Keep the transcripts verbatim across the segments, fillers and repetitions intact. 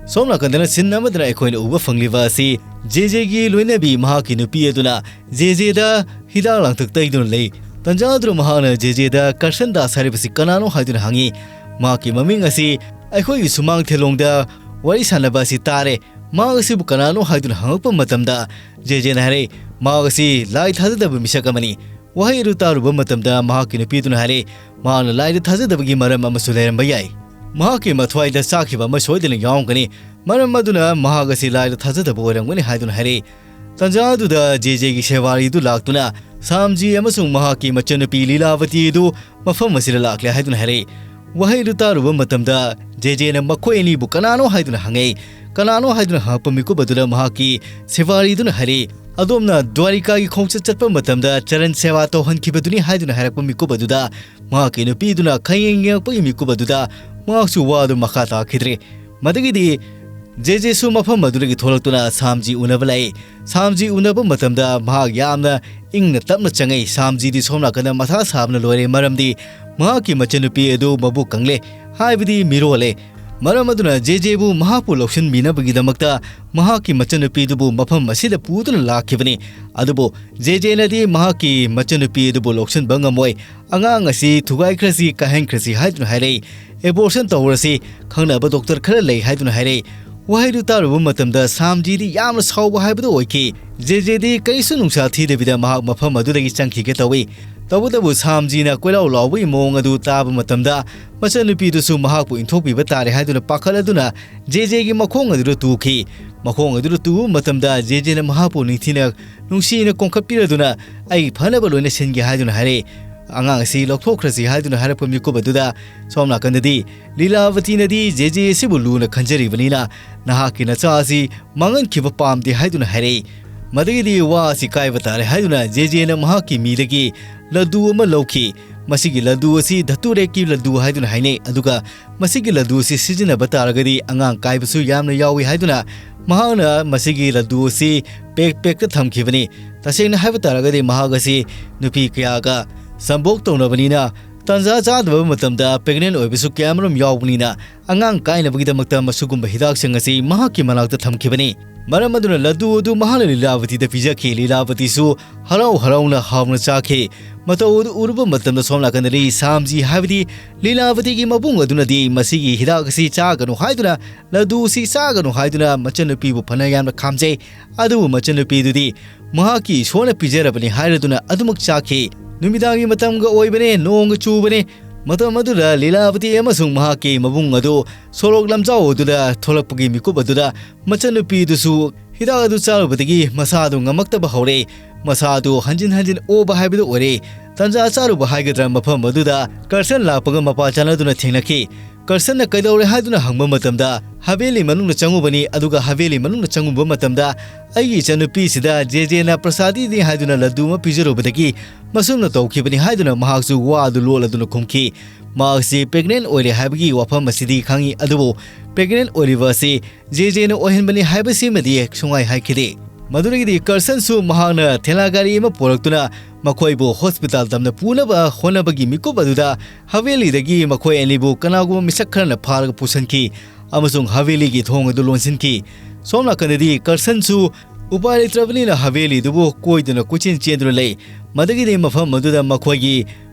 ꯁꯣꯝ ꯅꯥꯀꯟꯗꯅ ꯁꯤꯟ ꯑꯃꯗꯅ ꯑꯩꯈꯣꯏꯅ ꯎꯕ ꯐꯪꯂꯤꯕ ꯑꯁꯤ ꯖꯦꯖꯦꯒꯤ ꯂꯣꯏꯅꯕꯤ ꯃꯍꯥꯛꯀꯤ ꯅꯨꯄꯤ ꯑꯗꯨꯅ ꯖꯦꯖꯦꯗ ꯍꯤꯗꯥꯛ ꯂꯥꯡꯊꯛ ꯇꯩꯗꯨꯅ ꯂꯩ꯫ ꯇꯟꯖꯥ ꯑꯗꯨꯗ ꯃꯍꯥꯛꯅ ꯖꯦꯖꯦꯗ ꯀꯔꯁꯟ ꯗꯥꯁ ꯍꯥꯏꯔꯤꯕꯁꯤ ꯀꯅꯥꯅꯣ ꯍꯥꯏꯗꯨꯅ ꯍꯪꯉꯤ꯫ ꯃꯍꯥꯛꯀꯤ ꯃꯃꯤꯡ ꯑꯁꯤ ꯑꯩꯈꯣꯏꯒꯤ ꯁꯨꯃꯥꯡ ꯊꯦꯂꯣꯡꯗ ꯋꯥꯔꯤ ꯁꯥꯟꯅꯕ ꯑꯁꯤ ꯇꯥꯔꯦ꯫ ꯃꯍꯥꯛ ꯑꯁꯤꯕꯨ ꯀꯅꯥꯅꯣ ꯍꯥꯏꯗꯨꯅ ꯍꯪꯉꯛꯄ ꯃꯇꯝꯗ ꯖꯦꯖꯦꯅ ꯍꯥꯏꯔꯛꯏ, ꯃꯍꯥꯛ ꯑꯁꯤ ꯂꯥꯏ ꯊꯥꯖꯗꯕ ꯃꯤꯁꯛ ꯑꯃꯅꯤ꯫ ꯋꯥꯍꯩ ꯑꯗꯨ ꯇꯥꯔꯨꯕ ꯃꯇꯝꯗ ꯃꯍꯥꯛꯀꯤ ꯅꯨꯄꯤꯗꯨꯅ ꯍꯥꯏꯔꯛꯏ, ꯃꯍꯥꯛꯅ ꯂꯥꯏꯗ ꯊꯥꯖꯗꯕꯒꯤ ꯃꯔꯝ ꯑꯃꯁꯨ ꯂꯩꯔꯝꯕ ꯌꯥꯏ꯫ ꯃꯍꯥꯛꯀꯤ ꯃꯊ꯭ꯋꯥꯏꯗ ꯆꯥꯈꯤꯕ ꯑꯃ ꯁꯣꯏꯗꯅ ꯌꯥꯎꯔꯝꯒꯅꯤ꯫ ꯃꯔꯝ ꯑꯗꯨꯅ ꯃꯍꯥꯛ ꯑꯁꯤ ꯂꯥꯏꯗ ꯊꯥꯖꯗꯕ ꯑꯣꯏꯔꯝꯒꯅꯤ ꯍꯥꯏꯗꯨꯅ ꯍꯥꯏꯔꯛꯏ꯫ ꯇꯟꯖꯥ ꯑꯗꯨꯗ ꯖꯦꯖꯦꯒꯤ ꯁꯦꯋꯥꯔꯤꯗꯨ ꯂꯥꯛꯇꯨꯅ ꯁꯥꯝꯖꯤ ꯑꯃꯁꯨꯡ ꯃꯍꯥꯛꯀꯤ ꯃꯆꯟꯅꯨꯄꯤ ꯂꯤꯂꯥꯕꯇꯤ ꯑꯗꯨ ꯃꯐꯝ ꯑꯁꯤꯗ ꯂꯥꯛꯂꯦ ꯍꯥꯏꯗꯨꯅ ꯍꯥꯏꯔꯛꯏ꯫ ꯋꯥꯍꯩꯗꯨ ꯇꯥꯔꯨꯕ ꯃꯇꯝꯗ ꯖꯦꯖꯦꯅ ꯃꯈꯣꯏ ꯑꯅꯤꯕꯨ ꯀꯅꯥꯅꯣ ꯍꯥꯏꯗꯨꯅ ꯍꯪꯉꯛꯏ꯫ ꯀꯅꯥꯅꯣ ꯍꯥꯏꯗꯨꯅ ꯍꯪꯉꯛꯄ ꯃꯤꯀꯨꯞ ꯑꯗꯨꯗ ꯃꯍꯥꯛꯀꯤ ꯁꯦꯋꯥꯔꯤꯗꯨꯅ ꯍꯥꯏꯔꯛꯏ, "ꯑꯗꯣꯝꯅ ꯗ꯭ꯋꯥꯔꯤꯀꯥꯒꯤ ꯈꯣꯡꯆꯠ ꯆꯠꯄ ꯃꯇꯝꯗ ꯆꯔꯟ ꯁꯦꯋꯥ ꯇꯧꯍꯟꯈꯤꯕꯗꯨꯅꯤ" ꯍꯥꯏꯗꯨꯅ ꯍꯥꯏꯔꯛꯄ ꯃꯤꯀꯨꯞ ꯑꯗꯨꯗ ꯃꯍꯥꯛꯀꯤ ꯅꯨꯄꯤꯗꯨꯅ ꯈꯌꯦꯡ ꯌꯦꯡꯉꯛꯄꯒꯤ ꯃꯤꯀꯨꯞ ꯑꯗꯨꯗ ꯃꯍꯥꯛꯁꯨ ꯋꯥꯗꯨ ꯃꯈꯥ ꯇꯥꯈꯤꯗ꯭ꯔꯦ꯫ ꯃꯗꯨꯒꯤꯗꯤ ꯖꯦꯖꯦꯁꯨ ꯃꯐꯝ ꯑꯗꯨꯗꯒꯤ ꯊꯣꯛꯂꯛꯇꯨꯅ ꯁꯥꯝꯖꯤ ꯎꯅꯕ ꯂꯥꯛꯏ꯫ ꯁꯥꯝꯖꯤ ꯎꯅꯕ ꯃꯇꯝꯗ ꯃꯍꯥꯛ ꯌꯥꯝꯅ ꯏꯪꯅ ꯇꯞꯅ ꯆꯪꯉꯛꯏ꯫ ꯁꯥꯝꯖꯤꯗꯤ ꯁꯣꯝ ꯅꯥꯀꯟꯗ ꯃꯊꯥ ꯁꯥꯕꯅ ꯂꯣꯏꯔꯦ, ꯃꯔꯝꯗꯤ ꯃꯍꯥꯛꯀꯤ ꯃꯆꯟꯅꯨꯄꯤ ꯑꯗꯨ ꯃꯕꯨꯛ ꯀꯪꯂꯦ, ꯍꯥꯏꯕꯗꯤ ꯃꯤꯔꯣꯜꯂꯦ꯫ ꯃꯔꯝ ꯑꯗꯨꯅ ꯖꯦꯖꯦꯕꯨ ꯃꯍꯥꯛꯄꯨ ꯂꯧꯁꯤꯟꯕꯤꯅꯕꯒꯤꯗꯃꯛꯇ ꯃꯍꯥꯛꯀꯤ ꯃꯆꯟꯅꯨꯄꯤꯗꯨꯕꯨ ꯃꯐꯝ ꯑꯁꯤꯗ ꯄꯨꯗꯨꯅ ꯂꯥꯛꯈꯤꯕꯅꯤ꯫ ꯑꯗꯨꯕꯨ ꯖꯦꯖꯦꯅꯗꯤ ꯃꯍꯥꯛꯀꯤ ꯃꯆꯟꯅꯨꯄꯤ ꯑꯗꯨꯕꯨ ꯂꯧꯁꯤꯟꯕ ꯉꯝꯃꯣꯏ꯫ "ꯑꯉꯥꯡ ꯑꯁꯤ ꯊꯨꯒꯥꯏꯈ꯭ꯔꯁꯤ, ꯀꯥꯏꯍꯟꯈ꯭ꯔꯁꯤ" ꯍꯥꯏꯗꯨꯅ ꯍꯥꯏꯔꯛꯏ꯫ "ꯑꯦꯕꯣꯔꯁꯟ ꯇꯧꯔꯁꯤ, ꯈꯪꯅꯕ ꯗꯣꯛꯇꯔ ꯈꯔ ꯂꯩ" ꯍꯥꯏꯗꯨꯅ ꯍꯥꯏꯔꯛꯏ꯫ ꯋꯥꯍꯩꯗꯨ ꯇꯥꯔꯨꯕ ꯃꯇꯝꯗ ꯁꯥꯝꯖꯤꯗꯤ ꯌꯥꯝꯅ ꯁꯥꯎꯕ ꯍꯥꯏꯕꯗꯨ ꯑꯣꯏꯈꯤ꯫ ꯖꯦꯖꯦꯗꯤ ꯀꯔꯤꯁꯨ ꯅꯨꯡꯁꯥ ꯊꯤꯗꯕꯤꯗ ꯃꯍꯥꯛ ꯃꯐꯝ ꯑꯗꯨꯗꯒꯤ ꯆꯪꯈꯤꯒꯦ ꯇꯧꯏ꯫ ꯇꯧꯕꯇꯕꯨ ꯁꯥꯝꯖꯤꯅ ꯀꯣꯏꯂꯥꯎ ꯂꯥꯎꯕꯒꯤ ꯃꯑꯣꯡ ꯑꯗꯨ ꯇꯥꯕ ꯃꯇꯝꯗ ꯃꯆꯟꯅꯨꯄꯤꯗꯨꯁꯨ ꯃꯍꯥꯛꯄꯨ ꯏꯟꯊꯣꯛꯄꯤꯕ ꯇꯥꯔꯦ ꯍꯥꯏꯗꯨꯅ ꯄꯥꯈꯠꯂꯗꯨꯅ ꯖꯦꯖꯦꯒꯤ ꯃꯈꯣꯡ ꯑꯗꯨꯗ ꯇꯨꯈꯤ꯫ ꯃꯈꯣꯡ ꯑꯗꯨꯗ ꯇꯨꯕ ꯃꯇꯝꯗ ꯖꯦꯖꯦꯅ ꯃꯍꯥꯛꯄꯨ ꯅꯤꯡꯊꯤꯅ ꯅꯨꯡꯁꯤꯅ ꯀꯣꯝꯈꯠꯄꯤꯔꯗꯨꯅ "ꯑꯩ ꯐꯅꯕ ꯂꯣꯏꯅ ꯁꯤꯟꯒꯦ" ꯍꯥꯏꯗꯨꯅ ꯍꯥꯏꯔꯛꯏ꯫ "ꯑꯉꯥꯡ ꯑꯁꯤ ꯂꯧꯊꯣꯛꯈ꯭ꯔꯁꯤ" ꯍꯥꯏꯗꯨꯅ ꯍꯥꯏꯔꯛꯄ ꯃꯤꯀꯨꯞ ꯑꯗꯨꯗ ꯁꯣꯝ ꯅꯥꯀꯟꯗꯗꯤ ꯂꯤꯂꯥꯕꯇꯤꯅꯗꯤ ꯖꯦꯖꯦ ꯑꯁꯤꯕꯨ ꯂꯨꯅ ꯈꯟꯖꯔꯤꯕꯅꯤꯅ "ꯅꯍꯥꯛꯀꯤ ꯅꯆꯥ ꯑꯁꯤ ꯃꯥꯡꯍꯟꯈꯤꯕ ꯄꯥꯝꯗꯦ" ꯍꯥꯏꯗꯨꯅ ꯍꯥꯏꯔꯛꯏ꯫ ꯃꯗꯨꯒꯤꯗꯤ ꯋꯥ ꯑꯁꯤ ꯀꯥꯏꯕ ꯇꯥꯔꯦ ꯍꯥꯏꯗꯨꯅ ꯖꯦꯖꯦꯅ ꯃꯍꯥꯛꯀꯤ ꯃꯤꯗꯒꯤ ꯂꯗꯨ ꯑꯃ ꯂꯧꯈꯤ꯫ ꯃꯁꯤꯒꯤ ꯂꯗꯨ ꯑꯁꯤ ꯙꯇꯨꯔꯦꯛꯀꯤ ꯂꯗꯨ ꯍꯥꯏꯗꯨꯅ ꯍꯥꯏꯅꯩ, ꯑꯗꯨꯒ ꯃꯁꯤꯒꯤ ꯂꯗꯨ ꯑꯁꯤ ꯁꯤꯖꯤꯟꯅꯕ ꯇꯥꯔꯒꯗꯤ ꯑꯉꯥꯡ ꯀꯥꯏꯕꯁꯨ ꯌꯥꯝꯅ ꯌꯥꯎꯏ ꯍꯥꯏꯗꯨꯅ ꯃꯍꯥꯛꯅ ꯃꯁꯤꯒꯤ ꯂꯗꯨ ꯑꯁꯤ ꯄꯦꯛ ꯄꯦꯛꯇ ꯊꯝꯈꯤꯕꯅꯤ꯫ ꯇꯁꯦꯡꯅ ꯍꯥꯏꯕ ꯇꯥꯔꯒꯗꯤ ꯃꯍꯥꯛ ꯑꯁꯤ ꯅꯨꯄꯤ ꯀꯌꯥꯒ ꯁꯝꯚꯣꯛ ꯇꯧꯅꯕꯅꯤꯅ ꯇꯥꯟꯖꯥ ꯆꯥꯗꯕ ꯃꯇꯝꯗ pregnant ꯑꯣꯏꯕꯁꯨ ꯀꯌꯥꯃꯔꯨꯝ ꯌꯥꯎꯕꯅꯤꯅ, ꯑꯉꯥꯡ ꯀꯥꯏꯅꯕꯒꯤꯗꯃꯛꯇ ꯃꯁꯤꯒꯨꯝꯕ ꯍꯤꯗꯥꯛꯁꯤꯡ ꯑꯁꯤ ꯃꯍꯥꯛꯀꯤ ꯃꯅꯥꯛꯇ ꯊꯝꯈꯤꯕꯅꯤ꯫ ꯃꯔꯝ ꯑꯗꯨꯅ ꯂꯗꯨ ꯑꯗꯨ ꯃꯍꯥꯛꯅ ꯂꯤꯂꯥꯕꯇꯤꯗ ꯄꯤꯖꯈꯤ꯫ ꯂꯤꯂꯥꯕꯇꯤꯁꯨ ꯍꯔꯥꯎ ꯍꯔꯥꯎꯅ ꯍꯥꯎꯅ ꯆꯥꯈꯤ꯫ ꯃꯇꯧ ꯑꯗꯨ ꯎꯔꯨꯕ ꯃꯇꯝꯗ ꯁꯣꯝ ꯅꯥꯀꯟꯗꯗꯤ ꯁꯥꯝꯖꯤ ꯍꯥꯏꯕꯗꯤ ꯂꯤꯂꯥꯕꯇꯤꯒꯤ ꯃꯕꯨꯡ ꯑꯗꯨꯅꯗꯤ ꯃꯁꯤꯒꯤ ꯍꯤꯗꯥꯛ ꯑꯁꯤ ꯆꯥꯒꯅꯨ ꯍꯥꯏꯗꯨꯅ ꯂꯗꯨ ꯑꯁꯤ ꯆꯥꯒꯅꯨ ꯍꯥꯏꯗꯨꯅ ꯃꯆꯟꯅꯨꯄꯤꯕꯨ ꯐꯅ ꯌꯥꯝꯅ ꯈꯥꯝꯖꯩ꯫ ꯑꯗꯨꯕꯨ ꯃꯆꯟꯅꯨꯄꯤꯗꯨꯗꯤ ꯃꯍꯥꯛꯀꯤ ꯏꯁꯣꯔꯅ ꯄꯤꯖꯔꯕꯅꯤ ꯍꯥꯏꯔꯗꯨꯅ ꯑꯗꯨꯃꯛ ꯆꯥꯈꯤ꯫ ꯅꯨꯃꯤꯗꯥꯡꯒꯤ ꯃꯇꯝꯒ ꯑꯣꯏꯕꯅꯦ, ꯅꯣꯡꯒ ꯆꯨꯕꯅꯦ꯫ ꯃꯇꯝ ꯑꯗꯨꯗ ꯂꯤꯂꯥꯕꯇꯤ ꯑꯃꯁꯨꯡ ꯃꯍꯥꯛꯀꯤ ꯃꯕꯨꯡ ꯑꯗꯨ ꯁꯣꯔꯣꯛ ꯂꯝꯖꯥꯎ ꯑꯗꯨꯗ ꯊꯣꯛꯂꯛꯄꯒꯤ ꯃꯤꯀꯨꯞ ꯑꯗꯨꯗ ꯃꯆꯟꯅꯨꯄꯤꯗꯨꯁꯨ ꯍꯤꯗꯥꯛ ꯑꯗꯨ ꯆꯥꯔꯨꯕꯗꯒꯤ ꯃꯁꯥꯗꯨ ꯉꯝꯃꯛꯇꯕ ꯍꯧꯔꯦ꯫ ꯃꯁꯥꯗꯨ ꯍꯟꯖꯤꯟ ꯍꯟꯖꯤꯟ ꯑꯣꯕ ꯍꯥꯏꯕꯗꯨ ꯑꯣꯏꯔꯦ꯫ ꯇꯟꯖꯥ ꯆꯥꯔꯨꯕ ꯍꯥꯏꯒꯗ꯭ꯔꯥ, ꯃꯐꯝ ꯑꯗꯨꯗ ꯀꯔꯁꯟ ꯂꯥꯛꯄꯒ ꯃꯄꯥ ꯆꯥꯟꯅꯗꯨꯅ ꯊꯦꯡꯅꯈꯤ꯫ ꯀꯔꯁꯟꯅ ꯀꯩꯗꯧꯔꯦ ꯍꯥꯏꯗꯨꯅ ꯍꯪꯕ ꯃꯇꯝꯗ, ꯍꯕꯦꯂꯤ ꯃꯅꯨꯡꯗ ꯆꯪꯉꯨꯕꯅꯤ, ꯑꯗꯨꯒ ꯍꯕꯦꯂꯤ ꯃꯅꯨꯡꯗ ꯆꯪꯉꯨꯕ ꯃꯇꯝꯗ ꯑꯩꯒꯤ ꯏꯆꯟꯅꯨꯄꯤꯁꯤꯗ ꯖꯦꯖꯦꯅ ꯄ꯭ꯔꯁꯥꯗꯤꯅꯤ ꯍꯥꯏꯗꯨꯅ ꯂꯗꯨ ꯑꯃ ꯄꯤꯖꯔꯨꯕꯗꯒꯤ ꯃꯁꯨꯝꯅ ꯇꯧꯈꯤꯕꯅꯤ ꯍꯥꯏꯗꯨꯅ ꯃꯍꯥꯛꯁꯨ ꯋꯥ ꯑꯗꯨ ꯂꯣꯠꯂꯗꯨꯅ ꯈꯨꯝꯈꯤ꯫ ꯃꯍꯥꯛꯁꯤ pregnant ꯑꯣꯏꯔꯦ ꯍꯥꯏꯕꯒꯤ ꯋꯥꯐꯝ ꯑꯁꯤꯗꯤ ꯈꯪꯉꯤ, ꯑꯗꯨꯕꯨ pregnant ꯑꯣꯏꯔꯤꯕ ꯑꯁꯤ ꯖꯦꯖꯦꯅ ꯑꯣꯏꯍꯟꯕꯅꯤ ꯍꯥꯏꯕꯁꯤꯃꯗꯤ ꯁꯨꯡꯍꯥꯏ ꯍꯥꯏꯈꯤꯗꯦ꯫ ꯃꯗꯨꯗꯒꯤꯗꯤ ꯀꯔꯁꯟꯁꯨ ꯃꯍꯥꯛꯅ ꯊꯦꯂꯥ ꯒꯥꯔꯤ ꯑꯃ ꯄꯨꯔꯛꯇꯨꯅ ꯃꯈꯣꯏꯕꯨ ꯍꯣꯁꯄꯤꯇꯥꯜ ꯇꯝꯅ ꯄꯨꯅꯕ ꯍꯣꯠꯅꯕꯒꯤ ꯃꯤꯀꯨꯞ ꯑꯗꯨꯗ ꯍꯕꯦꯂꯤꯗꯒꯤ ꯃꯈꯣꯏ ꯑꯅꯤꯕꯨ ꯀꯅꯥꯒꯨꯝꯕ ꯃꯤꯁꯛ ꯈꯔꯅ ꯐꯥꯔꯒ ꯄꯨꯁꯤꯟꯈꯤ ꯑꯃꯁꯨꯡ ꯍꯕꯦꯂꯤꯒꯤ ꯊꯣꯡ ꯑꯗꯨ ꯂꯣꯟꯁꯤꯟꯈꯤ꯫ ꯁꯣꯝ ꯅꯥꯀꯟꯗꯗꯤ ꯀꯔꯁꯟꯁꯨ ꯎꯄꯥꯏ ꯂꯩꯇ꯭ꯔꯕꯅꯤꯅ ꯍꯕꯦꯂꯤꯗꯨꯕꯨ ꯀꯣꯏꯗꯨꯅ ꯀꯣꯏꯆꯦꯟ ꯆꯦꯟꯗꯨꯅ ꯂꯩ꯫ ꯃꯗꯨꯒꯤꯗꯤ ꯃꯐꯝ ꯑꯗꯨꯗ ꯃꯈꯣꯏꯒꯤ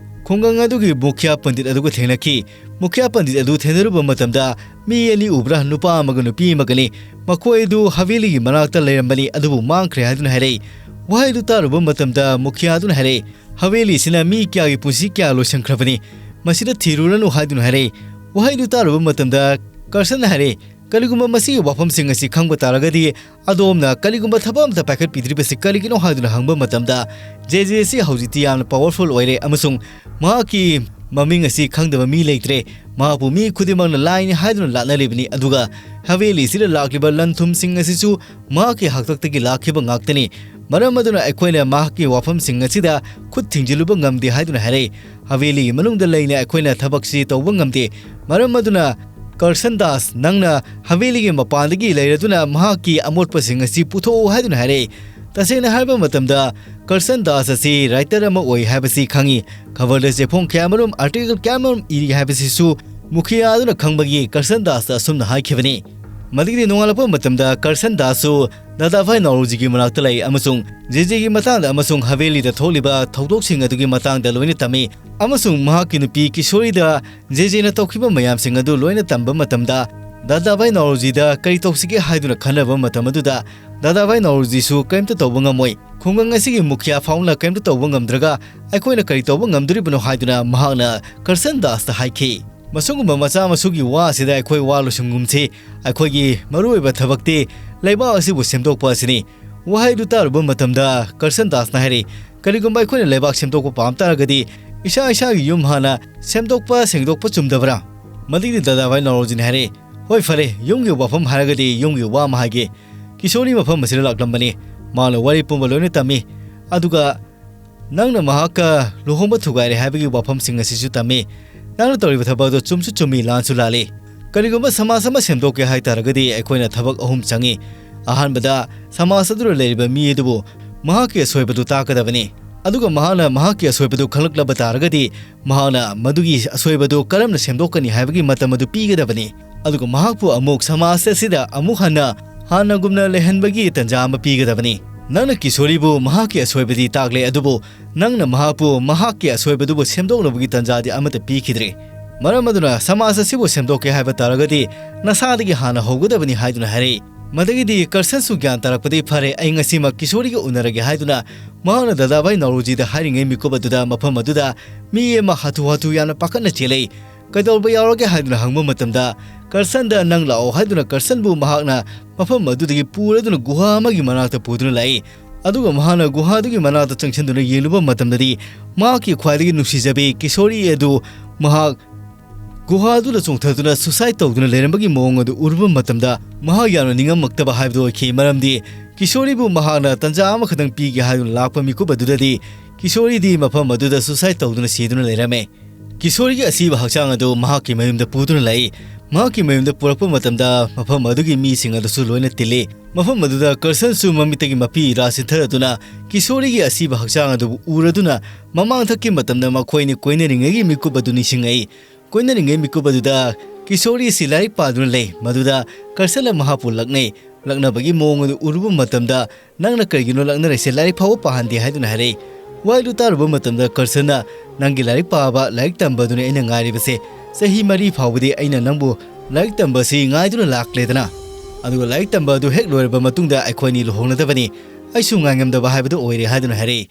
ꯈꯨꯡꯒꯪ ꯑꯗꯨꯒꯤ ꯃꯨꯈꯤꯌꯥ ꯄꯟꯗꯤꯠ ꯑꯗꯨꯒ ꯊꯦꯡꯅꯈꯤ꯫ ꯃꯨꯈꯤꯌꯥ ꯄꯟꯗꯤꯠ ꯑꯗꯨ ꯊꯦꯡꯅꯔꯨꯕ ꯃꯇꯝꯗ ꯃꯤ ꯑꯅꯤ ꯎꯕ꯭ꯔꯥ? ꯅꯨꯄꯥ ꯑꯃꯒ ꯅꯨꯄꯤ ꯑꯃꯒꯅꯤ꯫ ꯃꯈꯣꯏ ꯑꯗꯨ ꯍꯕꯦꯂꯤꯒꯤ ꯃꯅꯥꯛꯇ ꯂꯩꯔꯝꯕꯅꯤ, ꯑꯗꯨꯕꯨ ꯃꯥꯡꯈ꯭ꯔꯦ ꯍꯥꯏꯗꯨꯅ ꯍꯥꯏꯔꯛꯏ꯫ ꯋꯥꯍꯩꯗꯨ ꯇꯥꯔꯨꯕ ꯃꯇꯝꯗ ꯃꯨꯈꯤꯌꯥ ꯑꯗꯨꯅ ꯍꯥꯏꯔꯛꯏ, "ꯍꯕꯦꯂꯤꯁꯤꯅ ꯃꯤ ꯀꯌꯥꯒꯤ ꯄꯨꯟꯁꯤ ꯀꯌꯥ ꯂꯣꯏꯁꯤꯟꯈ꯭ꯔꯕꯅꯤ, ꯃꯁꯤꯗ ꯊꯤꯔꯨꯔꯅꯨ" ꯍꯥꯏꯗꯨꯅ ꯍꯥꯏꯔꯛꯏ꯫ ꯋꯥꯍꯩꯗꯨ ꯇꯥꯔꯨꯕ ꯃꯇꯝꯗ ꯀꯔꯁꯟꯅ ꯍꯥꯏꯔꯛꯏ, "ꯀꯔꯤꯒꯨꯝꯕ ꯃꯁꯤꯒꯤ ꯋꯥꯐꯝꯁꯤꯡ ꯑꯁꯤ ꯈꯪꯕ ꯇꯥꯔꯒꯗꯤ ꯑꯗꯣꯝꯅ ꯀꯔꯤꯒꯨꯝꯕ ꯊꯕꯛ ꯑꯃꯠꯇ ꯄꯥꯏꯈꯠꯄꯤꯗ꯭ꯔꯤꯕꯁꯤ ꯀꯔꯤꯒꯤꯅꯣ?" ꯍꯥꯏꯗꯨꯅ ꯍꯪꯕ ꯃꯇꯝꯗ, "ꯖꯦ ꯖꯦ ꯑꯁꯤ ꯍꯧꯖꯤꯛꯇꯤ ꯌꯥꯝꯅ powerful ꯑꯣꯏꯔꯦ ꯑꯃꯁꯨꯡ ꯃꯍꯥꯛꯀꯤ ꯃꯃꯤꯡ ꯑꯁꯤ ꯈꯪꯗꯕ ꯃꯤ ꯂꯩꯇ꯭ꯔꯦ꯫ ꯃꯍꯥꯛꯄꯨ ꯃꯤ ꯈꯨꯗꯤꯡꯃꯛꯅ ꯂꯥꯏꯅꯤ ꯍꯥꯏꯗꯨꯅ ꯂꯥꯠꯅꯔꯤꯕꯅꯤ, ꯑꯗꯨꯒ ꯍꯕꯦꯂꯤꯁꯤꯗ ꯂꯥꯛꯂꯤꯕ ꯂꯟ ꯊꯨꯝꯁꯤꯡ ꯑꯁꯤꯁꯨ ꯃꯍꯥꯛꯀꯤ ꯍꯥꯛꯇꯛꯇꯒꯤ ꯂꯥꯛꯈꯤꯕ ꯉꯥꯛꯇꯅꯤ꯫ ꯃꯔꯝ ꯑꯗꯨꯅ ꯑꯩꯈꯣꯏꯅ ꯃꯍꯥꯛꯀꯤ ꯋꯥꯐꯝꯁꯤꯡ ꯑꯁꯤꯗ ꯈꯨꯠ ꯊꯤꯡꯖꯤꯜꯂꯨꯕ ꯉꯝꯗꯦ" ꯍꯥꯏꯗꯨꯅ ꯍꯥꯏꯔꯛꯏ꯫ "ꯍꯕꯦꯂꯤꯒꯤ ꯃꯅꯨꯡꯗ ꯂꯩꯅ ꯑꯩꯈꯣꯏꯅ ꯊꯕꯛꯁꯤ ꯇꯧꯕ ꯉꯝꯗꯦ꯫ ꯃꯔꯝ ꯑꯗꯨꯅ ꯀꯔꯁꯟ ꯗꯥꯁ, ꯅꯪꯅ ꯍꯕꯦꯂꯤꯒꯤ ꯃꯄꯥꯟꯗꯒꯤ ꯂꯩꯔꯗꯨꯅ ꯃꯍꯥꯛꯀꯤ ꯑꯃꯣꯠꯄꯁꯤꯡ ꯑꯁꯤ ꯄꯨꯊꯣꯛꯎ" ꯍꯥꯏꯗꯨꯅ ꯍꯥꯏꯔꯛꯏ꯫ ꯇꯁꯦꯡꯅ ꯍꯥꯏꯕ ꯃꯇꯝꯗ ꯀꯔꯁꯟ ꯗꯥꯁ ꯑꯁꯤ writer ꯑꯃ ꯑꯣꯏ ꯍꯥꯏꯕꯁꯤ ꯈꯪꯏ꯫ ꯈꯕꯔꯗ ꯆꯦꯐꯣꯡ ꯀꯌꯥꯃꯔꯨꯝ, article ꯀꯌꯥꯃꯔꯨꯝ ꯏꯔꯤ ꯍꯥꯏꯕꯁꯤꯁꯨ ꯃꯨꯈꯤꯌꯥ ꯑꯗꯨꯅ ꯈꯪꯕꯒꯤ ꯀꯔꯁꯟ ꯗꯥꯁꯇ ꯑꯁꯨꯝꯅ ꯍꯥꯏꯈꯤꯕꯅꯤ꯫ ꯃꯗꯨꯒꯤꯗꯤ ꯅꯣꯡꯉꯥꯜꯂꯛꯄ ꯃꯇꯝꯗ ꯀꯔꯁꯟ ꯗꯥꯁꯁꯨ ꯗꯥꯗꯥꯚꯥꯏ ꯅꯥꯎꯔꯣꯖꯤꯒꯤ ꯃꯅꯥꯛꯇ ꯂꯩ ꯑꯃꯁꯨꯡ ꯖꯦꯖꯦꯒꯤ ꯃꯇꯥꯡꯗ ꯑꯃꯁꯨꯡ ꯍꯕꯦꯂꯤꯗ ꯊꯣꯛꯂꯤꯕ ꯊꯧꯗꯣꯛꯁꯤꯡ ꯑꯗꯨꯒꯤ ꯃꯇꯥꯡꯗ ꯂꯣꯏꯅ ꯇꯝꯃꯤ ꯑꯃꯁꯨꯡ ꯃꯍꯥꯛꯀꯤ ꯅꯨꯄꯤ ꯀꯤꯁꯣꯔꯤꯗ ꯖꯦꯖꯦꯅ ꯇꯧꯈꯤꯕ ꯃꯌꯥꯝꯁꯤꯡ ꯑꯗꯨ ꯂꯣꯏꯅ ꯇꯝꯕ ꯃꯇꯝꯗ ꯗꯥꯗꯥꯚꯥꯏ ꯅꯥꯎꯔꯣꯖꯤꯗ ꯀꯔꯤ ꯇꯧꯁꯤꯒꯦ ꯍꯥꯏꯗꯨꯅ ꯈꯟꯅꯕ ꯃꯇꯝ ꯑꯗꯨꯗ ꯗꯥꯗꯥꯚꯥꯏ ꯅꯥꯎꯔꯣꯖꯤꯁꯨ ꯀꯔꯤꯝꯇ ꯇꯧꯕ ꯉꯝꯃꯣꯏ꯫ ꯈꯨꯡꯒꯪ ꯑꯁꯤꯒꯤ ꯃꯨꯈꯤꯌꯥ ꯐꯥꯎꯅ ꯀꯔꯤꯝꯇ ꯇꯧꯕ ꯉꯝꯗ꯭ꯔꯒ ꯑꯩꯈꯣꯏꯅ ꯀꯔꯤ ꯇꯧꯕ ꯉꯝꯗꯣꯔꯤꯕꯅꯣ ꯍꯥꯏꯗꯨꯅ ꯃꯍꯥꯛꯅ ꯀꯔꯁꯟ ꯗꯥꯁꯇ ꯍꯥꯏꯈꯤ꯫ ꯃꯁꯤꯒꯨꯝꯕ ꯃꯆꯥ ꯃꯁꯨꯒꯤ ꯋꯥ ꯑꯁꯤꯗ ꯑꯩꯈꯣꯏ ꯋꯥ ꯂꯣꯏꯁꯤꯟꯒꯨꯝꯁꯤ꯫ ꯑꯩꯈꯣꯏꯒꯤ ꯃꯔꯨꯑꯣꯏꯕ ꯊꯕꯛꯇꯤ ꯂꯩꯕꯥꯛ ꯑꯁꯤꯕꯨ ꯁꯦꯝꯗꯣꯛꯄ ꯑꯁꯤꯅꯤ꯫ ꯋꯥꯍꯩꯗꯨ ꯇꯥꯔꯨꯕ ꯃꯇꯝꯗ ꯀꯔꯁꯟ ꯗꯥꯁꯅ ꯍꯥꯏꯔꯤ, "ꯀꯔꯤꯒꯨꯝꯕ ꯑꯩꯈꯣꯏꯅ ꯂꯩꯕꯥꯛ ꯁꯦꯝꯗꯣꯛꯄ ꯄꯥꯝ ꯇꯥꯔꯒꯗꯤ ꯏꯁꯥ ꯏꯁꯥꯒꯤ ꯌꯨꯝ ꯍꯥꯟꯅ ꯁꯦꯝꯗꯣꯛꯄ ꯁꯦꯡꯗꯣꯛꯄ ꯆꯨꯝꯗꯕ꯭ꯔꯥ?" ꯃꯗꯨꯒꯤꯗꯤ ꯗꯥꯗꯥꯚꯥꯏ ꯅꯥꯎꯔꯣꯖꯤꯅ ꯍꯥꯏꯔꯤ, "ꯍꯣꯏ, ꯐꯔꯦ, ꯌꯨꯝꯒꯤ ꯋꯥꯐꯝ ꯍꯥꯏꯔꯒꯗꯤ ꯌꯨꯝꯒꯤ ꯋꯥ ꯑꯃ ꯍꯥꯏꯒꯦ꯫ ꯀꯤꯁꯣꯔꯤ ꯃꯐꯝ ꯑꯁꯤꯗ ꯂꯥꯛꯂꯝꯕꯅꯤ꯫ ꯃꯥꯅ ꯋꯥꯔꯤ ꯄꯨꯝꯕ ꯂꯣꯏꯅ ꯇꯝꯃꯤ꯫ ꯑꯗꯨꯒ ꯅꯪꯅ ꯃꯍꯥꯛꯀ ꯂꯨꯍꯣꯡꯕ ꯊꯨꯒꯥꯏꯔꯦ ꯍꯥꯏꯕꯒꯤ ꯋꯥꯐꯝꯁꯤꯡ ꯑꯁꯤꯁꯨ ꯇꯝꯃꯤ꯫ ꯅꯪꯅ ꯇꯧꯔꯤꯕ ꯊꯕꯛ ꯑꯗꯨ ꯆꯨꯝꯁꯨ ꯆꯨꯝꯃꯤ, ꯂꯥꯟꯁꯨ ꯂꯥꯜꯂꯤ꯫ ꯀꯔꯤꯒꯨꯝꯕ ꯁꯃꯥꯖ ꯑꯃ ꯁꯦꯝꯗꯣꯛꯀꯦ ꯍꯥꯏ ꯇꯥꯔꯒꯗꯤ ꯑꯩꯈꯣꯏꯅ ꯊꯕꯛ ꯑꯍꯨꯝ ꯆꯪꯏ꯫ ꯑꯍꯥꯟꯕꯗ, ꯁꯃꯥꯖ ꯑꯗꯨꯗ ꯂꯩꯔꯤꯕ ꯃꯤ ꯑꯗꯨꯕꯨ ꯃꯍꯥꯛꯀꯤ ꯑꯁꯣꯏꯕꯗꯨ ꯇꯥꯛꯀꯗꯕꯅꯤ꯫ ꯑꯗꯨꯒ ꯃꯍꯥꯛꯅ ꯃꯍꯥꯛꯀꯤ ꯑꯁꯣꯏꯕꯗꯨ ꯈꯪꯂꯛꯂꯕ ꯇꯥꯔꯒꯗꯤ ꯃꯍꯥꯛꯅ ꯃꯗꯨꯒꯤ ꯑꯁꯣꯏꯕꯗꯨ ꯀꯔꯝꯅ ꯁꯦꯝꯗꯣꯛꯀꯅꯤ ꯍꯥꯏꯕꯒꯤ ꯃꯇꯝ ꯑꯗꯨ ꯄꯤꯒꯗꯕꯅꯤ꯫ ꯑꯗꯨꯒ ꯃꯍꯥꯛꯄꯨ ꯑꯃꯨꯛ ꯁꯃꯥꯖ ꯑꯁꯤꯗ ꯑꯃꯨꯛ ꯍꯟꯅ ꯍꯥꯟꯅꯒꯨꯝꯅ ꯂꯩꯍꯟꯕꯒꯤ ꯇꯥꯟꯖꯥ ꯑꯃ ꯄꯤꯒꯗꯕꯅꯤ꯫ ꯅꯪꯅ ꯀꯤꯁꯣꯔꯤꯕꯨ ꯃꯍꯥꯛꯀꯤ ꯑꯁꯣꯏꯕꯗꯤ ꯇꯥꯛꯂꯦ, ꯑꯗꯨꯕꯨ ꯅꯪꯅ ꯃꯍꯥꯛꯄꯨ ꯃꯍꯥꯛꯀꯤ ꯑꯁꯣꯏꯕꯗꯨꯕꯨ ꯁꯦꯝꯗꯣꯛꯅꯕꯒꯤ ꯇꯥꯟꯖꯥꯗꯤ ꯑꯃꯠꯇ ꯄꯤꯈꯤꯗ꯭ꯔꯦ꯫ ꯃꯔꯝ ꯑꯗꯨꯅ ꯁꯃꯥꯖ ꯑꯁꯤꯕꯨ ꯁꯦꯝꯗꯣꯛꯀꯦ ꯍꯥꯏꯕ ꯇꯥꯔꯒꯗꯤ ꯅꯁꯥꯗꯒꯤ ꯍꯥꯟꯅ ꯍꯧꯒꯗꯕꯅꯤ" ꯍꯥꯏꯗꯨꯅ ꯍꯥꯏꯔꯛꯏ꯫ ꯃꯗꯒꯤꯗꯤ ꯀꯔꯁꯟꯁꯨ ꯒ꯭ꯌꯥꯟ ꯇꯥꯔꯛꯄꯗꯒꯤ "ꯐꯔꯦ, ꯑꯩ ꯉꯁꯤꯃꯛ ꯀꯤꯁꯣꯔꯤꯒ ꯎꯅꯔꯒꯦ" ꯍꯥꯏꯗꯨꯅ ꯃꯍꯥꯛꯅ ꯗꯥꯗꯥꯚꯥꯏ ꯅꯥꯎꯔꯣꯖꯤꯗ ꯍꯥꯏꯔꯤꯉꯩ ꯃꯤꯀꯨꯞ ꯑꯗꯨꯗ ꯃꯐꯝ ꯑꯗꯨꯗ ꯃꯤ ꯑꯃ ꯍꯥꯊꯨ ꯍꯥꯊꯨ ꯌꯥꯝꯅ ꯄꯥꯈꯠꯅ ꯆꯦꯜꯂꯛꯏ꯫ "ꯀꯩꯗꯧꯕ ꯌꯥꯎꯔꯒꯦ?" ꯍꯥꯏꯗꯨꯅ ꯍꯪꯕ ꯃꯇꯝꯗ, ꯀꯔꯁꯟꯗ "ꯅꯪ ꯂꯥꯛꯑꯣ" ꯍꯥꯏꯗꯨꯅ ꯀꯔꯁꯟꯕꯨ ꯃꯍꯥꯛꯅ ꯃꯐꯝ ꯑꯗꯨꯗꯒꯤ ꯄꯨꯔꯗꯨꯅ ꯒꯨꯍꯥ ꯑꯃꯒꯤ ꯃꯅꯥꯛꯇ ꯄꯨꯗꯨꯅ ꯂꯥꯛꯏ꯫ ꯑꯗꯨꯒ ꯃꯍꯥꯛꯅ ꯒꯨꯍꯥꯗꯨꯒꯤ ꯃꯅꯥꯛꯇ ꯆꯪꯁꯤꯟꯗꯨꯅ ꯌꯦꯡꯂꯨꯕ ꯃꯇꯝꯗꯗꯤ, ꯃꯍꯥꯛꯀꯤ ꯈ꯭ꯋꯥꯏꯗꯒꯤ ꯅꯨꯡꯁꯤꯖꯕꯤ ꯀꯤꯁꯣꯔꯤ ꯑꯗꯨ ꯃꯍꯥꯛ ꯒꯨꯍꯥꯗꯨꯗ ꯆꯣꯡꯊꯗꯨꯅ suicide ꯇꯧꯗꯨꯅ ꯂꯩꯔꯝꯕꯒꯤ ꯃꯑꯣꯡ ꯑꯗꯨ ꯎꯔꯨꯕ ꯃꯇꯝꯗ, ꯃꯍꯥꯛ ꯌꯥꯝꯅ ꯅꯤꯡꯉꯝꯃꯛꯇꯕ ꯍꯥꯏꯕꯗꯨ ꯑꯣꯏꯈꯤ꯫ ꯃꯔꯝꯗꯤ ꯀꯤꯁꯣꯔꯤꯕꯨ ꯃꯍꯥꯛꯅ ꯇꯥꯟꯖꯥ ꯑꯃꯈꯛꯇꯪ ꯄꯤꯒꯦ ꯍꯥꯏꯗꯨꯅ ꯂꯥꯛꯄ ꯃꯤꯀꯨꯞ ꯑꯗꯨꯗꯗꯤ, ꯀꯤꯁꯣꯔꯤꯗꯤ ꯃꯐꯝ ꯑꯗꯨꯗ suicide ꯇꯧꯗꯨꯅ ꯁꯤꯗꯨꯅ ꯂꯩꯔꯝꯃꯦ꯫ ꯀꯤꯁꯣꯔꯤꯒꯤ ꯑꯁꯤꯕ ꯍꯛꯆꯥꯡ ꯑꯗꯨ ꯃꯍꯥꯛꯀꯤ ꯃꯌꯨꯝꯗ ꯄꯨꯗꯨꯅ ꯂꯥꯛꯏ꯫ ꯃꯍꯥꯛꯀꯤ ꯃꯌꯨꯝꯗ ꯄꯨꯔꯛꯄ ꯃꯇꯝꯗ ꯃꯐꯝ ꯑꯗꯨꯒꯤ ꯃꯤꯁꯤꯡ ꯑꯗꯨꯁꯨ ꯂꯣꯏꯅ ꯇꯤꯜꯂꯤ꯫ ꯃꯐꯝ ꯑꯗꯨꯗ ꯀꯔꯁꯟꯁꯨ ꯃꯃꯤꯠꯇꯒꯤ ꯃꯄꯤ ꯏꯔꯥ ꯆꯤꯟꯊꯗꯨꯅ ꯀꯤꯁꯣꯔꯤꯒꯤ ꯑꯁꯤꯕ ꯍꯛꯆꯥꯡ ꯑꯗꯨꯕꯨ ꯎꯔꯗꯨꯅ ꯃꯃꯥꯡꯊꯛꯀꯤ ꯃꯇꯝꯗ ꯃꯈꯣꯏꯅ ꯀꯣꯏꯅꯔꯤꯉꯩꯒꯤ ꯃꯤꯀꯨꯞ ꯑꯗꯨ ꯅꯤꯡꯁꯤꯡꯉꯛꯏ꯫ ꯀꯣꯏꯅꯔꯤꯉꯩ ꯃꯤꯀꯨꯞ ꯑꯗꯨꯗ ꯀꯤꯁꯣꯔꯤꯁꯤ ꯂꯥꯏꯔꯤꯛ ꯄꯥꯗꯨꯅ ꯂꯩ꯫ ꯃꯗꯨꯗ ꯀꯔꯁꯟꯅ ꯃꯍꯥꯛꯄꯨ ꯂꯛꯅꯩ꯫ ꯂꯛꯅꯕꯒꯤ ꯃꯑꯣꯡ ꯑꯗꯨ ꯎꯔꯨꯕ ꯃꯇꯝꯗ, "ꯅꯪꯅ ꯀꯔꯤꯒꯤꯅꯣ ꯂꯛꯅꯔꯤꯁꯦ? ꯂꯥꯏꯔꯤꯛ ꯐꯥꯎꯕ ꯄꯥꯍꯟꯗꯦ" ꯍꯥꯏꯗꯨꯅ ꯍꯥꯏꯔꯛꯏ꯫ ꯋꯥꯍꯩꯗꯨ ꯇꯥꯔꯨꯕ ꯃꯇꯝꯗ ꯀꯔꯁꯟꯅ, "ꯅꯪꯒꯤ ꯂꯥꯏꯔꯤꯛ ꯄꯥꯕ, ꯂꯥꯏꯔꯤꯛ ꯇꯝꯕ ꯑꯗꯨꯅꯤ ꯑꯩꯅ ꯉꯥꯏꯔꯤꯕꯁꯦ꯫ ꯆꯍꯤ ꯃꯔꯤ ꯐꯥꯎꯕꯗꯤ ꯑꯩꯅ ꯅꯪꯕꯨ ꯂꯥꯏꯔꯤꯛ ꯇꯝꯕ ꯑꯁꯤ ꯉꯥꯏꯗꯨꯅ ꯂꯥꯛꯂꯦꯗꯅ꯫ ꯑꯗꯨꯒ ꯂꯥꯏꯔꯤꯛ ꯇꯝꯕ ꯑꯗꯨ ꯍꯦꯛ ꯂꯣꯏꯔꯕ ꯃꯇꯨꯡꯗ ꯑꯩꯈꯣꯏ ꯑꯅꯤ ꯂꯨꯍꯣꯡꯂꯗꯕꯅꯤ꯫ ꯑꯩꯁꯨ ꯉꯥꯏꯉꯝꯗꯕ ꯍꯥꯏꯕꯗꯨ ꯑꯣꯏꯔꯦ" ꯍꯥꯏꯗꯨꯅ ꯍꯥꯏꯔꯛꯏ꯫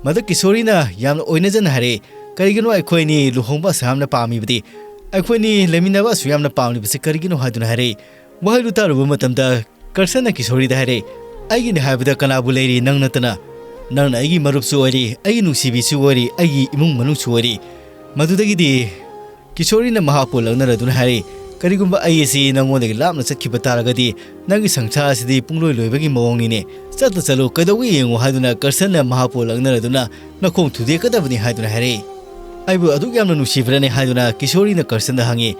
ꯃꯗꯨ ꯀꯤꯁꯣꯔꯤꯅ ꯌꯥꯝꯅ ꯑꯣꯏꯅꯖꯅ ꯍꯥꯏꯔꯛꯏ, "ꯀꯔꯤꯒꯤꯅꯣ ꯑꯩꯈꯣꯏ ꯑꯅꯤ ꯂꯨꯍꯣꯡꯕ ꯑꯁꯨꯛ ꯌꯥꯝꯅ ꯄꯥꯝꯃꯤꯕꯗꯤ? ꯑꯩꯈꯣꯏ ꯑꯅꯤ ꯂꯩꯃꯤꯟꯅꯕ ꯑꯁꯨꯛ ꯌꯥꯝꯅ ꯄꯥꯝꯂꯤꯕꯁꯤ ꯀꯔꯤꯒꯤꯅꯣ?" ꯍꯥꯏꯗꯨꯅ ꯍꯥꯏꯔꯛꯏ꯫ ꯋꯥꯍꯩꯗꯨ ꯇꯥꯔꯨꯕ ꯃꯇꯝꯗ ꯀꯔꯁꯟꯅ ꯀꯤꯁꯣꯔꯤꯗ ꯍꯥꯏꯔꯛꯏ, "ꯑꯩꯒꯤꯅꯤ ꯍꯥꯏꯕꯗ ꯀꯅꯥꯕꯨ ꯂꯩꯔꯤ ꯅꯪ ꯅꯠꯇꯅ? ꯅꯪꯅ ꯑꯩꯒꯤ ꯃꯔꯨꯞꯁꯨ ꯑꯣꯏꯔꯤ, ꯑꯩꯒꯤ ꯅꯨꯡꯁꯤꯕꯤꯁꯨ ꯑꯣꯏꯔꯤ, ꯑꯩꯒꯤ ꯏꯃꯨꯡ ꯃꯅꯨꯡꯁꯨ ꯑꯣꯏꯔꯤ꯫" ꯃꯗꯨꯗꯒꯤꯗꯤ ꯀꯤꯁꯣꯔꯤꯅ ꯃꯍꯥꯛꯄꯨ ꯂꯛꯅꯔꯗꯨꯅ ꯍꯥꯏꯔꯛꯏ, "ꯀꯔꯤꯒꯨꯝꯕ ꯑꯩ ꯑꯁꯤ ꯅꯪꯉꯣꯟꯗꯒꯤ ꯂꯥꯞꯅ ꯆꯠꯈꯤꯕ ꯇꯥꯔꯒꯗꯤ ꯅꯪꯒꯤ ꯁꯪꯁꯥꯔ ꯑꯁꯤꯗꯤ ꯄꯨꯡꯂꯣꯏ ꯂꯣꯏꯕꯒꯤ ꯃꯑꯣꯡꯅꯤꯅꯦ꯫ ꯆꯠꯇ ꯆꯠꯂꯨ, ꯀꯩꯗꯧꯕ ꯌꯦꯡꯉꯨ" ꯍꯥꯏꯗꯨꯅ ꯀꯔꯁꯟꯅ ꯃꯍꯥꯛꯄꯨ ꯂꯛꯅꯔꯗꯨꯅ ꯅꯈꯣꯡ ꯊꯨꯗꯦꯛꯀꯗꯕꯅꯤ ꯍꯥꯏꯗꯨꯅ ꯍꯥꯏꯔꯛꯏ꯫ "ꯑꯩꯕꯨ ꯑꯗꯨꯛ ꯌꯥꯝꯅ ꯅꯨꯡꯁꯤꯕ꯭ꯔꯅꯦ?" ꯍꯥꯏꯗꯨꯅ ꯀꯤꯁꯣꯔꯤꯅ ꯀꯔꯁꯟꯗ ꯍꯪꯉꯤ꯫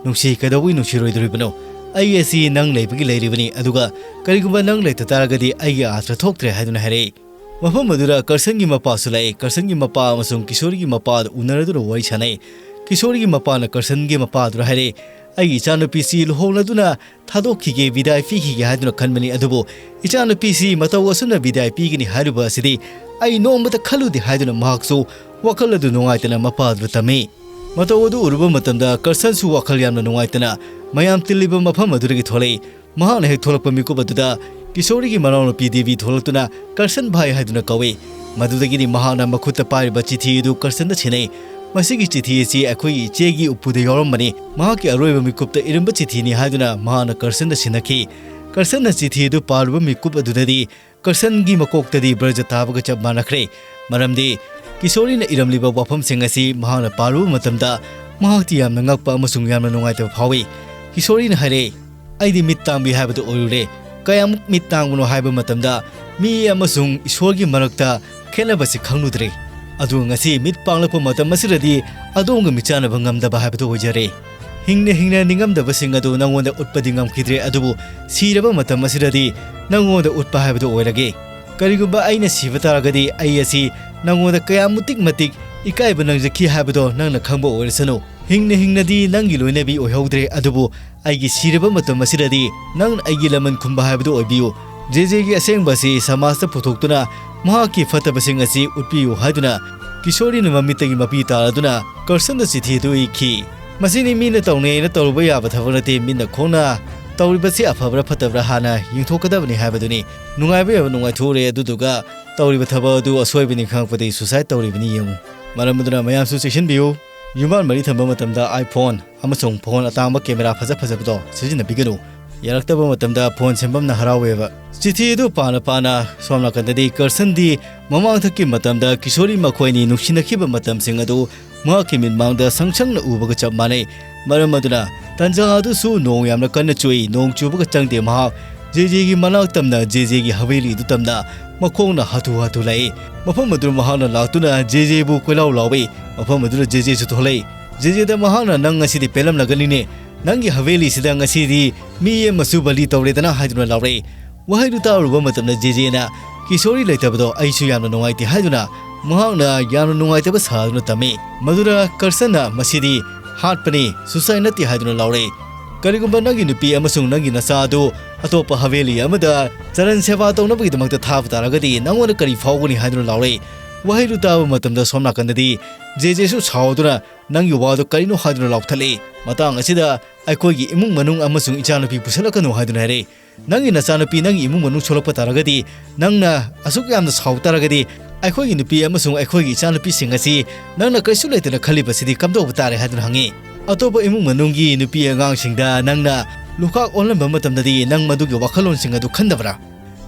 "ꯅꯨꯡꯁꯤ, ꯀꯩꯗꯧꯕꯩ ꯅꯨꯡꯁꯤꯔꯣꯏꯗꯣꯔꯤꯕꯅꯣ? ꯑꯩ ꯑꯁꯤ ꯅꯪ ꯂꯩꯕꯒꯤ ꯂꯩꯔꯤꯕꯅꯤ, ꯑꯗꯨꯒ ꯀꯔꯤꯒꯨꯝꯕ ꯅꯪ ꯂꯩꯇ ꯇꯥꯔꯒꯗꯤ ꯑꯩꯒꯤ ꯑꯥꯔꯊ ꯊꯣꯛꯇ꯭ꯔꯦ" ꯍꯥꯏꯗꯨꯅ ꯍꯥꯏꯔꯛꯏ꯫ ꯃꯐꯝ ꯑꯗꯨꯗ ꯀꯔꯁꯟꯒꯤ ꯃꯄꯥꯁꯨ ꯂꯥꯛꯏ꯫ ꯀꯔꯁꯟꯒꯤ ꯃꯄꯥ ꯑꯃꯁꯨꯡ ꯀꯤꯁꯣꯔꯤꯒꯤ ꯃꯄꯥꯗ ꯎꯅꯔꯗꯨꯅ ꯋꯥꯔꯤ ꯁꯥꯟꯅꯩ꯫ ꯀꯤꯁꯣꯔꯤꯒꯤ ꯃꯄꯥꯅ ꯀꯔꯁꯟꯒꯤ ꯃꯄꯥꯗꯨꯗ ꯍꯥꯏꯔꯛꯏ, "ꯑꯩꯒꯤ ꯏꯆꯥꯅꯨꯄꯤꯁꯤ ꯂꯨꯍꯣꯡꯂꯗꯨꯅ ꯊꯥꯗꯣꯛꯈꯤꯒꯦ, ꯕꯤꯗꯥꯏ ꯄꯤꯈꯤꯒꯦ ꯍꯥꯏꯗꯨꯅ ꯈꯟꯕꯅꯤ, ꯑꯗꯨꯕꯨ ꯏꯆꯥꯅꯨꯄꯤꯁꯤ ꯃꯇꯧ ꯑꯁꯨꯝꯅ ꯕꯤꯗꯥꯏ ꯄꯤꯒꯅꯤ ꯍꯥꯏꯔꯨꯕ ꯑꯁꯤꯗꯤ ꯑꯩ ꯅꯣꯡꯃꯇ ꯈꯜꯂꯨꯗꯦ" ꯍꯥꯏꯗꯨꯅ ꯃꯍꯥꯛꯁꯨ ꯋꯥꯈꯜ ꯑꯗꯨ ꯅꯨꯡꯉꯥꯏꯇꯅ ꯃꯄꯥꯗꯨꯗ ꯇꯝꯃꯤ꯫ ꯃꯇꯧ ꯑꯗꯨ ꯎꯔꯨꯕ ꯃꯇꯝꯗ ꯀꯔꯁꯟꯁꯨ ꯋꯥꯈꯜ ꯌꯥꯝꯅ ꯅꯨꯡꯉꯥꯏꯇꯅ ꯃꯌꯥꯝ ꯇꯤꯜꯂꯤꯕ ꯃꯐꯝ ꯑꯗꯨꯗꯒꯤ ꯊꯣꯛꯂꯛꯏ꯫ ꯃꯍꯥꯛꯅ ꯍꯦꯛ ꯊꯣꯛꯂꯛꯄ ꯃꯤꯀꯨꯞ ꯑꯗꯨꯗ ꯀꯤꯁꯣꯔꯤꯒꯤ ꯃꯅꯥꯎꯅꯨꯄꯤ ꯗꯦꯕꯤ ꯊꯣꯛꯂꯛꯇꯨꯅ "ꯀꯔꯁꯟ ꯚꯥꯏ" ꯍꯥꯏꯗꯨꯅ ꯀꯧꯏ꯫ ꯃꯗꯨꯗꯒꯤꯗꯤ ꯃꯍꯥꯛꯅ ꯃꯈꯨꯠꯇ ꯄꯥꯏꯔꯤꯕ ꯆꯤꯊꯤ ꯑꯗꯨ ꯀꯔꯁꯟꯗ ꯁꯤꯟꯅꯩ꯫ "ꯃꯁꯤꯒꯤ ꯆꯤꯊꯤ ꯑꯁꯤ ꯑꯩꯈꯣꯏꯒꯤ ꯏꯆꯦꯒꯤ ꯎꯄꯨꯗ ꯌꯥꯎꯔꯝꯕꯅꯤ꯫ ꯃꯍꯥꯛꯀꯤ ꯑꯔꯣꯏꯕ ꯃꯤꯀꯨꯞꯇ ꯏꯔꯝꯕ ꯆꯤꯊꯤꯅꯤ" ꯍꯥꯏꯗꯨꯅ ꯃꯍꯥꯛꯅ ꯀꯔꯁꯟꯗ ꯁꯤꯟꯅꯈꯤ꯫ ꯀꯔꯁꯟꯅ ꯆꯤꯊꯤ ꯑꯗꯨ ꯄꯥꯔꯨꯕ ꯃꯤꯀꯨꯞ ꯑꯗꯨꯗꯗꯤ ꯀꯔꯁꯟꯒꯤ ꯃꯀꯣꯛꯇꯗꯤ ꯕ꯭ꯔꯖ ꯇꯥꯕꯒ ꯆꯞ ꯃꯥꯟꯅꯈ꯭ꯔꯦ꯫ ꯃꯔꯝꯗꯤ ꯀꯤꯁꯣꯔꯤꯅ ꯏꯔꯝꯂꯤꯕ ꯋꯥꯐꯝꯁꯤꯡ ꯑꯁꯤ ꯃꯍꯥꯛꯅ ꯄꯥꯔꯨꯕ ꯃꯇꯝꯗ ꯃꯍꯥꯛꯇꯤ ꯌꯥꯝꯅ ꯉꯛꯄ ꯑꯃꯁꯨꯡ ꯌꯥꯝꯅ ꯅꯨꯡꯉꯥꯏꯇꯕ ꯐꯥꯎꯏ꯫ ꯀꯤꯁꯣꯔꯤꯅ ꯍꯥꯏꯔꯛꯏ, "ꯑꯩꯗꯤ ꯃꯤꯠ ꯇꯥꯡꯕꯤ ꯍꯥꯏꯕꯗꯨ ꯑꯣꯏꯔꯨꯔꯦ꯫ ꯀꯌꯥꯃꯨꯛ ꯃꯤꯠ ꯇꯥꯡꯕꯅꯣ ꯍꯥꯏꯕ ꯃꯇꯝꯗ ꯃꯤ ꯑꯃꯁꯨꯡ ꯏꯁꯣꯔꯒꯤ ꯃꯔꯛꯇ ꯈꯦꯠꯅꯕꯁꯤ ꯈꯪꯂꯨꯗ꯭ꯔꯦ꯫ ꯑꯗꯨꯒ ꯉꯁꯤ ꯃꯤꯠ ꯄꯥꯡꯂꯛꯄ ꯃꯇꯝ ꯑꯁꯤꯗꯗꯤ ꯑꯗꯣꯝꯒ ꯃꯤꯠꯆꯥꯟꯅꯕ ꯉꯝꯗꯕ ꯍꯥꯏꯕꯗꯨ ꯑꯣꯏꯖꯔꯦ"꯫ ꯍꯤꯡꯅ ꯍꯤꯡꯅ ꯅꯤꯡꯉꯝꯗꯕꯁꯤꯡ ꯑꯗꯨ ꯅꯪꯉꯣꯟꯗ ꯎꯠꯄꯗꯤ ꯉꯝꯈꯤꯗ꯭ꯔꯦ, ꯑꯗꯨꯕꯨ ꯁꯤꯔꯕ ꯃꯇꯝ ꯑꯁꯤꯗꯗꯤ ꯅꯪꯉꯣꯟꯗ ꯎꯠꯄ ꯍꯥꯏꯕꯗꯨ ꯑꯣꯏꯔꯒꯦ꯫ ꯀꯔꯤꯒꯨꯝꯕ ꯑꯩꯅ ꯁꯤꯕ ꯇꯥꯔꯒꯗꯤ ꯑꯩ ꯑꯁꯤ ꯅꯪꯉꯣꯟꯗ ꯀꯌꯥꯃꯨꯛ ꯃꯇꯤꯛ ꯏꯀꯥꯏꯕ ꯅꯪꯖꯈꯤ ꯍꯥꯏꯕꯗꯣ ꯅꯪꯅ ꯈꯪꯕ ꯑꯣꯏꯔꯁꯅꯨ꯫ ꯍꯤꯡꯅ ꯍꯤꯡꯅꯗꯤ ꯅꯪꯒꯤ ꯂꯣꯏꯅꯕꯤ ꯑꯣꯏꯍꯧꯗ꯭ꯔꯦ, ꯑꯗꯨꯕꯨ ꯑꯩꯒꯤ ꯁꯤꯔꯕ ꯃꯇꯝ ꯑꯁꯤꯗꯗꯤ ꯅꯪꯅ ꯑꯩꯒꯤ ꯂꯃꯟ ꯈꯨꯝꯕ ꯍꯥꯏꯕꯗꯨ ꯑꯣꯏꯕꯤꯌꯨ꯫ ꯖꯦꯖꯦꯒꯤ ꯑꯁꯦꯡꯕ ꯑꯁꯤ ꯁꯃꯥꯖꯇ ꯄꯨꯊꯣꯛꯇꯨꯅ ꯃꯍꯥꯛꯀꯤ ꯐꯠꯇꯕꯁꯤꯡ ꯑꯁꯤ ꯎꯠꯄꯤꯌꯨ ꯍꯥꯏꯗꯨꯅ ꯀꯤꯁꯣꯔꯤꯅ ꯃꯃꯤꯠꯇꯒꯤ ꯃꯄꯤ ꯇꯥꯔꯗꯨꯅ ꯀꯔꯁꯟꯗ ꯆꯤꯊꯤ ꯑꯗꯨ ꯏꯈꯤ꯫ ꯃꯁꯤꯅꯤ ꯃꯤꯅ ꯇꯧꯅꯩꯅ ꯇꯧꯔꯨꯕ ꯌꯥꯕ ꯊꯕꯛ ꯅꯠꯇꯦ, ꯃꯤꯠꯅ ꯈꯣꯡꯅ ꯇꯧꯔꯤꯕꯁꯤ ꯑꯐꯕ꯭ꯔꯥ ꯐꯠꯇꯕ꯭ꯔꯥ ꯍꯥꯟꯅ ꯌꯦꯡꯊꯣꯛꯀꯗꯕꯅꯤ ꯍꯥꯏꯕꯗꯨꯅꯤ꯫ ꯅꯨꯡꯉꯥꯏꯕ ꯌꯥꯕ ꯅꯨꯡꯉꯥꯏꯊꯣꯛꯎꯔꯦ, ꯑꯗꯨꯗꯨꯒ ꯇꯧꯔꯤꯕ ꯊꯕꯛ ꯑꯗꯨ ꯑꯁꯣꯏꯕꯅꯤ ꯈꯪꯉꯛꯄꯗꯒꯤ suicide ꯇꯧꯔꯤꯕꯅꯤ ꯌꯦꯡꯉꯨ꯫ ꯃꯔꯝ ꯑꯗꯨꯅ ꯃꯌꯥꯝꯁꯨ ꯆꯦꯛꯁꯤꯟꯕꯤꯌꯨ꯫ ꯌꯨꯝꯕꯥꯟ ꯃꯔꯤ ꯊꯝꯕ ꯃꯇꯝꯗ iPhone ꯑꯃꯁꯨꯡ phone ꯑꯇꯥꯡꯕ camera ꯐꯖ ꯐꯖꯕꯗꯣ ꯁꯤꯖꯤꯟꯅꯕꯤꯒꯅꯨ꯫ ꯌꯥꯔꯛꯇꯕ ꯃꯇꯝꯗ phone ꯁꯦꯝꯐꯝꯅ ꯍꯔꯥꯎꯋꯦꯕ꯫ ꯆꯤꯊꯤ ꯑꯗꯨ ꯄꯥꯅ ꯄꯥꯅ ꯁꯣꯝ ꯅꯥꯀꯟꯗꯗꯤ ꯀꯔꯁꯟꯗꯤ ꯃꯃꯥꯡꯊꯛꯀꯤ ꯃꯇꯝꯗ ꯀꯤꯁꯣꯔꯤ ꯃꯈꯣꯏ ꯑꯅꯤ ꯅꯨꯡꯁꯤꯅꯈꯤꯕ ꯃꯇꯝꯁꯤꯡ ꯑꯗꯨ ꯃꯍꯥꯛꯀꯤ ꯃꯤꯠꯃꯥꯡꯗ ꯁꯪ ꯁꯪꯅ ꯎꯕꯒ ꯆꯞ ꯃꯥꯟꯅꯩ꯫ ꯃꯔꯝ ꯑꯗꯨꯅ ꯇꯟꯖꯥ ꯑꯗꯨꯁꯨ ꯅꯣꯡ ꯌꯥꯝꯅ ꯀꯟꯅ ꯆꯨꯏ꯫ ꯅꯣꯡ ꯆꯨꯕꯒ ꯆꯪꯗꯦ ꯃꯍꯥꯛ ꯖꯦꯖꯦꯒꯤ ꯃꯅꯥꯛ ꯇꯝꯅ ꯖꯦꯖꯦꯒꯤ ꯍꯕꯦꯂꯤ ꯑꯗꯨ ꯇꯝꯅ ꯃꯈꯣꯡꯅ ꯍꯥꯊꯨ ꯍꯥꯊꯨ ꯂꯥꯛꯏ꯫ ꯃꯐꯝ ꯑꯗꯨ ꯃꯍꯥꯛꯅ ꯂꯥꯛꯇꯨꯅ ꯖꯦꯖꯦꯕꯨ ꯀꯣꯏꯂꯥꯎ ꯂꯥꯎꯏ꯫ ꯃꯐꯝ ꯑꯗꯨꯗ ꯖꯦꯖꯦꯁꯨ ꯊꯣꯛꯂꯛꯏ꯫ ꯖꯦꯖꯦꯗ ꯃꯍꯥꯛꯅ "ꯅꯪ ꯉꯁꯤꯗꯤ ꯄꯦꯜꯂꯝꯂꯒꯅꯤꯅꯦ, ꯅꯪꯒꯤ ꯍꯕꯦꯂꯤꯁꯤꯗ ꯉꯁꯤꯗꯤ ꯃꯤ ꯑꯃꯁꯨ ꯕꯂꯤ ꯇꯧꯔꯦꯗꯅ" ꯍꯥꯏꯗꯨꯅ ꯂꯥꯎꯔꯛꯏ꯫ ꯋꯥꯍꯩꯗꯨ ꯇꯥꯔꯨꯕ ꯃꯇꯝꯗ ꯖꯦꯖꯦꯅ "ꯀꯤꯁꯣꯔꯤ ꯂꯩꯇꯕꯗꯣ ꯑꯩꯁꯨ ꯌꯥꯝꯅ ꯅꯨꯡꯉꯥꯏꯇꯦ" ꯍꯥꯏꯗꯨꯅ ꯃꯍꯥꯛꯅ ꯌꯥꯝꯅ ꯅꯨꯡꯉꯥꯏꯇꯕ ꯁꯥꯗꯨꯅ ꯇꯝꯃꯤ꯫ ꯃꯗꯨꯗ ꯀꯔꯁꯟꯅ "ꯃꯁꯤꯗꯤ ꯍꯥꯠꯄꯅꯤ, suicide ꯅꯠꯇꯦ" ꯍꯥꯏꯗꯨꯅ ꯂꯥꯎꯔꯛꯏ꯫ "ꯀꯔꯤꯒꯨꯝꯕ ꯅꯪꯒꯤ ꯅꯨꯄꯤ ꯑꯃꯁꯨꯡ ꯅꯪꯒꯤ ꯅꯆꯥ ꯑꯗꯨ ꯑꯇꯣꯞꯄ ꯍꯕꯦꯂꯤ ꯑꯃꯗ ꯆꯔꯟ ꯁꯦꯕꯥ ꯇꯧꯅꯕꯒꯤꯗꯃꯛꯇ ꯊꯥꯕ ꯇꯥꯔꯒꯗꯤ ꯅꯪꯉꯣꯟꯗ ꯀꯔꯤ ꯐꯥꯎꯒꯅꯤ?" ꯍꯥꯏꯗꯨꯅ ꯂꯥꯎꯔꯛꯏ꯫ ꯋꯥꯍꯩꯗꯨ ꯇꯥꯕ ꯃꯇꯝꯗ ꯁꯣꯝ ꯅꯥꯀꯟꯗꯗꯤ ꯖꯦꯖꯦꯁꯨ ꯁꯥꯎꯗꯨꯅ "ꯅꯪꯒꯤ ꯋꯥꯗꯨ ꯀꯔꯤꯅꯣ?" ꯍꯥꯏꯗꯨꯅ ꯂꯥꯎꯊꯠꯂꯛꯏ꯫ ꯃꯇꯥꯡ ꯑꯁꯤꯗ "ꯑꯩꯈꯣꯏꯒꯤ ꯏꯃꯨꯡ ꯃꯅꯨꯡ ꯑꯃꯁꯨꯡ ꯏꯆꯥꯅꯨꯄꯤ ꯄꯨꯁꯜꯂꯛꯀꯅꯨ" ꯍꯥꯏꯗꯨꯅ ꯍꯥꯏꯔꯛꯏ꯫ "ꯅꯪꯒꯤ ꯅꯆꯥꯅꯨꯄꯤ, ꯅꯪꯒꯤ ꯏꯃꯨꯡ ꯃꯅꯨꯡ ꯁꯣꯛꯂꯛꯄ ꯇꯥꯔꯒꯗꯤ, ꯅꯪꯅ ꯑꯁꯨꯛ ꯌꯥꯝꯅ ꯁꯥꯎ ꯇꯥꯔꯒꯗꯤ, ꯑꯩꯈꯣꯏꯒꯤ ꯅꯨꯄꯤ ꯑꯃꯁꯨꯡ ꯑꯩꯈꯣꯏꯒꯤ ꯏꯆꯥꯅꯨꯄꯤꯁꯤꯡ ꯑꯁꯤ ꯅꯪꯅ ꯀꯔꯤꯁꯨ ꯂꯩꯇꯅ ꯈꯜꯂꯤꯕꯁꯤꯗꯤ ꯀꯝꯗꯧꯕ ꯇꯥꯔꯦ?" ꯍꯥꯏꯗꯨꯅ ꯍꯪꯉꯤ꯫ "ꯑꯇꯣꯞꯄ ꯏꯃꯨꯡ ꯃꯅꯨꯡꯒꯤ ꯅꯨꯄꯤ ꯑꯉꯥꯡꯁꯤꯡꯗ ꯅꯪꯅ ꯂꯨꯈꯥꯛ ꯑꯣꯜꯂꯝꯕ ꯃꯇꯝꯗꯗꯤ ꯅꯪ ꯃꯗꯨꯒꯤ ꯋꯥꯈꯜꯂꯣꯟꯁꯤꯡ ꯑꯗꯨ ꯈꯟꯗꯕ꯭ꯔꯥ?"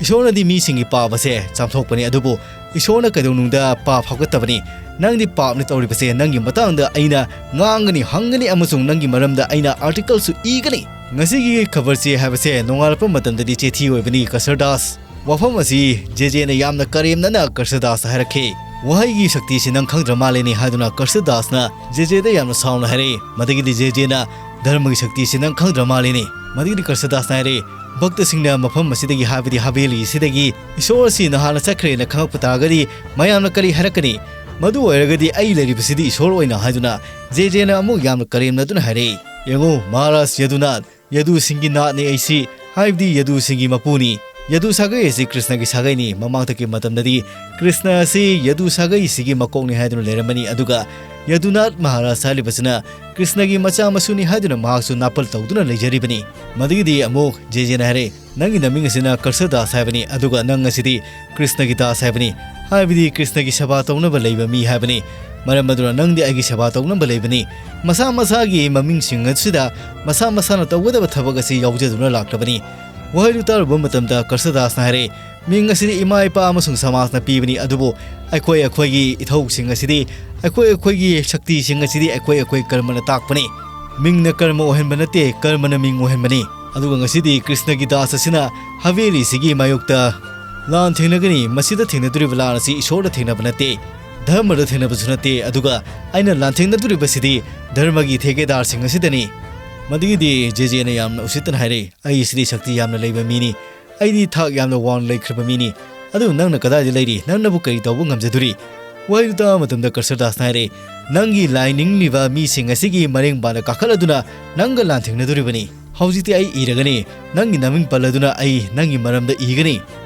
ꯏꯁꯣꯔꯅꯗꯤ ꯃꯤꯁꯤꯡꯒꯤ ꯄꯥꯞ ꯑꯁꯦ ꯆꯥꯝꯊꯣꯛꯄꯅꯤ, ꯑꯗꯨꯕꯨ ꯏꯁꯣꯔꯅ ꯀꯩꯗꯧꯅꯨꯡꯗ ꯄꯥꯞ ꯍꯥꯞꯀꯠꯇꯕꯅꯤ꯫ ꯅꯪꯗꯤ ꯄꯥꯞꯅꯤ ꯇꯧꯔꯤꯕꯁꯦ꯫ ꯅꯪꯒꯤ ꯃꯇꯥꯡꯗ ꯑꯩꯅ ꯉꯥꯡꯒꯅꯤ, ꯍꯪꯒꯅꯤ ꯑꯃꯁꯨꯡ ꯅꯪꯒꯤ ꯃꯔꯝꯗ ꯑꯩꯅ articleꯁꯨ ꯏꯒꯅꯤ꯫ ꯉꯁꯤꯒꯤ ꯈꯕꯔ ꯆꯦ ꯍꯥꯏꯕꯁꯦ ꯅꯣꯡꯉꯥꯜꯂꯛꯄ ꯃꯇꯝꯗꯗꯤ ꯆꯤꯊꯤ ꯑꯣꯏꯕꯅꯤ, ꯀꯁꯔꯗꯥꯁ꯫ ꯋꯥꯐꯝ ꯑꯁꯤ ꯖꯦꯖꯦꯅ ꯌꯥꯝꯅ ꯀꯔꯦꯝꯅꯅ ꯀꯁꯔꯗꯥꯁꯇ ꯍꯥꯏꯔꯛꯈꯤ꯫ "ꯋꯥꯍꯩꯒꯤ ꯁꯛꯇꯤꯁꯤ ꯅꯪ ꯈꯪꯗ꯭ꯔ ꯃꯥꯜꯂꯦꯅꯦ" ꯍꯥꯏꯗꯨꯅ ꯀꯁꯔꯗꯥꯁꯅ ꯖꯦꯖꯦꯗ ꯌꯥꯝꯅ ꯁꯥꯎꯅ ꯍꯥꯏꯔꯛꯏ꯫ ꯃꯗꯒꯤꯗꯤ ꯖꯦꯖꯦꯅ ꯙꯔꯃꯒꯤ ꯁꯛꯇꯤꯁꯤ ꯅꯪ ꯈꯪꯗ꯭ꯔ ꯃꯥꯜꯂꯤꯅꯦ꯫ ꯃꯗꯨꯒꯤꯗꯤ ꯀ꯭ꯔꯁꯗꯥꯁꯅ ꯍꯥꯏꯔꯦ, ꯚꯛꯇꯁꯤꯡꯅ ꯃꯐꯝ ꯑꯁꯤꯗꯒꯤ, ꯍꯥꯏꯕꯗꯤ ꯍꯕꯦꯂꯤ ꯑꯁꯤꯗꯒꯤ ꯏꯁꯣꯔ ꯑꯁꯤ ꯅꯍꯥꯟꯅ ꯆꯠꯈ꯭ꯔꯦꯅ ꯈꯪꯉꯛꯄ ꯇꯥꯔꯒꯗꯤ ꯃꯌꯥꯝꯅ ꯀꯔꯤ ꯍꯥꯏꯔꯛꯀꯅꯤ? ꯃꯗꯨ ꯑꯣꯏꯔꯒꯗꯤ ꯑꯩ ꯂꯩꯔꯤꯕꯁꯤꯗꯤ ꯏꯁꯣꯔ ꯑꯣꯏꯅ ꯍꯥꯏꯗꯨꯅ ꯖꯦ ꯖꯦꯅ ꯑꯃꯨꯛ ꯌꯥꯝꯅ ꯀꯔꯦꯝꯅꯗꯨꯅ ꯍꯥꯏꯔꯛꯏ, "ꯌꯦꯡꯉꯨ ꯃꯍꯥꯔꯥꯖ ꯌꯗꯨꯅꯥꯊ, ꯌꯗꯨꯁꯤꯡꯒꯤ ꯅꯥꯠꯅꯤ ꯑꯩꯁꯤ, ꯍꯥꯏꯕꯗꯤ ꯌꯗꯨꯁꯤꯡꯒꯤ ꯃꯄꯨꯅꯤ꯫ ꯌꯗꯨ ꯁꯥꯒꯩ ꯑꯁꯤ ꯀ꯭ꯔꯤꯁꯅꯒꯤ ꯁꯥꯒꯩꯅꯤ꯫ ꯃꯃꯥꯡꯊꯛꯀꯤ ꯃꯇꯝꯗꯗꯤ ꯀ꯭ꯔꯤꯁꯅ ꯑꯁꯤ ꯌꯗꯨ ꯁꯥꯒꯩꯁꯤꯒꯤ ꯃꯀꯣꯛꯅꯤ ꯍꯥꯏꯗꯨꯅ ꯂꯩꯔꯝꯕꯅꯤ, ꯑꯗꯨꯒ ꯌꯗꯨꯅꯥꯊ ꯃꯍꯥꯔꯥꯖ ꯍꯥꯏꯔꯤꯕꯁꯤꯅ ꯀ꯭ꯔꯤꯁꯅꯒꯤ ꯃꯆꯥ ꯃꯁꯨꯅꯤ ꯍꯥꯏꯗꯨꯅ ꯃꯍꯥꯛꯁꯨ ꯅꯥꯄꯜ ꯇꯧꯗꯨꯅ ꯂꯩꯖꯔꯤꯕꯅꯤ"꯫ ꯃꯗꯨꯒꯤꯗꯤ ꯑꯃꯨꯛ ꯖꯦ ꯖꯦꯅ ꯍꯥꯏꯔꯦ, "ꯅꯪꯒꯤ ꯅꯃꯤꯡ ꯑꯁꯤꯅ ꯀ꯭ꯔꯁꯗꯥꯁ ꯍꯥꯏꯕꯅꯤ, ꯑꯗꯨꯒ ꯅꯪ ꯑꯁꯤꯗꯤ ꯀ꯭ꯔꯤꯁꯅꯒꯤ ꯗꯥꯁ ꯍꯥꯏꯕꯅꯤ, ꯍꯥꯏꯕꯗꯤ ꯀ꯭ꯔꯤꯁꯅꯒꯤ ꯁꯦꯕꯥ ꯇꯧꯅꯕ ꯂꯩꯕ ꯃꯤ ꯍꯥꯏꯕꯅꯤ꯫ ꯃꯔꯝ ꯑꯗꯨꯅ ꯅꯪꯗꯤ ꯑꯩꯒꯤ ꯁꯦꯕꯥ ꯇꯧꯅꯕ ꯂꯩꯕꯅꯤ"꯫ ꯃꯁꯥ ꯃꯁꯥꯒꯤ ꯃꯃꯤꯡꯁꯤꯡ ꯑꯁꯤꯗ ꯃꯁꯥ ꯃꯁꯥꯅ ꯇꯧꯒꯗꯕ ꯊꯕꯛ ꯑꯁꯤ ꯌꯥꯎꯖꯗꯨꯅ ꯂꯥꯛꯂꯕꯅꯤ꯫ ꯋꯥꯍꯩꯗꯨ ꯇꯥꯔꯨꯕ ꯃꯇꯝꯗ ꯀ꯭ꯔꯁꯗꯥꯁꯅ ꯍꯥꯏꯔꯦ, "ꯃꯤꯡ ꯑꯁꯤꯗꯤ ꯏꯃꯥ ꯏꯄꯥ ꯑꯃꯁꯨꯡ ꯁꯃꯥꯖꯅ ꯄꯤꯕꯅꯤ, ꯑꯗꯨꯕꯨ ꯑꯩꯈꯣꯏ ꯑꯩꯈꯣꯏꯒꯤ ꯏꯊꯧꯁꯤꯡ ꯑꯁꯤꯗꯤ, ꯑꯩꯈꯣꯏ ꯑꯩꯈꯣꯏꯒꯤ ꯁꯛꯇꯤꯁꯤꯡ ꯑꯁꯤꯗꯤ ꯑꯩꯈꯣꯏ ꯑꯩꯈꯣꯏ ꯀꯔꯃꯅ ꯇꯥꯛꯄꯅꯤ꯫ ꯃꯤꯡꯅ ꯀꯔꯃ ꯑꯣꯏꯍꯟꯕ ꯅꯠꯇꯦ, ꯀꯔꯃꯅ ꯃꯤꯡ ꯑꯣꯏꯍꯟꯕꯅꯤ꯫ ꯑꯗꯨꯒ ꯉꯁꯤꯗꯤ ꯀ꯭ꯔꯤꯁꯅꯒꯤ ꯗꯥꯁ ꯑꯁꯤꯅ ꯍꯕꯦꯂꯤꯁꯤꯒꯤ ꯃꯥꯌꯣꯛꯇ ꯂꯥꯟ ꯊꯦꯡꯅꯒꯅꯤ꯫ ꯃꯁꯤꯗ ꯊꯦꯡꯅꯗꯣꯔꯤꯕ ꯂꯥꯟ ꯑꯁꯤ ꯏꯁꯣꯔꯗ ꯊꯦꯡꯅꯕ ꯅꯠꯇꯦ, ꯙꯔꯃꯗ ꯊꯦꯡꯅꯕꯁꯨ ꯅꯠꯇꯦ, ꯑꯗꯨꯒ ꯑꯩꯅ ꯂꯥꯟꯊꯦꯡꯅꯗꯣꯔꯤꯕꯁꯤꯗꯤ ꯙꯔꯃꯒꯤ ꯊꯦꯀꯦꯗꯥꯔꯁꯤꯡ ꯑꯁꯤꯗꯅꯤ"꯫ ꯃꯗꯨꯒꯤꯗꯤ ꯖꯦ ꯖꯦꯅ ꯌꯥꯝꯅ ꯎꯁꯤꯠꯇꯅ ꯍꯥꯏꯔꯛꯏ, "ꯑꯩ ꯁꯤꯗꯤ ꯁꯛꯇꯤ ꯌꯥꯝꯅ ꯂꯩꯕ ꯃꯤꯅꯤ, ꯑꯩꯗꯤ ꯊꯥꯛ ꯌꯥꯝꯅ ꯋꯥꯡꯅ ꯂꯩꯈ꯭ꯔꯕ ꯃꯤꯅꯤ꯫ ꯑꯗꯨ ꯅꯪꯅ ꯀꯗꯥꯏꯗ ꯂꯩꯔꯤ? ꯅꯪꯅꯕꯨ ꯀꯔꯤ ꯇꯧꯕ ꯉꯝꯖꯗꯣꯔꯤ?" ꯋꯥꯍꯩꯗꯨ ꯇꯥꯕ ꯃꯇꯝꯗ ꯀ꯭ꯔꯁꯗꯥꯁꯅ ꯍꯥꯏꯔꯦ, "ꯅꯪꯒꯤ ꯂꯥꯏ ꯅꯤꯡꯂꯤꯕ ꯃꯤꯁꯤꯡ ꯑꯁꯤꯒꯤ ꯃꯔꯦꯡꯕꯥꯟꯗ ꯀꯥꯈꯠꯂꯗꯨꯅ ꯅꯪꯒ ꯂꯥꯟꯊꯦꯡꯅꯗꯣꯔꯤꯕꯅꯤ꯫ ꯍꯧꯖꯤꯛꯇꯤ ꯑꯩ ꯏꯔꯒꯅꯤ, ꯅꯪꯒꯤ ꯅꯃꯤꯡ ꯄꯜꯂꯗꯨꯅ ꯑꯩ ꯅꯪꯒꯤ ꯃꯔꯝꯗ ꯏꯒꯅꯤ꯫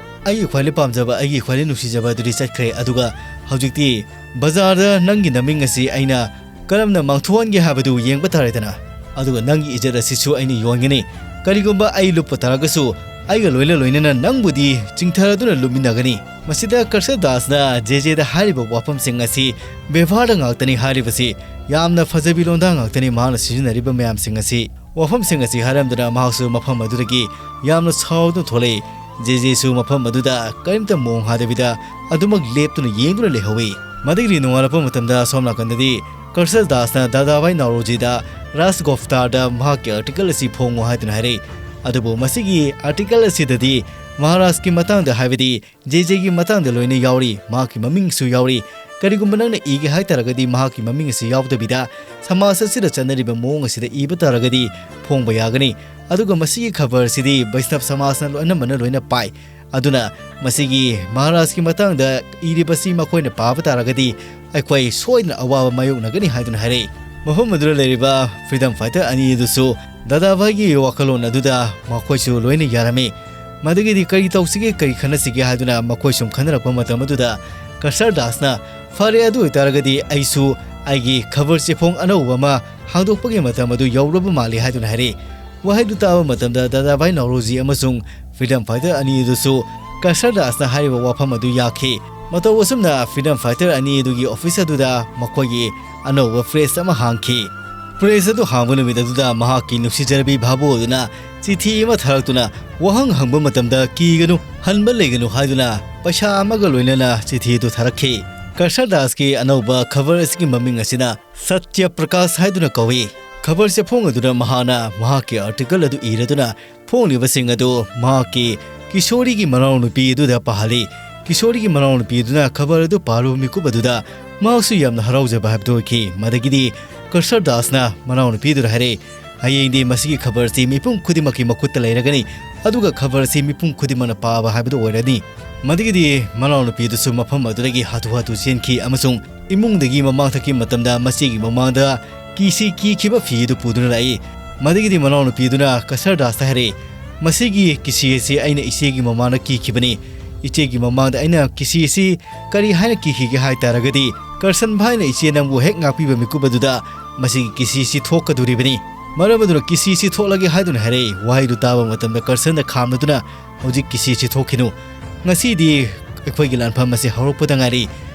ꯑꯩꯒꯤ ꯈ꯭ꯋꯥꯏꯗꯒꯤ ꯄꯥꯝꯖꯕ, ꯑꯩꯒꯤ ꯈ꯭ꯋꯥꯏꯗꯒꯤ ꯅꯨꯡꯁꯤꯖꯕ ꯑꯗꯨꯗꯤ ꯆꯠꯈ꯭ꯔꯦ, ꯑꯗꯨꯒ ꯍꯧꯖꯤꯛꯇꯤ ꯕꯖꯥꯔꯗ ꯅꯪꯒꯤ ꯅꯃꯤꯡ ꯑꯁꯤ ꯑꯩꯅ ꯀꯔꯝꯅ ꯃꯥꯡꯊꯣꯛꯍꯟꯒꯦ ꯍꯥꯏꯕꯗꯨ ꯌꯦꯡꯕ ꯇꯥꯔꯦꯗꯅ꯫ ꯑꯗꯨꯒ ꯅꯪꯒꯤ ꯏꯖꯠ ꯑꯁꯤꯁꯨ ꯑꯩꯅ ꯌꯣꯟꯒꯅꯤ꯫ ꯀꯔꯤꯒꯨꯝꯕ ꯑꯩ ꯂꯨꯞꯄ ꯇꯥꯔꯒꯁꯨ ꯑꯩꯒ ꯂꯣꯏꯅ ꯂꯣꯏꯅꯅ ꯅꯪꯕꯨꯗꯤ ꯆꯤꯡꯊꯗꯨꯅ ꯂꯨꯞꯃꯤꯟꯅꯒꯅꯤ"꯫ ꯃꯁꯤꯗ ꯀ꯭ꯔꯁꯗꯥꯁꯅ ꯖꯦ ꯖꯦꯗ ꯍꯥꯏꯔꯤꯕ ꯋꯥꯐꯝꯁꯤꯡ ꯑꯁꯤ ꯕꯦꯕꯥꯔꯗ ꯉꯥꯛꯇꯅꯤ ꯍꯥꯏꯔꯤꯕꯁꯤ, ꯌꯥꯝꯅ ꯐꯖꯕꯤ ꯂꯣꯟꯗꯥ ꯉꯥꯛꯇꯅꯤ ꯃꯍꯥꯛꯅ ꯁꯤꯖꯤꯟꯅꯔꯤꯕ ꯃꯌꯥꯝꯁꯤꯡ ꯑꯁꯤ꯫ ꯋꯥꯐꯝꯁꯤꯡ ꯑꯁꯤ ꯍꯥꯏꯔꯝꯗꯅ ꯃꯍꯥꯛꯁꯨ ꯃꯐꯝ ꯑꯗꯨꯗꯒꯤ ꯌꯥꯝꯅ ꯁꯥꯎꯗꯨꯅ ꯊꯣꯛꯂꯛꯏ꯫ ꯖꯦ ꯖꯦꯁꯨ ꯃꯐꯝ ꯑꯗꯨꯗ ꯀꯔꯤꯝꯇ ꯃꯣꯡ ꯍꯥꯗꯕꯤꯗ ꯑꯗꯨꯃꯛ ꯂꯦꯞꯇꯨꯅ ꯌꯦꯡꯗꯨꯅ ꯂꯩꯍꯧꯏ꯫ ꯃꯗꯨꯗꯒꯤ ꯅꯣꯡꯉꯥꯜꯂꯛꯄ ꯃꯇꯝꯗ ꯑꯁꯣꯝ ꯅꯥꯀꯟꯗꯗꯤ ꯀ꯭ꯔꯁꯗꯥꯁꯅ ꯗꯥꯗꯥꯚꯥꯏ ꯅꯥꯎꯔꯣꯖꯤꯗ ꯔꯥꯖ ꯒꯣꯐꯇꯥꯔꯗ ꯃꯍꯥꯛꯀꯤ ꯑꯥꯔꯇꯤꯀꯜ ꯑꯁꯤ ꯐꯣꯡꯉꯨ ꯍꯥꯏꯗꯨꯅ ꯍꯥꯏꯔꯛꯏ꯫ ꯑꯗꯨꯕꯨ ꯃꯁꯤꯒꯤ ꯑꯥꯔꯇꯤꯀꯜ ꯑꯁꯤꯗꯗꯤ ꯃꯍꯥꯔꯥꯖꯀꯤ ꯃꯇꯥꯡꯗ, ꯍꯥꯏꯕꯗꯤ ꯖꯦ ꯖꯦꯒꯤ ꯃꯇꯥꯡꯗ ꯂꯣꯏꯅ ꯌꯥꯎꯔꯤ, ꯃꯍꯥꯛꯀꯤ ꯃꯃꯤꯡꯁꯨ ꯌꯥꯎꯔꯤ꯫ ꯀꯔꯤꯒꯨꯝꯕ ꯅꯪꯅ ꯏꯒꯦ ꯍꯥꯏ ꯇꯥꯔꯒꯗꯤ ꯃꯍꯥꯛꯀꯤ ꯃꯃꯤꯡ ꯑꯁꯤ ꯌꯥꯎꯗꯕꯤꯗ ꯁꯃꯥꯖ ꯑꯁꯤꯗ ꯆꯠꯅꯔꯤꯕ ꯃꯑꯣꯡ ꯑꯁꯤꯗ ꯏꯕ ꯇꯥꯔꯒꯗꯤ ꯐꯣꯡꯕ ꯌꯥꯒꯅꯤ꯫ ꯑꯗꯨꯒ ꯃꯁꯤꯒꯤ ꯈꯕꯔ ꯑꯁꯤꯗꯤ ꯕꯩꯁꯅꯕ ꯁꯃꯥꯖꯅ ꯂꯣ-, ꯑꯅꯝꯕꯅ ꯂꯣꯏꯅ ꯄꯥꯏ꯫ ꯑꯗꯨꯅ ꯃꯁꯤꯒꯤ ꯃꯍꯥꯔꯥꯖꯀꯤ ꯃꯇꯥꯡꯗ ꯏꯔꯤꯕꯁꯤ ꯃꯈꯣꯏꯅ ꯄꯥꯕ ꯇꯥꯔꯒꯗꯤ ꯑꯩꯈꯣꯏ ꯁꯣꯏꯗꯅ ꯑꯋꯥꯕ ꯃꯥꯌꯣꯛꯅꯒꯅꯤ ꯍꯥꯏꯗꯨꯅ ꯍꯥꯏꯔꯛꯏ꯫ ꯃꯐꯝ ꯑꯗꯨꯗ ꯂꯩꯔꯤꯕ freedom fighter ꯑꯅꯤ ꯑꯗꯨꯁꯨ ꯗꯥꯗꯥꯚꯥꯏꯒꯤ ꯋꯥꯈꯜꯂꯣꯟ ꯑꯗꯨꯗ ꯃꯈꯣꯏꯁꯨ ꯂꯣꯏꯅ ꯌꯥꯔꯝꯃꯤ꯫ ꯃꯗꯨꯒꯤꯗꯤ ꯀꯔꯤ ꯇꯧꯁꯤꯒꯦ, ꯀꯔꯤ ꯈꯟꯅꯁꯤꯒꯦ ꯍꯥꯏꯗꯨꯅ ꯃꯈꯣꯏ ꯁꯨꯝ ꯈꯟꯅꯔꯛꯄ ꯃꯇꯝ ꯑꯗꯨꯗ ꯀꯁꯔ ꯗꯥꯁꯅ, "ꯐꯔꯦ, ꯑꯗꯨ ꯑꯣꯏꯇꯥꯔꯒꯗꯤ ꯑꯩꯁꯨ ꯑꯩꯒꯤ ꯈꯕꯔ ꯆꯦꯐꯣꯡ ꯑꯅꯧꯕ ꯑꯃ ꯍꯥꯡꯗꯣꯛꯄꯒꯤ ꯃꯇꯝ ꯑꯗꯨ ꯌꯧꯔꯕ ꯃꯥꯜꯂꯤ" ꯍꯥꯏꯗꯨꯅ ꯍꯥꯏꯔꯛꯏ꯫ ꯋꯥꯍꯩꯗꯨ ꯇꯥꯕ ꯃꯇꯝꯗ ꯗꯥꯗꯥꯚꯥꯏ ꯅꯥꯎꯔꯣꯖꯤ ꯑꯃꯁꯨꯡ freedom fighter ꯑꯅꯤ ꯑꯗꯨꯁꯨ ꯀꯁꯔ ꯗꯥꯁꯅ ꯍꯥꯏꯔꯤꯕ ꯋꯥꯐꯝ ꯑꯗꯨ ꯌꯥꯈꯤ꯫ ꯃꯇꯧ ꯑꯁꯨꯝꯅ freedom fighter ꯑꯅꯤ ꯑꯗꯨꯒꯤ office ꯑꯗꯨꯗ ꯃꯈꯣꯏꯒꯤ ꯑꯅꯧꯕ press ꯑꯃ ꯍꯥꯡꯈꯤ꯫ Press ꯑꯗꯨ ꯍꯥꯡꯕ ꯅꯨꯃꯤꯠ ꯑꯗꯨꯗ ꯃꯍꯥꯛꯀꯤ ꯅꯨꯡꯁꯤꯖꯔꯕꯤ ꯚꯥꯕꯣ ꯑꯗꯨꯅ ꯆꯤꯊꯤ ꯑꯃ ꯊꯥꯔꯛꯇꯨꯅ ꯋꯥꯍꯪ ꯍꯪꯕ ꯃꯇꯝꯗ ꯀꯤꯒꯅꯨ, ꯍꯟꯕ ꯂꯩꯒꯅꯨ ꯍꯥꯏꯗꯨꯅ ꯄꯩꯁꯥ ꯑꯃꯒ ꯂꯣꯏꯅꯅ ꯆꯤꯊꯤ ꯑꯗꯨ ꯊꯥꯔꯛꯈꯤ꯫ ꯀꯁꯔ ꯗꯥꯁꯀꯤ ꯑꯅꯧꯕ ꯈꯕꯔ ꯑꯁꯤꯒꯤ ꯃꯃꯤꯡ ꯑꯁꯤꯅ ꯁꯇ꯭ꯌ ꯄ꯭ꯔꯀꯥꯁ ꯍꯥꯏꯗꯨꯅ ꯀꯧꯏ꯫ ꯈꯕꯔ ꯆꯦꯐꯣꯡ ꯑꯗꯨꯗ ꯃꯍꯥꯛꯅ ꯃꯍꯥꯛꯀꯤ article ꯑꯗꯨ ꯏꯔꯗꯨꯅ ꯐꯣꯡꯂꯤꯕꯁꯤꯡ ꯑꯗꯨ ꯃꯍꯥꯛꯀꯤ ꯀꯤꯁꯣꯔꯤꯒꯤ ꯃꯅꯥꯎꯅꯨꯄꯤ ꯑꯗꯨꯗ ꯄꯥꯍꯜꯂꯤ꯫ ꯀꯤꯁꯣꯔꯤꯒꯤ ꯃꯅꯥꯎꯅꯨꯄꯤ ꯑꯗꯨꯅ ꯈꯕꯔ ꯑꯗꯨ ꯄꯥꯔꯨꯕ ꯃꯤꯀꯨꯞ ꯑꯗꯨꯗ ꯃꯍꯥꯛꯁꯨ ꯌꯥꯝꯅ ꯍꯔꯥꯎꯖꯕ ꯍꯥꯏꯕꯗꯨ ꯑꯣꯏꯈꯤ꯫ ꯃꯗꯒꯤꯗꯤ ꯀꯁꯔ ꯗꯥꯁꯅ ꯃꯅꯥꯎꯅꯨꯄꯤ ꯑꯗꯨꯗ ꯍꯥꯏꯔꯛꯏ, "ꯍꯌꯦꯡꯗꯤ ꯃꯁꯤꯒꯤ ꯈꯕꯔ ꯑꯁꯤ ꯃꯤꯄꯨꯝ ꯈꯨꯗꯤꯡꯃꯛꯀꯤ ꯃꯈꯨꯠꯇ ꯂꯩꯔꯒꯅꯤ, ꯑꯗꯨꯒ ꯈꯕꯔ ꯑꯁꯤ ꯃꯤꯄꯨꯝ ꯈꯨꯗꯤꯡꯃꯛꯅ ꯄꯥꯕ ꯍꯥꯏꯕꯗꯨ ꯑꯣꯏꯔꯅꯤ"꯫ ꯃꯗꯒꯤꯗꯤ ꯃꯅꯥꯎꯅꯨꯄꯤ ꯑꯗꯨꯁꯨ ꯃꯐꯝ ꯑꯗꯨꯗꯒꯤ ꯍꯥꯊꯨ ꯍꯥꯊꯨ ꯆꯦꯟꯈꯤ ꯑꯃꯁꯨꯡ ꯏꯃꯨꯡꯗꯒꯤ ꯃꯃꯥꯡ ꯊꯛꯈꯤ ꯃꯇꯝꯗ ꯃꯆꯦꯒꯤ ꯃꯃꯥꯡꯗ ꯀꯤꯁꯤ ꯀꯤꯈꯤꯕ ꯐꯤ ꯑꯗꯨ ꯄꯨꯗꯨꯅ ꯂꯥꯛꯏ꯫ ꯃꯗꯒꯤꯗꯤ ꯃꯅꯥꯎꯅꯨꯄꯤꯗꯨꯅ ꯀꯁꯔ ꯗꯥꯁꯇ ꯍꯥꯏꯔꯛꯏ, "ꯃꯁꯤꯒꯤ ꯀꯤꯁꯤ ꯑꯁꯤ ꯑꯩꯅ ꯏꯆꯦꯒꯤ ꯃꯃꯥꯡꯗ ꯀꯤꯈꯤꯕꯅꯤ꯫ ꯏꯆꯦꯒꯤ ꯃꯃꯥꯡꯗ ꯑꯩꯅ ꯀꯤꯁꯤ ꯑꯁꯤ ꯀꯔꯤ ꯍꯥꯏꯅ ꯀꯤꯈꯤꯒꯦ ꯍꯥꯏ ꯇꯥꯔꯒꯗꯤ, ꯀꯔꯁꯟ ꯚꯥꯏꯅ ꯏꯆꯦ ꯅꯪꯕꯨ ꯍꯦꯛ ꯉꯥꯛꯄꯤꯕ ꯃꯤꯀꯨꯞ ꯑꯗꯨꯗ ꯃꯁꯤꯒꯤ ꯀꯤꯁꯤ ꯑꯁꯤ ꯊꯣꯛꯀꯗꯣꯔꯤꯕꯅꯤ꯫ ꯃꯔꯝ ꯑꯗꯨꯅ ꯀꯤꯁꯤ ꯑꯁꯤ ꯊꯣꯛꯂꯒꯦ" ꯍꯥꯏꯗꯨꯅ ꯍꯥꯏꯔꯛꯏ꯫ ꯋꯥꯍꯩꯗꯨ ꯇꯥꯕ ꯃꯇꯝꯗ ꯀꯔꯁꯟꯅ ꯈꯥꯝꯅꯗꯨꯅ, "ꯍꯧꯖꯤꯛ ꯀꯤꯁꯤ ꯑꯁꯤ ꯊꯣꯛꯈꯤꯅꯨ꯫ ꯉꯁꯤꯗꯤ ꯑꯩꯈꯣꯏꯒꯤ ꯂꯥꯟꯐꯝ ꯑꯁꯤ ꯍꯧꯔꯛꯄꯗ ꯉꯥꯏꯔꯤ꯫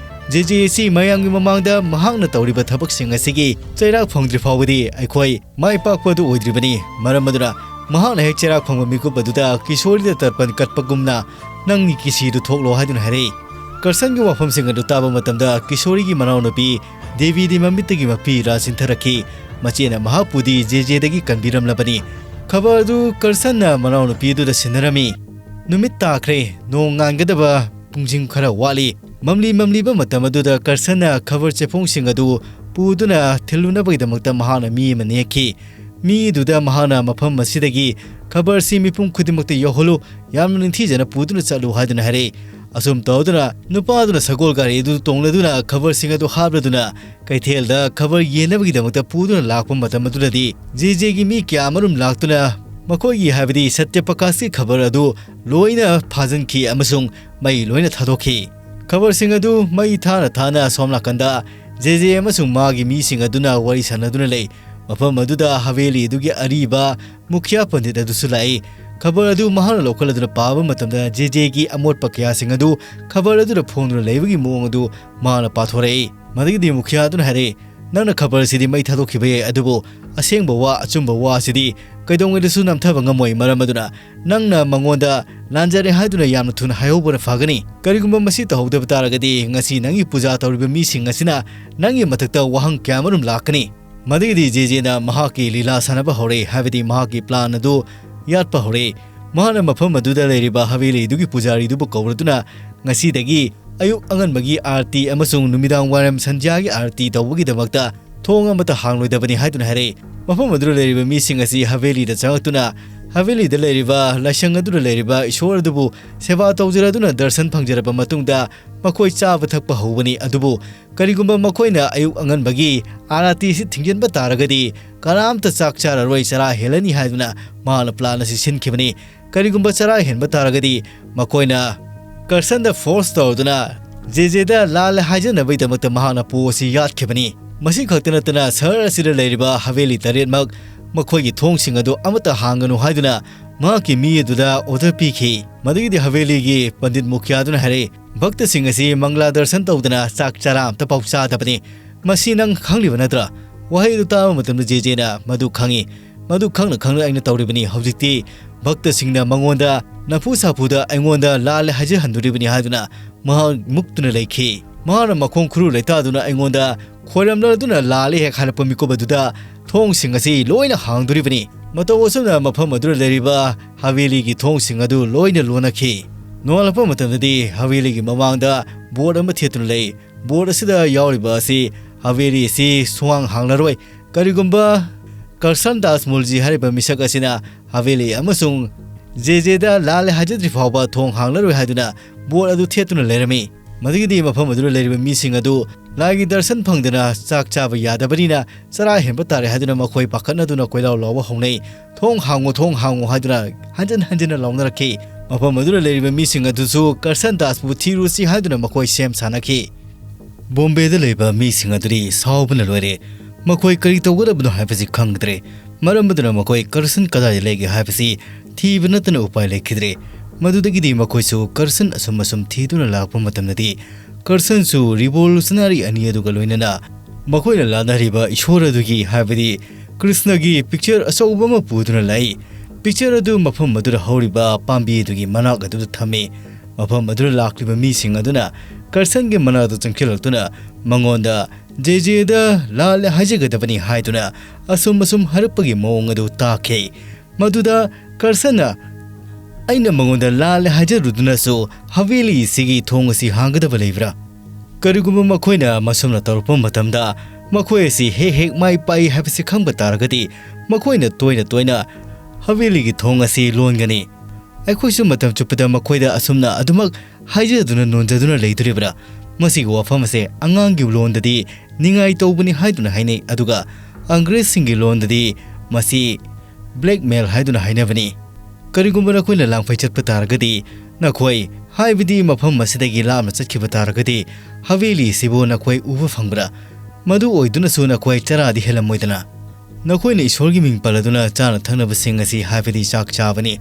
ꯖꯦ ꯖꯦ ꯑꯁꯤ ꯃꯌꯥꯝꯒꯤ ꯃꯃꯥꯡꯗ ꯃꯍꯥꯛꯅ ꯇꯧꯔꯤꯕ ꯊꯕꯛꯁꯤꯡ ꯑꯁꯤꯒꯤ ꯆꯩꯔꯥꯛ ꯐꯪꯗ꯭ꯔꯤ ꯐꯥꯎꯕꯗꯤ ꯑꯩꯈꯣꯏ ꯃꯥꯏ ꯄꯥꯛꯄ ꯑꯗꯨ ꯑꯣꯏꯗ꯭ꯔꯤꯕꯅꯤ꯫ ꯃꯔꯝ ꯑꯗꯨꯅ ꯃꯍꯥꯛꯅ ꯍꯦꯛ ꯆꯩꯔꯥꯛ ꯐꯪꯕ ꯃꯤꯀꯨꯞ ꯑꯗꯨꯗ ꯀꯤꯁꯣꯔꯤꯗ ꯇꯔꯄꯟ ꯀꯠꯄꯒꯨꯝꯅ ꯅꯪꯒꯤ ꯀꯤꯁꯤꯗꯨ ꯊꯣꯛꯂꯣ" ꯍꯥꯏꯗꯨꯅ ꯍꯥꯏꯔꯛꯏ꯫ ꯀꯔꯁꯟꯒꯤ ꯋꯥꯐꯝꯁꯤꯡ ꯑꯗꯨ ꯇꯥꯕ ꯃꯇꯝꯗ ꯀꯤꯁꯣꯔꯤꯒꯤ ꯃꯅꯥꯎꯅꯨꯄꯤ ꯗꯦꯕꯤꯗꯤ ꯃꯃꯤꯠꯇꯒꯤ ꯃꯄꯤ ꯏꯔꯥ ꯆꯤꯟꯊꯔꯛꯈꯤ꯫ ꯃꯆꯦꯅ ꯃꯍꯥꯛꯄꯨꯗꯤ ꯖꯦ ꯖꯦꯗꯒꯤ ꯀꯟꯕꯤꯔꯝꯂꯕꯅꯤ꯫ ꯈꯕꯔ ꯑꯗꯨ ꯀꯔꯁꯟꯅ ꯃꯅꯥꯎꯅꯨꯄꯤ ꯑꯗꯨꯗ ꯁꯤꯟꯅꯔꯝꯃꯤ꯫ ꯅꯨꯃꯤꯠ ꯇꯥꯈ꯭ꯔꯦ꯫ ꯅꯣꯡ ꯉꯥꯟꯒꯗꯕ ꯄꯨꯡꯁꯤꯡ ꯈꯔ ꯋꯥꯠꯂꯤ꯫ ꯃꯝꯂꯤ ꯃꯝꯂꯤꯕ ꯃꯇꯝ ꯑꯗꯨꯗ ꯀꯔꯁꯟꯅ ꯈꯕꯔ ꯆꯦꯐꯣꯡꯁꯤꯡ ꯑꯗꯨ ꯄꯨꯗꯨꯅ ꯊꯤꯜꯂꯨꯅꯕꯒꯤꯗꯃꯛꯇ ꯃꯍꯥꯛꯅ ꯃꯤ ꯑꯃ ꯅꯦꯛꯈꯤ꯫ ꯃꯤ ꯑꯗꯨꯗ ꯃꯍꯥꯛꯅ ꯃꯐꯝ ꯑꯁꯤꯗꯒꯤ ꯈꯕꯔꯁꯤ ꯃꯤꯄꯨꯝ ꯈꯨꯗꯤꯡꯃꯛꯇ ꯌꯧꯍꯜꯂꯨ, ꯌꯥꯝꯅ ꯅꯤꯡꯊꯤꯖꯅ ꯄꯨꯗꯨꯅ ꯆꯠꯂꯨ ꯍꯥꯏꯗꯨꯅ ꯍꯥꯏꯔꯛꯏ꯫ ꯑꯁꯨꯝ ꯇꯧꯗꯨꯅ ꯅꯨꯄꯥ ꯑꯗꯨꯅ ꯁꯒꯣꯜ ꯒꯥꯔꯤ ꯑꯗꯨ ꯇꯣꯡꯂꯗꯨꯅ ꯈꯕꯔꯁꯤꯡ ꯑꯗꯨ ꯍꯥꯞꯂꯗꯨꯅ ꯀꯩꯊꯦꯜꯗ ꯈꯕꯔ ꯌꯦꯟꯅꯕꯒꯤꯗꯃꯛꯇ ꯄꯨꯗꯨꯅ ꯂꯥꯛꯄ ꯃꯇꯝ ꯑꯗꯨꯗꯗꯤ ꯖꯦ ꯖꯦꯒꯤ ꯃꯤ ꯀꯌꯥ ꯑꯃꯔꯣꯝ ꯂꯥꯛꯇꯨꯅ ꯃꯈꯣꯏꯒꯤ, ꯍꯥꯏꯕꯗꯤ ꯁꯇ꯭ꯌ ꯄ꯭ꯔꯀꯥꯁꯀꯤ ꯈꯕꯔ ꯑꯗꯨ ꯂꯣꯏꯅ ꯐꯥꯖꯤꯟꯈꯤ ꯑꯃꯁꯨꯡ ꯃꯩ ꯂꯣꯏꯅ ꯊꯥꯗꯣꯛꯈꯤ꯫ ꯈꯕꯔꯁꯤꯡ ꯑꯗꯨ ꯃꯩ ꯊꯥꯅ ꯊꯥꯅ ꯑꯁꯣꯝ ꯅꯥꯀꯟꯗ ꯖꯦ ꯖꯦ ꯑꯃꯁꯨꯡ ꯃꯥꯒꯤ ꯃꯤꯁꯤꯡ ꯑꯗꯨꯅ ꯋꯥꯔꯤ ꯁꯥꯟꯅꯗꯨꯅ ꯂꯩ꯫ ꯃꯐꯝ ꯑꯗꯨꯗ ꯍꯕꯦꯂꯤ ꯑꯗꯨꯒꯤ ꯑꯔꯤꯕ ꯃꯨꯈꯤꯌꯥ ꯄꯟꯗꯤꯠ ꯑꯗꯨꯁꯨ ꯂꯥꯛꯏ꯫ ꯈꯕꯔ ꯑꯗꯨ ꯃꯍꯥꯛꯅ ꯂꯧꯈꯠꯂꯗꯨꯅ ꯄꯥꯕ ꯃꯇꯝꯗ ꯖꯦ ꯖꯦꯒꯤ ꯑꯃꯣꯠꯄ ꯀꯌꯥꯁꯤꯡ ꯑꯗꯨ ꯈꯕꯔ ꯑꯗꯨꯗ ꯐꯣꯡꯗꯨꯅ ꯂꯩꯕꯒꯤ ꯃꯑꯣꯡ ꯑꯗꯨ ꯃꯍꯥꯛꯅ ꯄꯥꯊꯣꯔꯛꯏ꯫ ꯃꯗꯨꯒꯤꯗꯤ ꯃꯨꯈꯤꯌꯥ ꯑꯗꯨꯅ ꯍꯥꯏꯔꯛꯏ, "ꯅꯪꯅ ꯈꯕꯔ ꯑꯁꯤꯗꯤ ꯃꯩ ꯊꯥꯗꯣꯛꯈꯤꯕ ꯌꯥꯏ, ꯑꯗꯨꯕꯨ ꯑꯁꯦꯡꯕ ꯋꯥ, ꯑꯆꯨꯝꯕ ꯋꯥ ꯑꯁꯤꯗꯤ ꯀꯩꯗꯧꯉꯩꯗꯁꯨ ꯅꯝꯊꯕ ꯉꯝꯃꯣꯏ꯫ ꯃꯔꯝ ꯑꯗꯨꯅ ꯅꯪꯅ ꯃꯉꯣꯟꯗ ꯂꯥꯟꯖꯔꯦ ꯍꯥꯏꯗꯨꯅ ꯌꯥꯝꯅ ꯊꯨꯅ ꯍꯥꯏꯍꯧꯕꯅ ꯐꯒꯅꯤ꯫ ꯀꯔꯤꯒꯨꯝꯕ ꯃꯁꯤ ꯇꯧꯍꯧꯗꯕ ꯇꯥꯔꯒꯗꯤ ꯉꯁꯤ ꯅꯪꯒꯤ ꯄꯨꯖꯥ ꯇꯧꯔꯤꯕ ꯃꯤꯁꯤꯡ ꯑꯁꯤꯅ ꯅꯪꯒꯤ ꯃꯊꯛꯇ ꯋꯥꯍꯪ ꯀꯌꯥ ꯑꯃꯔꯣꯝ ꯂꯥꯛꯀꯅꯤ꯫" ꯃꯗꯨꯒꯤꯗꯤ ꯖꯦ ꯖꯦꯅ ꯃꯍꯥꯛꯀꯤ ꯂꯤꯂꯥ ꯁꯥꯟꯅꯕ ꯍꯧꯔꯛꯏ, ꯍꯥꯏꯕꯗꯤ ꯃꯍꯥꯛꯀꯤ ꯄ꯭ꯂꯥꯟ ꯑꯗꯨ ꯌꯥꯠꯄ ꯍꯧꯔꯛꯏ꯫ ꯃꯍꯥꯛꯅ ꯃꯐꯝ ꯑꯗꯨꯗ ꯂꯩꯔꯤꯕ ꯍꯕꯦꯂꯤꯗꯨꯒꯤ ꯄꯨꯖꯥꯔꯤꯗꯨꯕꯨ ꯀꯧꯔꯗꯨꯅ ꯉꯁꯤꯗꯒꯤ ꯑꯌꯨꯛ ꯑꯉꯟꯕꯒꯤ ꯑꯥꯔꯇꯤ ꯑꯃꯁꯨꯡ ꯅꯨꯃꯤꯗꯥꯡ ꯋꯥꯏꯔꯝ ꯁꯟꯙ꯭ꯌꯥꯒꯤ ꯑꯥꯔꯇꯤ ꯇꯧꯕꯒꯤꯗꯃꯛꯇ ꯊꯣꯡ ꯑꯃꯠꯇ ꯍꯥꯡꯂꯣꯏꯗꯕꯅꯤ ꯍꯥꯏꯗꯨꯅ ꯍꯥꯏꯔꯛꯏ꯫ ꯃꯐꯝ ꯑꯗꯨꯗ ꯂꯩꯔꯤꯕ ꯃꯤꯁꯤꯡ ꯑꯁꯤ ꯍꯕꯦꯂꯤꯗ ꯆꯪꯂꯛꯇꯨꯅ ꯍꯕꯦꯂꯤꯗ ꯂꯩꯔꯤꯕ ꯂꯥꯏꯁꯪ ꯑꯗꯨꯗ ꯂꯩꯔꯤꯕ ꯏꯁꯣꯔ ꯑꯗꯨꯕꯨ ꯁꯦꯕꯥ ꯇꯧꯖꯔꯗꯨꯅ ꯗꯔꯁꯟ ꯐꯪꯖꯔꯕ ꯃꯇꯨꯡꯗ ꯃꯈꯣꯏ ꯆꯥꯕ ꯊꯛꯄ ꯍꯧꯕꯅꯤ꯫ ꯑꯗꯨꯕꯨ ꯀꯔꯤꯒꯨꯝꯕ ꯃꯈꯣꯏꯅ ꯑꯌꯨꯛ ꯑꯉꯟꯕꯒꯤ ꯑꯥꯔꯇꯤ ꯑꯁꯤ ꯊꯤꯡꯖꯤꯟꯕ ꯇꯥꯔꯒꯗꯤ ꯀꯅꯥꯝꯇ ꯆꯥꯛ ꯆꯥꯔꯔꯣꯏ, ꯆꯔꯥ ꯍꯦꯜꯂꯅꯤ ꯍꯥꯏꯗꯨꯅ ꯃꯍꯥꯛꯅ ꯄ꯭ꯂꯥꯟ ꯑꯁꯤ ꯁꯤꯟꯈꯤꯕꯅꯤ꯫ ꯀꯔꯤꯒꯨꯝꯕ ꯆꯔꯥ ꯍꯦꯟꯕ ꯇꯥꯔꯒꯗꯤ ꯃꯈꯣꯏꯅ ꯀꯔꯁꯟꯗ ꯐꯣꯔꯁ ꯇꯧꯗꯨꯅ ꯖꯦ ꯖꯦꯗ ꯂꯥꯜꯂꯦ ꯍꯥꯏꯖꯅꯕꯒꯤꯗꯃꯛꯇ ꯃꯍꯥꯛꯅ ꯄꯣ ꯑꯁꯤ ꯌꯥꯠꯈꯤꯕꯅꯤ꯫ ꯃꯁꯤ ꯈꯛꯇ ꯅꯠꯇꯅ ꯁꯍꯔ ꯑꯁꯤꯗ ꯂꯩꯔꯤꯕ ꯍꯕꯦꯂꯤ ꯇꯔꯦꯠꯃꯛ ꯃꯈꯣꯏꯒꯤ ꯊꯣꯡꯁꯤꯡ ꯑꯗꯨ ꯑꯃꯠꯇ ꯍꯥꯡꯒꯅꯨ ꯍꯥꯏꯗꯨꯅ ꯃꯍꯥꯛꯀꯤ ꯃꯤ ꯑꯗꯨꯗ ꯑꯣꯔꯗꯔ ꯄꯤꯈꯤ꯫ ꯃꯗꯨꯒꯤꯗꯤ ꯍꯕꯦꯂꯤꯒꯤ ꯄꯟꯗꯤꯠ ꯃꯨꯈꯤꯌꯥꯗꯨꯅ ꯍꯥꯏꯔꯛꯏ, "ꯚꯛꯇꯁꯤꯡ ꯑꯁꯤ ꯃꯪꯒ꯭ꯂꯥ ꯗꯔꯁꯟ ꯇꯧꯗꯅ ꯆꯥꯛ ꯆꯔꯥ ꯑꯝꯇ ꯐꯥꯎ ꯆꯥꯗꯕꯅꯤ꯫ ꯃꯁꯤ ꯅꯪ ꯈꯪꯂꯤꯕ ꯅꯠꯇ꯭ꯔꯥ?" ꯋꯥꯍꯩ ꯑꯗꯨ ꯇꯥꯕ ꯃꯇꯝꯗ ꯖꯦ ꯖꯦꯅ, "ꯃꯗꯨ ꯈꯪꯏ, ꯃꯗꯨ ꯈꯪꯅ ꯈꯪꯅ ꯑꯩꯅ ꯇꯧꯔꯤꯕꯅꯤ꯫ ꯍꯧꯖꯤꯛꯇꯤ ꯚꯛꯇꯁꯤꯡꯅ ꯃꯉꯣꯟꯗ ꯅꯐꯨ ꯁꯥꯐꯨꯗ ꯑꯩꯉꯣꯟꯗ ꯂꯥꯜꯂꯦ ꯍꯥꯏꯖꯍꯟꯗꯣꯔꯤꯕꯅꯤ" ꯍꯥꯏꯗꯨꯅ ꯃꯍꯥꯛ ꯃꯨꯛꯇꯨꯅ ꯂꯩꯈꯤ꯫ ꯃꯍꯥꯛꯅ ꯃꯈꯣꯡ ꯈꯨꯔꯨ ꯂꯩꯇꯥꯗꯨꯅ ꯑꯩꯉꯣꯟꯗ ꯈꯣꯏꯔꯝꯂꯗꯨꯅ ꯂꯥꯜꯂꯦ ꯍꯦꯛ ꯍꯥꯏꯔꯛꯄ ꯃꯤꯀꯨꯞ ꯑꯗꯨꯗ ꯊꯣꯡꯁꯤꯡ ꯑꯁꯤ ꯂꯣꯏꯅ ꯍꯥꯡꯗꯣꯔꯤꯕꯅꯤ꯫ ꯃꯇꯧ ꯑꯁꯨꯝꯅ ꯃꯐꯝ ꯑꯗꯨꯗ ꯂꯩꯔꯤꯕ ꯍꯕꯦꯂꯤꯒꯤ ꯊꯣꯡꯁꯤꯡ ꯑꯗꯨ ꯂꯣꯏꯅ ꯂꯣꯟꯅꯈꯤ꯫ ꯅꯣꯡꯉꯥꯜꯂꯛꯄ ꯃꯇꯝꯗꯗꯤ ꯍꯕꯦꯂꯤꯒꯤ ꯃꯃꯥꯡꯗ ꯕꯣꯔꯗ ꯑꯃ ꯊꯦꯠꯇꯨꯅ ꯂꯩ꯫ ꯕꯣꯔꯗ ꯑꯁꯤꯗ ꯌꯥꯎꯔꯤꯕ ꯑꯁꯤ ꯍꯕꯦꯂꯤ ꯑꯁꯤ ꯁꯨꯡꯍꯥꯡ ꯍꯥꯡꯂꯔꯣꯏ꯫ ꯀꯔꯤꯒꯨꯝꯕ ꯀꯔꯁꯟ ꯗꯥꯁ ꯃꯨꯔꯖꯤ ꯍꯥꯏꯔꯤꯕ ꯃꯤꯁꯛ ꯑꯁꯤꯅ ꯍꯕꯦꯂꯤ ꯑꯃꯁꯨꯡ ꯖꯦꯖꯦꯗ ꯂꯥꯜꯂꯦ ꯍꯥꯏꯖꯗ꯭ꯔꯤ ꯐꯥꯎꯕ ꯊꯣꯡ ꯍꯥꯡꯂꯔꯣꯏ ꯍꯥꯏꯗꯨꯅ ꯕꯣꯔꯗ ꯑꯗꯨ ꯊꯦꯠꯇꯨꯅ ꯂꯩꯔꯝꯃꯤ꯫ ꯃꯗꯨꯒꯤꯗꯤ ꯃꯐꯝ ꯑꯗꯨꯗ ꯂꯩꯔꯤꯕ ꯃꯤꯁꯤꯡ ꯑꯗꯨ ꯂꯥꯏꯒꯤ ꯗꯔꯁꯟ ꯐꯪꯗꯅ ꯆꯥꯛ ꯆꯥꯕ ꯌꯥꯗꯕꯅꯤꯅ ꯆꯔꯥ ꯍꯦꯟꯕ ꯇꯥꯔꯦ ꯍꯥꯏꯗꯨꯅ ꯃꯈꯣꯏ ꯄꯥꯈꯠꯅꯗꯨꯅ ꯀꯣꯏꯂꯥꯎ ꯂꯥꯎꯕ ꯍꯧꯅꯩ꯫ "ꯊꯣꯡ ꯍꯥꯡꯉꯨ, ꯊꯣꯡ ꯍꯥꯡꯉꯨ" ꯍꯥꯏꯗꯨꯅ ꯍꯟꯖꯤꯟ ꯍꯟꯖꯤꯟꯅ ꯂꯥꯎꯅꯔꯛꯈꯤ꯫ ꯃꯐꯝ ꯑꯗꯨꯗ ꯂꯩꯔꯤꯕ ꯃꯤꯁꯤꯡ ꯑꯗꯨꯁꯨ ꯀꯔꯁꯟ ꯗꯥꯁꯄꯨ ꯊꯤꯔꯨꯁꯤ ꯍꯥꯏꯗꯨꯅ ꯃꯈꯣꯏ ꯁꯦꯝ ꯁꯥꯅꯈꯤ꯫ ꯕꯣꯝꯕꯦꯗ ꯂꯩꯕ ꯃꯤꯁꯤꯡ ꯑꯗꯨꯗꯤ ꯁꯥꯎꯕꯅ ꯂꯣꯏꯔꯦ꯫ ꯃꯈꯣꯏ ꯀꯔꯤ ꯇꯧꯒꯗꯕꯅꯣ ꯍꯥꯏꯕꯁꯤ ꯈꯪꯗ꯭ꯔꯦ꯫ ꯃꯔꯝ ꯑꯗꯨꯅ ꯃꯈꯣꯏ ꯀꯔꯁꯟ ꯀꯗꯥꯏꯗ ꯂꯩꯒꯦ ꯍꯥꯏꯕꯁꯤ ꯊꯤꯕ ꯅꯠꯇꯅ ꯎꯄꯥꯏ ꯂꯩꯈꯤꯗ꯭ꯔꯦ꯫ ꯃꯗꯨꯗꯒꯤꯗꯤ ꯃꯈꯣꯏꯁꯨ ꯀꯔꯁꯟ ꯑꯁꯨꯝ ꯑꯁꯨꯝ ꯊꯤꯗꯨꯅ ꯂꯥꯛꯄ ꯃꯇꯝꯗꯗꯤ ꯀꯔꯁꯟꯁꯨ ꯔꯤꯚꯣꯂꯨꯁꯅꯔꯤ ꯑꯅꯤ ꯑꯗꯨꯒ ꯂꯣꯏꯅꯅ ꯃꯈꯣꯏꯅ ꯂꯥꯠꯅꯔꯤꯕ ꯏꯁꯣꯔ ꯑꯗꯨꯒꯤ, ꯍꯥꯏꯕꯗꯤ ꯀ꯭ꯔꯤꯁꯅꯒꯤ ꯄꯤꯛꯆꯔ ꯑꯆꯧꯕ ꯑꯃ ꯄꯨꯗꯨꯅ ꯂꯥꯛꯏ꯫ ꯄꯤꯛꯆꯔ ꯑꯗꯨ ꯃꯐꯝ ꯑꯗꯨꯗ ꯍꯧꯔꯤꯕ ꯄꯥꯝꯕꯤ ꯑꯗꯨꯒꯤ ꯃꯅꯥꯛ ꯑꯗꯨꯗ ꯊꯝꯃꯤ꯫ ꯃꯐꯝ ꯑꯗꯨꯗ ꯂꯥꯛꯂꯤꯕ ꯃꯤꯁꯤꯡ ꯑꯗꯨꯅ ꯀꯔꯁꯟꯒꯤ ꯃꯅꯥꯛꯇ ꯆꯪꯁꯤꯜꯂꯛꯇꯨꯅ ꯃꯉꯣꯟꯗ ꯖꯦꯖꯦꯗ ꯂꯥꯜꯂꯦ ꯍꯥꯏꯖꯒꯗꯕꯅꯤ ꯍꯥꯏꯗꯨꯅ ꯑꯁꯨꯝ ꯑꯁꯨꯝ ꯍꯥꯏꯔꯛꯄꯒꯤ ꯃꯑꯣꯡ ꯑꯗꯨ ꯇꯥꯈꯤ꯫ ꯃꯗꯨꯗ ꯀꯔꯁꯟꯅ, "ꯑꯩꯅ ꯃꯉꯣꯟꯗ ꯂꯥꯜꯂꯦ ꯍꯥꯏꯖꯔꯨꯗꯨꯅꯁꯨ ꯍꯕꯦꯂꯤ ꯑꯁꯤꯒꯤ ꯊꯣꯡ ꯑꯁꯤ ꯍꯥꯡꯒꯗꯕ ꯂꯩꯕ꯭ꯔꯥ?" ꯀꯔꯤꯒꯨꯝꯕ ꯃꯈꯣꯏꯅ ꯃꯁꯨꯝꯅ ꯇꯧꯔꯛꯄ ꯃꯇꯝꯗ ꯃꯈꯣꯏ ꯑꯁꯤ ꯍꯦꯛ ꯍꯦꯛ ꯃꯥꯏ ꯄꯥꯛꯏ ꯍꯥꯏꯕꯁꯤ ꯈꯪꯕ ꯇꯥꯔꯒꯗꯤ ꯃꯈꯣꯏꯅ ꯇꯣꯏꯅ ꯇꯣꯏꯅ ꯍꯕꯦꯂꯤꯒꯤ ꯊꯣꯡ ꯑꯁꯤ ꯂꯣꯟꯒꯅꯤ꯫ ꯑꯩꯈꯣꯏꯁꯨ ꯃꯇꯝ ꯆꯨꯞꯄꯗ ꯃꯈꯣꯏꯗ ꯑꯁꯨꯝꯅ ꯑꯗꯨꯃꯛ ꯍꯥꯏꯖꯗꯨꯅ ꯅꯣꯟꯖꯗꯨꯅ ꯂꯩꯗꯣꯔꯤꯕ꯭ꯔꯥ? ꯃꯁꯤꯒꯤ ꯋꯥꯐꯝ ꯑꯁꯦ ꯑꯉꯥꯡꯒꯤ ꯂꯣꯟꯗꯗꯤ ꯅꯤꯡꯉꯥꯏ ꯇꯧꯕꯅꯤ ꯍꯥꯏꯗꯨꯅ ꯍꯥꯏꯅꯩ, ꯑꯗꯨꯒ ꯑꯪꯒ꯭ꯔꯦꯖꯁꯤꯡꯒꯤ ꯂꯣꯟꯗꯗꯤ ꯃꯁꯤ ꯕ꯭ꯂꯦꯛꯃꯦꯜ ꯍꯥꯏꯗꯨꯅ ꯍꯥꯏꯅꯕꯅꯤ꯫ ꯀꯔꯤꯒꯨꯝꯕ ꯅꯈꯣꯏꯅ ꯂꯥꯡꯐꯩ ꯆꯠꯄ ꯇꯥꯔꯒꯗꯤ, ꯅꯈꯣꯏ, ꯍꯥꯏꯕꯗꯤ ꯃꯐꯝ ꯑꯁꯤꯗꯒꯤ ꯂꯥꯞꯅ ꯆꯠꯈꯤꯕ ꯇꯥꯔꯒꯗꯤ, ꯍꯕꯦꯂꯤ ꯑꯁꯤꯕꯨ ꯅꯈꯣꯏ ꯎꯕ ꯐꯪꯕ꯭ꯔꯥ? ꯃꯗꯨ ꯑꯣꯏꯗꯨꯅꯁꯨ ꯅꯈꯣꯏ ꯆꯔꯥꯗꯤ ꯍꯦꯜꯂꯝꯃꯣꯏꯗꯅ꯫ ꯅꯈꯣꯏꯅ ꯏꯁꯣꯔꯒꯤ ꯃꯤꯡ ꯄꯜꯂꯗꯨꯅ ꯆꯥꯅ ꯊꯛꯅꯕꯁꯤꯡ ꯑꯁꯤ, ꯍꯥꯏꯕꯗꯤ ꯆꯥꯛ ꯆꯥꯕꯅꯤ꯫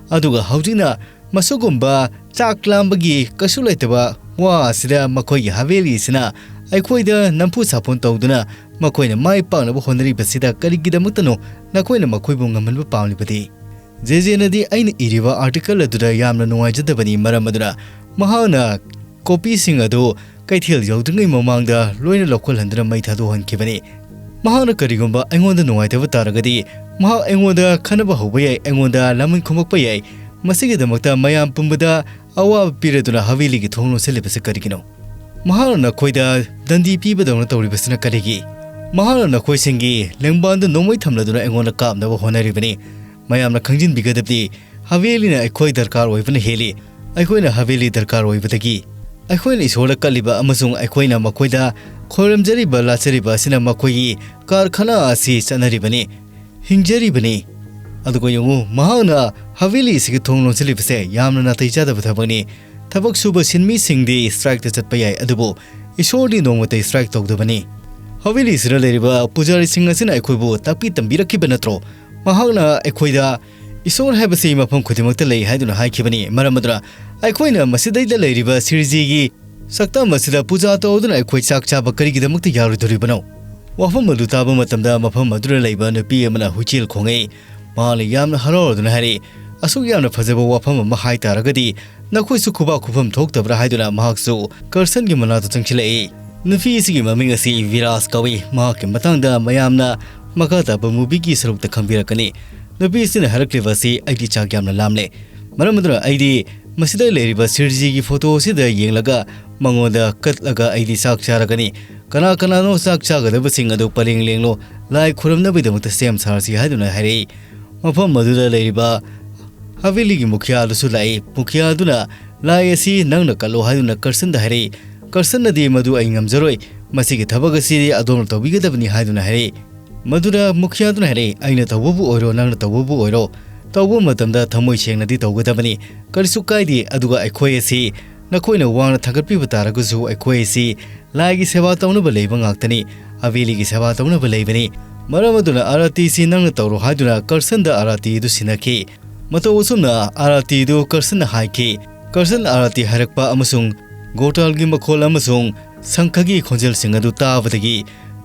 ꯑꯗꯨꯒ ꯍꯧꯖꯤꯛꯅ ꯃꯁꯤꯒꯨꯝꯕ ꯆꯥꯛ ꯂꯥꯝꯕꯒꯤ ꯀꯩꯁꯨ ꯂꯩꯇꯕ ꯋꯥ ꯑꯁꯤꯗ ꯃꯈꯣꯏꯒꯤ ꯍꯕꯦꯂꯤ ꯑꯁꯤꯅ ꯑꯩꯈꯣꯏꯗ ꯅꯝꯐꯨ ꯁꯥꯐꯨ ꯇꯧꯗꯨꯅ ꯃꯈꯣꯏꯅ ꯃꯥꯏ ꯄꯥꯛꯅꯕ ꯍꯣꯠꯅꯔꯤꯕꯁꯤꯗ ꯀꯔꯤꯒꯤꯗꯃꯛꯇꯅꯣ ꯅꯈꯣꯏꯅ ꯃꯈꯣꯏꯕꯨ ꯉꯝꯍꯟꯕ ꯄꯥꯝꯂꯤꯕꯗꯤ? ꯖꯦꯖꯦꯅꯗꯤ ꯑꯩꯅ ꯏꯔꯤꯕ ꯑꯥꯔꯇꯤꯀꯜ ꯑꯗꯨꯗ ꯌꯥꯝꯅ ꯅꯨꯡꯉꯥꯏꯖꯗꯕꯅꯤ, ꯃꯔꯝ ꯑꯗꯨꯅ ꯃꯍꯥꯛꯅ ꯀꯣꯄꯤꯁꯤꯡ ꯑꯗꯨ ꯀꯩꯊꯦꯜ ꯌꯧꯗ꯭ꯔꯤꯉꯩ ꯃꯃꯥꯡꯗ ꯂꯣꯏꯅ ꯂꯧꯈꯠꯍꯟꯗꯨꯅ ꯃꯩ ꯊꯥꯗꯣꯛꯍꯟꯈꯤꯕꯅꯤ꯫ ꯃꯍꯥꯛꯅ ꯀꯔꯤꯒꯨꯝꯕ ꯑꯩꯉꯣꯟꯗ ꯅꯨꯡꯉꯥꯏꯇꯕ ꯇꯥꯔꯒꯗꯤ, ꯃꯍꯥꯛ ꯑꯩꯉꯣꯟꯗ ꯈꯟꯅꯕ ꯍꯧꯕ ꯌꯥꯏ, ꯑꯩꯉꯣꯟꯗ ꯂꯃꯟ ꯈꯨꯝꯃꯛꯄ ꯌꯥꯏ꯫ ꯃꯁꯤꯒꯤꯗꯃꯛꯇ ꯃꯌꯥꯝ ꯄꯨꯝꯕꯗ ꯑꯋꯥꯕ ꯄꯤꯔꯗꯨꯅ ꯍꯕꯦꯂꯤꯒꯤ ꯊꯣꯡ ꯂꯣꯟꯁꯤꯜꯂꯤꯕꯁꯤ ꯀꯔꯤꯒꯤꯅꯣ? ꯃꯍꯥꯛꯅ ꯅꯈꯣꯏꯗ ꯗꯟꯗꯤ ꯄꯤꯕꯗꯧꯅ ꯇꯧꯔꯤꯕꯁꯤꯅ ꯀꯔꯤꯒꯤ? ꯃꯍꯥꯛꯅ ꯅꯈꯣꯏꯁꯤꯡꯒꯤ ꯂꯦꯡꯕꯥꯟꯗ ꯅꯣꯡꯃꯩ ꯊꯝꯂꯗꯨꯅ ꯑꯩꯉꯣꯟꯗ ꯀꯥꯞꯅꯕ ꯍꯣꯠꯅꯔꯤꯕꯅꯤ꯫ ꯃꯌꯥꯝꯅ ꯈꯪꯖꯤꯟꯕꯤꯒꯗꯕꯗꯤ, ꯍꯕꯦꯂꯤꯅ ꯑꯩꯈꯣꯏ ꯗꯔꯀꯥꯔ ꯑꯣꯏꯕꯅ ꯍꯦꯜꯂꯤ꯫ ꯑꯩꯈꯣꯏꯅ ꯍꯕꯦꯂꯤ ꯗꯔꯀꯥꯔ ꯑꯣꯏꯕꯗꯒꯤ, ꯑꯩꯈꯣꯏꯅ ꯏꯁꯣꯔꯗ ꯀꯠꯂꯤꯕ ꯑꯃꯁꯨꯡ ꯑꯩꯈꯣꯏꯅ ꯃꯈꯣꯏꯗ ꯈꯣꯏꯔꯝꯖꯔꯤꯕ ꯂꯥꯠꯆꯔꯤꯕ ꯑꯁꯤꯅ ꯃꯈꯣꯏꯒꯤ ꯀꯥꯔꯈꯥꯅꯥ ꯑꯁꯤ ꯆꯠꯅꯔꯤꯕꯅꯤ, ꯍꯤꯡꯖꯔꯤꯕꯅꯤ꯫ ꯑꯗꯨꯒ ꯌꯦꯡꯉꯨ, ꯃꯍꯥꯛꯅ ꯍꯕꯦꯂꯤ ꯑꯁꯤꯒꯤ ꯊꯣꯡ ꯂꯣꯟꯁꯤꯜꯂꯤꯕꯁꯦ ꯌꯥꯝꯅ ꯅꯥꯇꯩ ꯆꯥꯗꯕ ꯊꯕꯛꯅꯤ꯫ ꯊꯕꯛ ꯁꯨꯕ ꯁꯤꯟꯃꯤꯁꯤꯡꯗꯤ ꯁ꯭ꯇ꯭ꯔꯥꯏꯛꯇ ꯆꯠꯄ ꯌꯥꯏ, ꯑꯗꯨꯕꯨ ꯏꯁꯣꯔꯗꯤ ꯅꯣꯡꯃꯇ ꯁ꯭ꯇ꯭ꯔꯥꯏꯛ ꯇꯧꯗꯕꯅꯤ꯫ ꯍꯕꯦꯂꯤꯁꯤꯗ ꯂꯩꯔꯤꯕ ꯄꯨꯖꯥꯔꯤꯁꯤꯡ ꯑꯁꯤꯅ ꯑꯩꯈꯣꯏꯕꯨ ꯇꯥꯛꯄꯤ ꯇꯝꯕꯤꯔꯛꯈꯤꯕ ꯅꯠꯇ꯭ꯔꯣ? ꯃꯍꯥꯛꯅ ꯑꯩꯈꯣꯏꯗ ꯏꯁꯣꯔ ꯍꯥꯏꯕꯁꯤ ꯃꯐꯝ ꯈꯨꯗꯤꯡꯃꯛꯇ ꯂꯩ ꯍꯥꯏꯗꯨꯅ ꯍꯥꯏꯈꯤꯕꯅꯤ꯫ ꯃꯔꯝ ꯑꯗꯨꯅ ꯑꯩꯈꯣꯏꯅ ꯃꯁꯤꯗꯩꯗ ꯂꯩꯔꯤꯕ ꯁꯤꯔꯖꯤꯒꯤ ꯁꯛꯇꯝ ꯑꯁꯤꯗ ꯄꯨꯖꯥ ꯇꯧꯗꯨꯅ ꯑꯩꯈꯣꯏ ꯆꯥꯛ ꯆꯥꯕ ꯀꯔꯤꯒꯤꯗꯃꯛꯇ ꯌꯥꯔꯣꯏꯗꯣꯔꯤꯕꯅꯣ? ꯋꯥꯐꯝ ꯑꯗꯨ ꯇꯥꯕ ꯃꯇꯝꯗ ꯃꯐꯝ ꯑꯗꯨꯗ ꯂꯩꯕ ꯅꯨꯄꯤ ꯑꯃꯅ ꯍꯨꯏꯆꯦꯜ ꯈꯣꯡꯉꯛꯏ꯫ ꯃꯍꯥꯛꯅ ꯌꯥꯝꯅ ꯍꯔꯥꯎꯔꯗꯨꯅ ꯍꯥꯏꯔꯛꯏ, "ꯑꯁꯨꯛ ꯌꯥꯝꯅ ꯐꯖꯕ ꯋꯥꯐꯝ ꯑꯃ ꯍꯥꯏ ꯇꯥꯔꯒꯗꯤ ꯅꯈꯣꯏꯁꯨ ꯈꯨꯕꯥꯛ ꯈꯨꯐꯝ ꯊꯣꯛꯇꯕ꯭ꯔꯥ?" ꯍꯥꯏꯗꯨꯅ ꯃꯍꯥꯛꯁꯨ ꯀꯔꯁꯟꯒꯤ ꯃꯅꯥꯛꯇ ꯆꯪꯁꯤꯜꯂꯛꯏ꯫ ꯅꯨꯄꯤ ꯑꯁꯤꯒꯤ ꯃꯃꯤꯡ ꯑꯁꯤ ꯚꯤꯔꯥꯖ ꯀꯧꯏ꯫ ꯃꯍꯥꯛꯀꯤ ꯃꯇꯥꯡꯗ ꯃꯌꯥꯝꯅ ꯃꯈꯥ ꯇꯥꯕ movieꯒꯤ ꯁꯔꯨꯛꯇ ꯈꯪꯕꯤꯔꯛꯀꯅꯤ꯫ ꯅꯨꯄꯤ ꯑꯁꯤꯅ ꯍꯥꯏꯔꯛꯂꯤꯕ ꯑꯁꯤ, "ꯑꯩꯗꯤ ꯆꯥꯛ ꯌꯥꯝꯅ ꯂꯥꯝꯂꯦ꯫ ꯃꯔꯝ ꯑꯗꯨꯅ ꯑꯩꯗꯤ ꯃꯁꯤꯗ ꯂꯩꯔꯤꯕ ꯁꯤꯔꯖꯤꯒꯤ ꯐꯣꯇꯣ ꯑꯁꯤꯗ ꯌꯦꯡꯂꯒ ꯃꯉꯣꯟꯗ ꯀꯠꯂꯒ ꯑꯩꯗꯤ ꯆꯥꯛ ꯆꯥꯔꯒꯅꯤ꯫ ꯀꯅꯥ ꯀꯅꯥꯅꯣ ꯆꯥꯛ ꯆꯥꯒꯗꯕꯁꯤꯡ ꯑꯗꯨ ꯄꯔꯦꯡ ꯂꯦꯡꯂꯣ, ꯂꯥꯏ ꯈꯨꯔꯨꯝꯅꯕꯒꯤꯗꯃꯛꯇ ꯁꯦꯝ ꯁꯥꯔꯁꯤ" ꯍꯥꯏꯗꯨꯅ ꯍꯥꯏꯔꯛꯏ꯫ ꯃꯐꯝ ꯑꯗꯨꯗ ꯂꯩꯔꯤꯕ ꯍꯕꯦꯂꯤꯒꯤ ꯃꯨꯈꯤꯌꯥ ꯑꯗꯨꯁꯨ ꯂꯥꯛꯏ꯫ ꯃꯨꯈꯤꯌꯥ ꯑꯗꯨꯅ, "ꯂꯥꯏ ꯑꯁꯤ ꯅꯪꯅ ꯀꯠꯂꯣ" ꯍꯥꯏꯗꯨꯅ ꯀꯔꯁꯟꯗ ꯍꯥꯏꯔꯛꯏ꯫ ꯀꯔꯁꯟꯅꯗꯤ, "ꯃꯗꯨ ꯑꯩ ꯉꯝꯖꯔꯣꯏ, ꯃꯁꯤꯒꯤ ꯊꯕꯛ ꯑꯁꯤꯗꯤ ꯑꯗꯣꯝꯅ ꯇꯧꯕꯤꯒꯗꯕꯅꯤ" ꯍꯥꯏꯗꯨꯅ ꯍꯥꯏꯔꯛꯏ꯫ ꯃꯗꯨꯗ ꯃꯨꯈꯤꯌꯥ ꯑꯗꯨꯅ ꯍꯥꯏꯔꯛꯏ, "ꯑꯩꯅ ꯇꯧꯕꯕꯨ ꯑꯣꯏꯔꯣ, ꯅꯪꯅ ꯇꯧꯕꯕꯨ ꯑꯣꯏꯔꯣ, ꯇꯧꯕ ꯃꯇꯝꯗ ꯊꯃꯣꯏ ꯁꯦꯡꯅꯗꯤ ꯇꯧꯒꯗꯕꯅꯤ, ꯀꯔꯤꯁꯨ ꯀꯥꯏꯗꯦ꯫ ꯑꯗꯨꯒ ꯑꯩꯈꯣꯏ ꯑꯁꯤ ꯅꯈꯣꯏꯅ ꯋꯥꯡꯅ ꯊꯥꯡꯒꯠꯄꯤꯕ ꯇꯥꯔꯒꯁꯨ, ꯑꯩꯈꯣꯏ ꯑꯁꯤ ꯂꯥꯏꯒꯤ ꯁꯦꯕꯥ ꯇꯧꯅꯕ ꯂꯩꯕ ꯉꯥꯛꯇꯅꯤ, ꯍꯕꯦꯂꯤꯒꯤ ꯁꯦꯕꯥ ꯇꯧꯅꯕ ꯂꯩꯕꯅꯤ꯫ ꯃꯔꯝ ꯑꯗꯨꯅ ꯑꯥꯔꯇꯤꯁꯤ ꯅꯪꯅ ꯇꯧꯔꯣ" ꯍꯥꯏꯗꯨꯅ ꯀꯔꯁꯟꯗ ꯑꯥꯔꯇꯤ ꯑꯗꯨ ꯁꯤꯟꯅꯈꯤ꯫ ꯃꯇꯧ ꯑꯁꯨꯝꯅ ꯑꯥꯔꯇꯤꯗꯨ ꯀꯔꯁꯟꯅ ꯍꯥꯏꯈꯤ꯫ ꯀꯔꯁꯟ ꯑꯥꯔꯇꯤ ꯍꯥꯏꯔꯛꯄ ꯑꯃꯁꯨꯡ ꯒꯣꯇꯥꯜꯒꯤ ꯃꯈꯣꯜ ꯑꯃꯁꯨꯡ ꯁꯪꯈꯒꯤ ꯈꯣꯟꯖꯦꯜꯁꯤꯡ ꯑꯗꯨ ꯇꯥꯕꯗꯒꯤ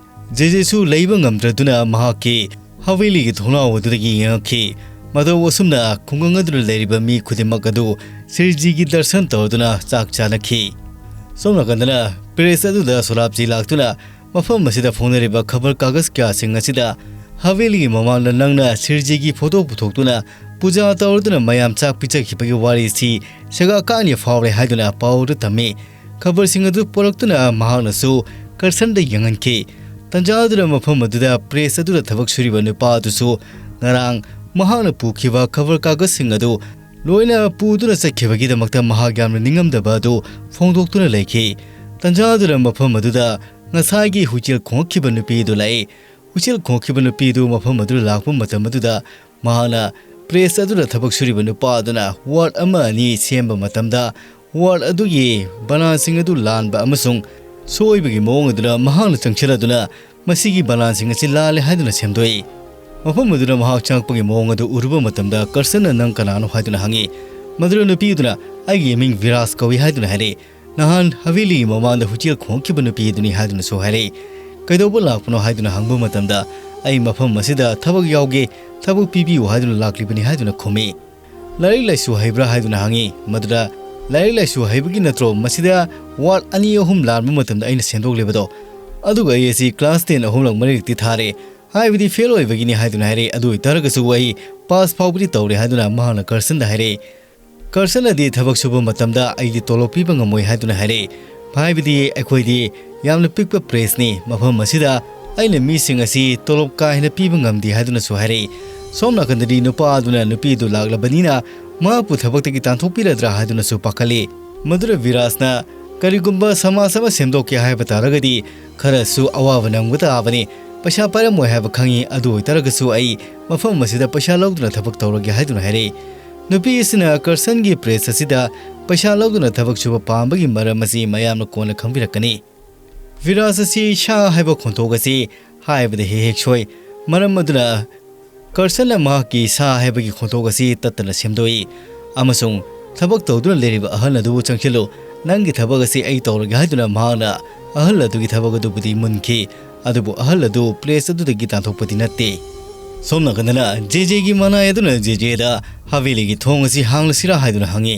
ꯖꯦꯖꯦꯁꯨ ꯂꯩꯕ ꯉꯝꯗ꯭ꯔꯗꯨꯅ ꯃꯍꯥꯛꯀꯤ ꯍꯕꯦꯂꯤꯒꯤ ꯊꯣꯡꯅꯥꯎ ꯑꯗꯨꯗꯒꯤ ꯌꯦꯡꯉꯛꯈꯤ꯫ ꯃꯇꯧ ꯑꯁꯨꯝꯅ ꯈꯨꯡꯒꯪ ꯑꯗꯨꯗ ꯂꯩꯔꯤꯕ ꯃꯤ ꯈꯨꯗꯤꯡꯃꯛ ꯑꯗꯨ ꯁꯤꯔꯖꯤꯒꯤ ꯗꯔꯁꯟ ꯇꯧꯗꯨꯅ ꯆꯥꯛ ꯆꯥꯅꯈꯤ꯫ ꯁꯣꯝ ꯅꯥꯀꯟꯗꯅ ꯄ꯭ꯔꯦꯁ ꯑꯗꯨꯗ ꯁꯣꯂꯥꯞꯖꯤ ꯂꯥꯛꯇꯨꯅ ꯃꯐꯝ ꯑꯁꯤꯗ ꯐꯣꯡꯅꯔꯤꯕ ꯈꯕꯔ ꯀꯥꯒꯖ ꯀꯌꯥꯁꯤꯡ ꯑꯁꯤꯗ ꯍꯕꯦꯂꯤꯒꯤ ꯃꯃꯥꯡꯗ ꯅꯪꯅ ꯁꯤꯔꯖꯤꯒꯤ ꯐꯣꯇꯣ ꯄꯨꯊꯣꯛꯇꯨꯅ ꯄꯨꯖꯥ ꯇꯧꯔꯗꯨꯅ ꯃꯌꯥꯝ ꯆꯥꯛ ꯄꯤꯖꯈꯤꯕꯒꯤ ꯋꯥꯔꯤꯁꯤ ꯁꯦꯒꯥ ꯀꯥꯡꯅ ꯐꯥꯎꯔꯦ ꯍꯥꯏꯗꯨꯅ ꯄꯥꯎꯗ ꯇꯝꯃꯤ꯫ ꯈꯕꯔꯁꯤꯡ ꯑꯗꯨ ꯄꯨꯔꯛꯇꯨꯅ ꯃꯍꯥꯛꯅꯁꯨ ꯀꯔꯁꯟꯗ ꯌꯦꯡꯍꯟꯈꯤ꯫ ꯇꯟꯖꯥ ꯑꯗꯨꯗ ꯃꯐꯝ ꯑꯗꯨꯗ ꯄ꯭ꯔꯦꯁ ꯑꯗꯨꯗ ꯊꯕꯛ ꯁꯨꯔꯤꯕ ꯅꯨꯄꯥ ꯑꯗꯨꯁꯨ ꯉꯔꯥꯡ ꯃꯍꯥꯛꯅ ꯄꯨꯈꯤꯕ ꯈꯕꯔ ꯀꯥꯒꯖꯁꯤꯡ ꯑꯗꯨ ꯂꯣꯏꯅ ꯄꯨꯗꯨꯅ ꯆꯠꯈꯤꯕꯒꯤꯗꯃꯛꯇ ꯃꯍꯥꯛ ꯌꯥꯝꯅ ꯅꯤꯡꯉꯝꯗꯕ ꯑꯗꯨ ꯐꯣꯡꯗꯣꯛꯇꯨꯅ ꯂꯩꯈꯤ꯫ ꯇꯟꯖꯥ ꯑꯗꯨꯗ ꯃꯐꯝ ꯑꯗꯨꯗ ꯉꯁꯥꯏꯒꯤ ꯍꯨꯏꯆꯦꯜ ꯈꯣꯡꯂꯛꯈꯤꯕ ꯅꯨꯄꯤ ꯑꯗꯨ ꯂꯥꯛꯏ꯫ ꯍꯨꯏꯆꯦꯜ ꯈꯣꯡꯂꯛꯈꯤꯕ ꯅꯨꯄꯤ ꯑꯗꯨ ꯃꯐꯝ ꯑꯗꯨꯗ ꯂꯥꯛꯄ ꯃꯇꯝ ꯑꯗꯨꯗ ꯃꯍꯥꯛꯅ ꯄ꯭ꯔꯦꯁ ꯑꯗꯨꯗ ꯊꯕꯛ ꯁꯨꯔꯤꯕ ꯅꯨꯄꯥ ꯑꯗꯨꯅ ꯋꯥꯔꯗ ꯑꯃ ꯑꯅꯤ ꯁꯦꯝꯕ ꯃꯇꯝꯗ ꯋꯥꯔꯗ ꯑꯗꯨꯒꯤ ꯕꯅꯥꯟꯁꯤꯡ ꯑꯗꯨ ꯂꯥꯟꯕ ꯑꯃꯁꯨꯡ ꯁꯣꯏꯕꯒꯤ ꯃꯑꯣꯡ ꯑꯗꯨꯗ ꯃꯍꯥꯛꯅ ꯆꯪꯁꯤꯜꯂꯗꯨꯅ ꯃꯁꯤꯒꯤ ꯕꯅꯥꯟꯁꯤꯡ ꯑꯁꯤ ꯂꯥꯜꯂꯦ ꯍꯥꯏꯗꯨꯅ ꯁꯦꯝꯗꯣꯛꯏ꯫ ꯃꯐꯝ ꯑꯗꯨꯗ ꯃꯍꯥꯛ ꯆꯪꯂꯛꯄꯒꯤ ꯃꯑꯣꯡ ꯑꯗꯨ ꯎꯔꯨꯕ ꯃꯇꯝꯗ ꯀꯔꯁꯟꯅ "ꯅꯪ ꯀꯅꯥꯅꯣ?" ꯍꯥꯏꯗꯨꯅ ꯍꯪꯉꯤ꯫ ꯃꯗꯨꯗ ꯅꯨꯄꯤ ꯑꯗꯨꯅ "ꯑꯩꯒꯤ ꯃꯤꯡ ꯚꯤꯔꯥꯖ ꯀꯧꯏ" ꯍꯥꯏꯗꯨꯅ ꯍꯥꯏꯔꯛꯏ꯫ "ꯅꯍꯥꯟ ꯍꯕꯦꯂꯤꯒꯤ ꯃꯃꯥꯡꯗ ꯍꯨꯏꯆꯦꯜ ꯈꯣꯡꯂꯛꯈꯤꯕ ꯅꯨꯄꯤ ꯑꯗꯨꯅꯤ" ꯍꯥꯏꯗꯨꯅꯁꯨ ꯍꯥꯏꯔꯛꯏ꯫ "ꯀꯩꯗꯧꯕ ꯂꯥꯛꯄꯅꯣ?" ꯍꯥꯏꯗꯨꯅ ꯍꯪꯕ ꯃꯇꯝꯗ "ꯑꯩ ꯃꯐꯝ ꯑꯁꯤꯗ ꯊꯕꯛ ꯌꯥꯎꯒꯦ, ꯊꯕꯛ ꯄꯤꯕꯤꯌꯨ ꯍꯥꯏꯗꯨꯅ ꯂꯥꯛꯂꯤꯕꯅꯤ" ꯍꯥꯏꯗꯨꯅ ꯈꯨꯝꯃꯤ꯫ "ꯂꯥꯏꯔꯤꯛ ꯂꯥꯏꯁꯨ ꯍꯩꯕ꯭ꯔꯥ?" ꯍꯥꯏꯗꯨꯅ ꯍꯪꯉꯤ꯫ ꯃꯗꯨꯗ "ꯂꯥꯏꯔꯤꯛ ꯂꯥꯏꯁꯨ ꯍꯩꯕꯒꯤ ꯅꯠꯇ꯭ꯔꯣ ꯃꯁꯤꯗ ꯋꯥꯔꯗ ꯑꯅꯤ ꯑꯍꯨꯝ ꯂꯥꯟꯕ ꯃꯇꯝꯗ ꯑꯩꯅ ꯁꯦꯝꯗꯣꯛꯂꯤꯕꯗꯣ? ꯑꯗꯨꯒ ꯑꯩ ꯑꯁꯤ ꯀ꯭ꯂꯥꯁ ꯇꯦꯟ ꯑꯍꯨꯝꯂꯛ ꯃꯔꯤꯔꯛꯇꯤ ꯊꯥꯔꯦ, ꯍꯥꯏꯕꯗꯤ ꯐꯦꯜ ꯑꯣꯏꯕꯒꯤꯅꯤ" ꯍꯥꯏꯗꯨꯅ ꯍꯥꯏꯔꯛꯏ꯫ "ꯑꯗꯨ ꯑꯣꯏꯇꯥꯔꯒꯁꯨ ꯑꯩ ꯄꯥꯁ ꯐꯥꯎꯕꯗꯤ ꯇꯧꯔꯦ" ꯍꯥꯏꯗꯨꯅ ꯃꯍꯥꯛꯅ ꯀꯔꯁꯟꯗ ꯍꯥꯏꯔꯛꯏ꯫ ꯀꯔꯁꯟꯅꯗꯤ "ꯊꯕꯛ ꯁꯨꯕ ꯃꯇꯝꯗ ꯑꯩꯗꯤ ꯇꯣꯂꯣꯞ ꯄꯤꯕ ꯉꯝꯃꯣꯏ" ꯍꯥꯏꯗꯨꯅ ꯍꯥꯏꯔꯛꯏ꯫ "ꯍꯥꯏꯕꯗꯤ ꯑꯩꯈꯣꯏꯗꯤ ꯌꯥꯝꯅ ꯄꯤꯛꯄ ꯄ꯭ꯔꯦꯁꯅꯤ, ꯃꯐꯝ ꯑꯁꯤꯗ ꯑꯩꯅ ꯃꯤꯁꯤꯡ ꯑꯁꯤ ꯇꯣꯂꯣꯞ ꯀꯥ ꯍꯦꯟꯅ ꯄꯤꯕ ꯉꯝꯗꯦ" ꯍꯥꯏꯗꯨꯅꯁꯨ ꯍꯥꯏꯔꯛꯏ꯫ ꯁꯣꯝ ꯅꯥꯀꯟꯗꯗꯤ ꯅꯨꯄꯥ ꯑꯗꯨꯅ ꯅꯨꯄꯤ ꯑꯗꯨ ꯂꯥꯛꯂꯕꯅꯤꯅ ꯃꯍꯥꯛꯄꯨ ꯊꯕꯛꯇꯒꯤ ꯇꯥꯟꯊꯣꯛꯄꯤꯔꯗ꯭ꯔꯥ ꯍꯥꯏꯗꯨꯅꯁꯨ ꯄꯥꯈꯠꯂꯤ꯫ ꯃꯗꯨꯗ ꯚꯤꯔꯥꯖꯅ "ꯀꯔꯤꯒꯨꯝꯕ ꯁꯃꯥꯖ ꯑꯃ ꯁꯦꯝꯗꯣꯛꯀꯦ ꯍꯥꯏꯕ ꯇꯥꯔꯒꯗꯤ ꯈꯔꯁꯨ ꯑꯋꯥꯕ ꯅꯪꯕ ꯇꯥꯕꯅꯤ꯫ ꯄꯩꯁꯥ ꯄꯥꯏꯔꯝꯃꯣꯏ ꯍꯥꯏꯕ ꯈꯪꯉꯤ, ꯑꯗꯨ ꯑꯣꯏꯇꯥꯔꯒꯁꯨ ꯑꯩ ꯃꯐꯝ ꯑꯁꯤꯗ ꯄꯩꯁꯥ ꯂꯧꯗꯨꯅ ꯊꯕꯛ ꯇꯧꯔꯒꯦ" ꯍꯥꯏꯗꯨꯅ ꯍꯥꯏꯔꯛꯏ꯫ ꯅꯨꯄꯤ ꯑꯁꯤꯅ ꯀꯔꯁꯟꯒꯤ ꯄ꯭ꯔꯦꯁ ꯑꯁꯤꯗ ꯄꯩꯁꯥ ꯂꯧꯗꯨꯅ ꯊꯕꯛ ꯁꯨꯕ ꯄꯥꯝꯕꯒꯤ ꯃꯔꯝ ꯑꯁꯤ ꯃꯌꯥꯝꯅ ꯀꯣꯟꯅ ꯈꯪꯕꯤꯔꯛꯀꯅꯤ꯫ ꯚꯤꯔꯥꯖ ꯑꯁꯤ ꯁꯥ ꯍꯥꯏꯕ ꯈꯣꯟꯊꯣꯛ ꯑꯁꯤ ꯍꯥꯏꯕꯗ ꯍꯦꯛ ꯍꯦꯛ ꯁꯣꯏ꯫ ꯃꯔꯝ ꯑꯗꯨꯅ ꯀꯔꯁꯟꯅ ꯃꯍꯥꯛꯀꯤ ꯁꯥ ꯍꯥꯏꯕꯒꯤ ꯈꯣꯟꯊꯣꯛ ꯑꯁꯤ ꯇꯠꯇꯅ ꯁꯦꯝꯗꯣꯛꯏ ꯑꯃꯁꯨꯡ "ꯊꯕꯛ ꯇꯧꯗꯨꯅ ꯂꯩꯔꯤꯕ ꯑꯍꯜ ꯑꯗꯨꯕꯨ ꯆꯪꯁꯤꯜꯂꯨ, ꯅꯪꯒꯤ ꯊꯕꯛ ꯑꯁꯤ ꯑꯩ ꯇꯧꯔꯒꯦ" ꯍꯥꯏꯗꯨꯅ ꯃꯍꯥꯛꯅ ꯑꯍꯜ ꯑꯗꯨꯒꯤ ꯊꯕꯛ ꯑꯗꯨꯕꯨꯗꯤ ꯃꯨꯟꯈꯤ꯫ ꯑꯗꯨꯕꯨ ꯑꯍꯜ ꯑꯗꯨ ꯄ꯭ꯔꯦꯁ ꯑꯗꯨꯗꯒꯤ ꯇꯥꯟꯊꯣꯛꯄꯗꯤ ꯅꯠꯇꯦ꯫ ꯁꯣꯝ ꯅꯥꯀꯟꯗꯅ ꯖꯦꯖꯦꯒꯤ ꯃꯅꯥꯏ ꯑꯗꯨꯅ ꯖꯦꯖꯦꯗ "ꯍꯕꯦꯂꯤꯒꯤ ꯊꯣꯡ ꯑꯁꯤ ꯍꯥꯡꯂꯁꯤꯔꯥ?" ꯍꯥꯏꯗꯨꯅ ꯍꯪꯉꯤ꯫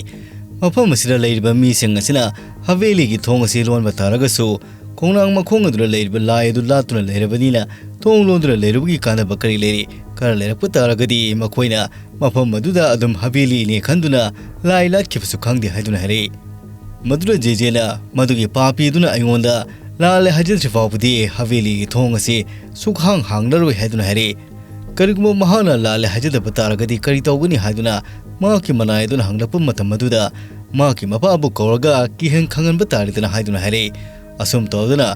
ꯃꯐꯝ ꯑꯁꯤꯗ ꯂꯩꯔꯤꯕ ꯃꯤꯁꯤꯡ ꯑꯁꯤꯅ ꯍꯕꯦꯂꯤꯒꯤ ꯊꯣꯡ ꯑꯁꯤ ꯂꯣꯟꯕ ꯇꯥꯔꯒꯁꯨ ꯈꯣꯡꯅꯥꯡ ꯃꯈꯣꯡ ꯑꯗꯨꯗ ꯂꯩꯔꯤꯕ ꯂꯥꯏ ꯑꯗꯨ ꯂꯥꯠꯇꯨꯅ ꯂꯩꯔꯕꯅꯤꯅ, ꯊꯣꯡ ꯂꯣꯟꯗꯨꯅ ꯂꯩꯔꯨꯕꯒꯤ ꯀꯥꯟꯅꯕ ꯀꯔꯤ ꯂꯩꯔꯤ? ꯈꯔ ꯂꯩꯔꯛꯄ ꯇꯥꯔꯒꯗꯤ ꯃꯈꯣꯏꯅ ꯃꯐꯝ ꯑꯗꯨꯗ ꯑꯗꯨꯝ ꯍꯕꯦꯂꯤꯅꯦ ꯈꯟꯗꯨꯅ ꯂꯥꯏ ꯂꯥꯠꯈꯤꯕꯁꯨ ꯈꯪꯗꯦ ꯍꯥꯏꯗꯨꯅ ꯍꯥꯏꯔꯛꯏ꯫ ꯃꯗꯨꯗ ꯖꯦꯖꯦꯅ ꯃꯗꯨꯒꯤ ꯄꯥꯄꯤ ꯑꯗꯨꯅ ꯑꯩꯉꯣꯟꯗ ꯂꯥꯜꯂꯦ ꯍꯥꯏꯖꯗ꯭ꯔꯤ ꯐꯥꯎꯕꯗꯤ ꯍꯕꯦꯂꯤꯒꯤ ꯊꯣꯡ ꯑꯁꯤ ꯁꯨꯛꯍꯥꯡ ꯍꯥꯡꯂꯔꯣꯏ ꯍꯥꯏꯗꯨꯅ ꯍꯥꯏꯔꯛꯏ꯫ ꯀꯔꯤꯒꯨꯝꯕ ꯃꯍꯥꯛꯅ ꯂꯥꯜꯂꯦ ꯍꯥꯏꯖꯗꯕ ꯇꯥꯔꯒꯗꯤ ꯀꯔꯤ ꯇꯧꯒꯅꯤ ꯍꯥꯏꯗꯨꯅ ꯃꯍꯥꯛꯀꯤ ꯃꯅꯥꯏ ꯑꯗꯨꯅ ꯍꯪꯂꯛꯄ ꯃꯇꯝ ꯑꯗꯨꯗ ꯃꯍꯥꯛꯀꯤ ꯃꯄꯥꯕꯨ ꯀꯧꯔꯒ ꯀꯤꯍꯟ ꯈꯪꯍꯟꯕ ꯇꯥꯔꯦꯗꯅ ꯍꯥꯏꯗꯨꯅ ꯍꯥꯏꯔꯛꯏ꯫ ꯑꯁꯨꯝ ꯇꯧꯗꯨꯅ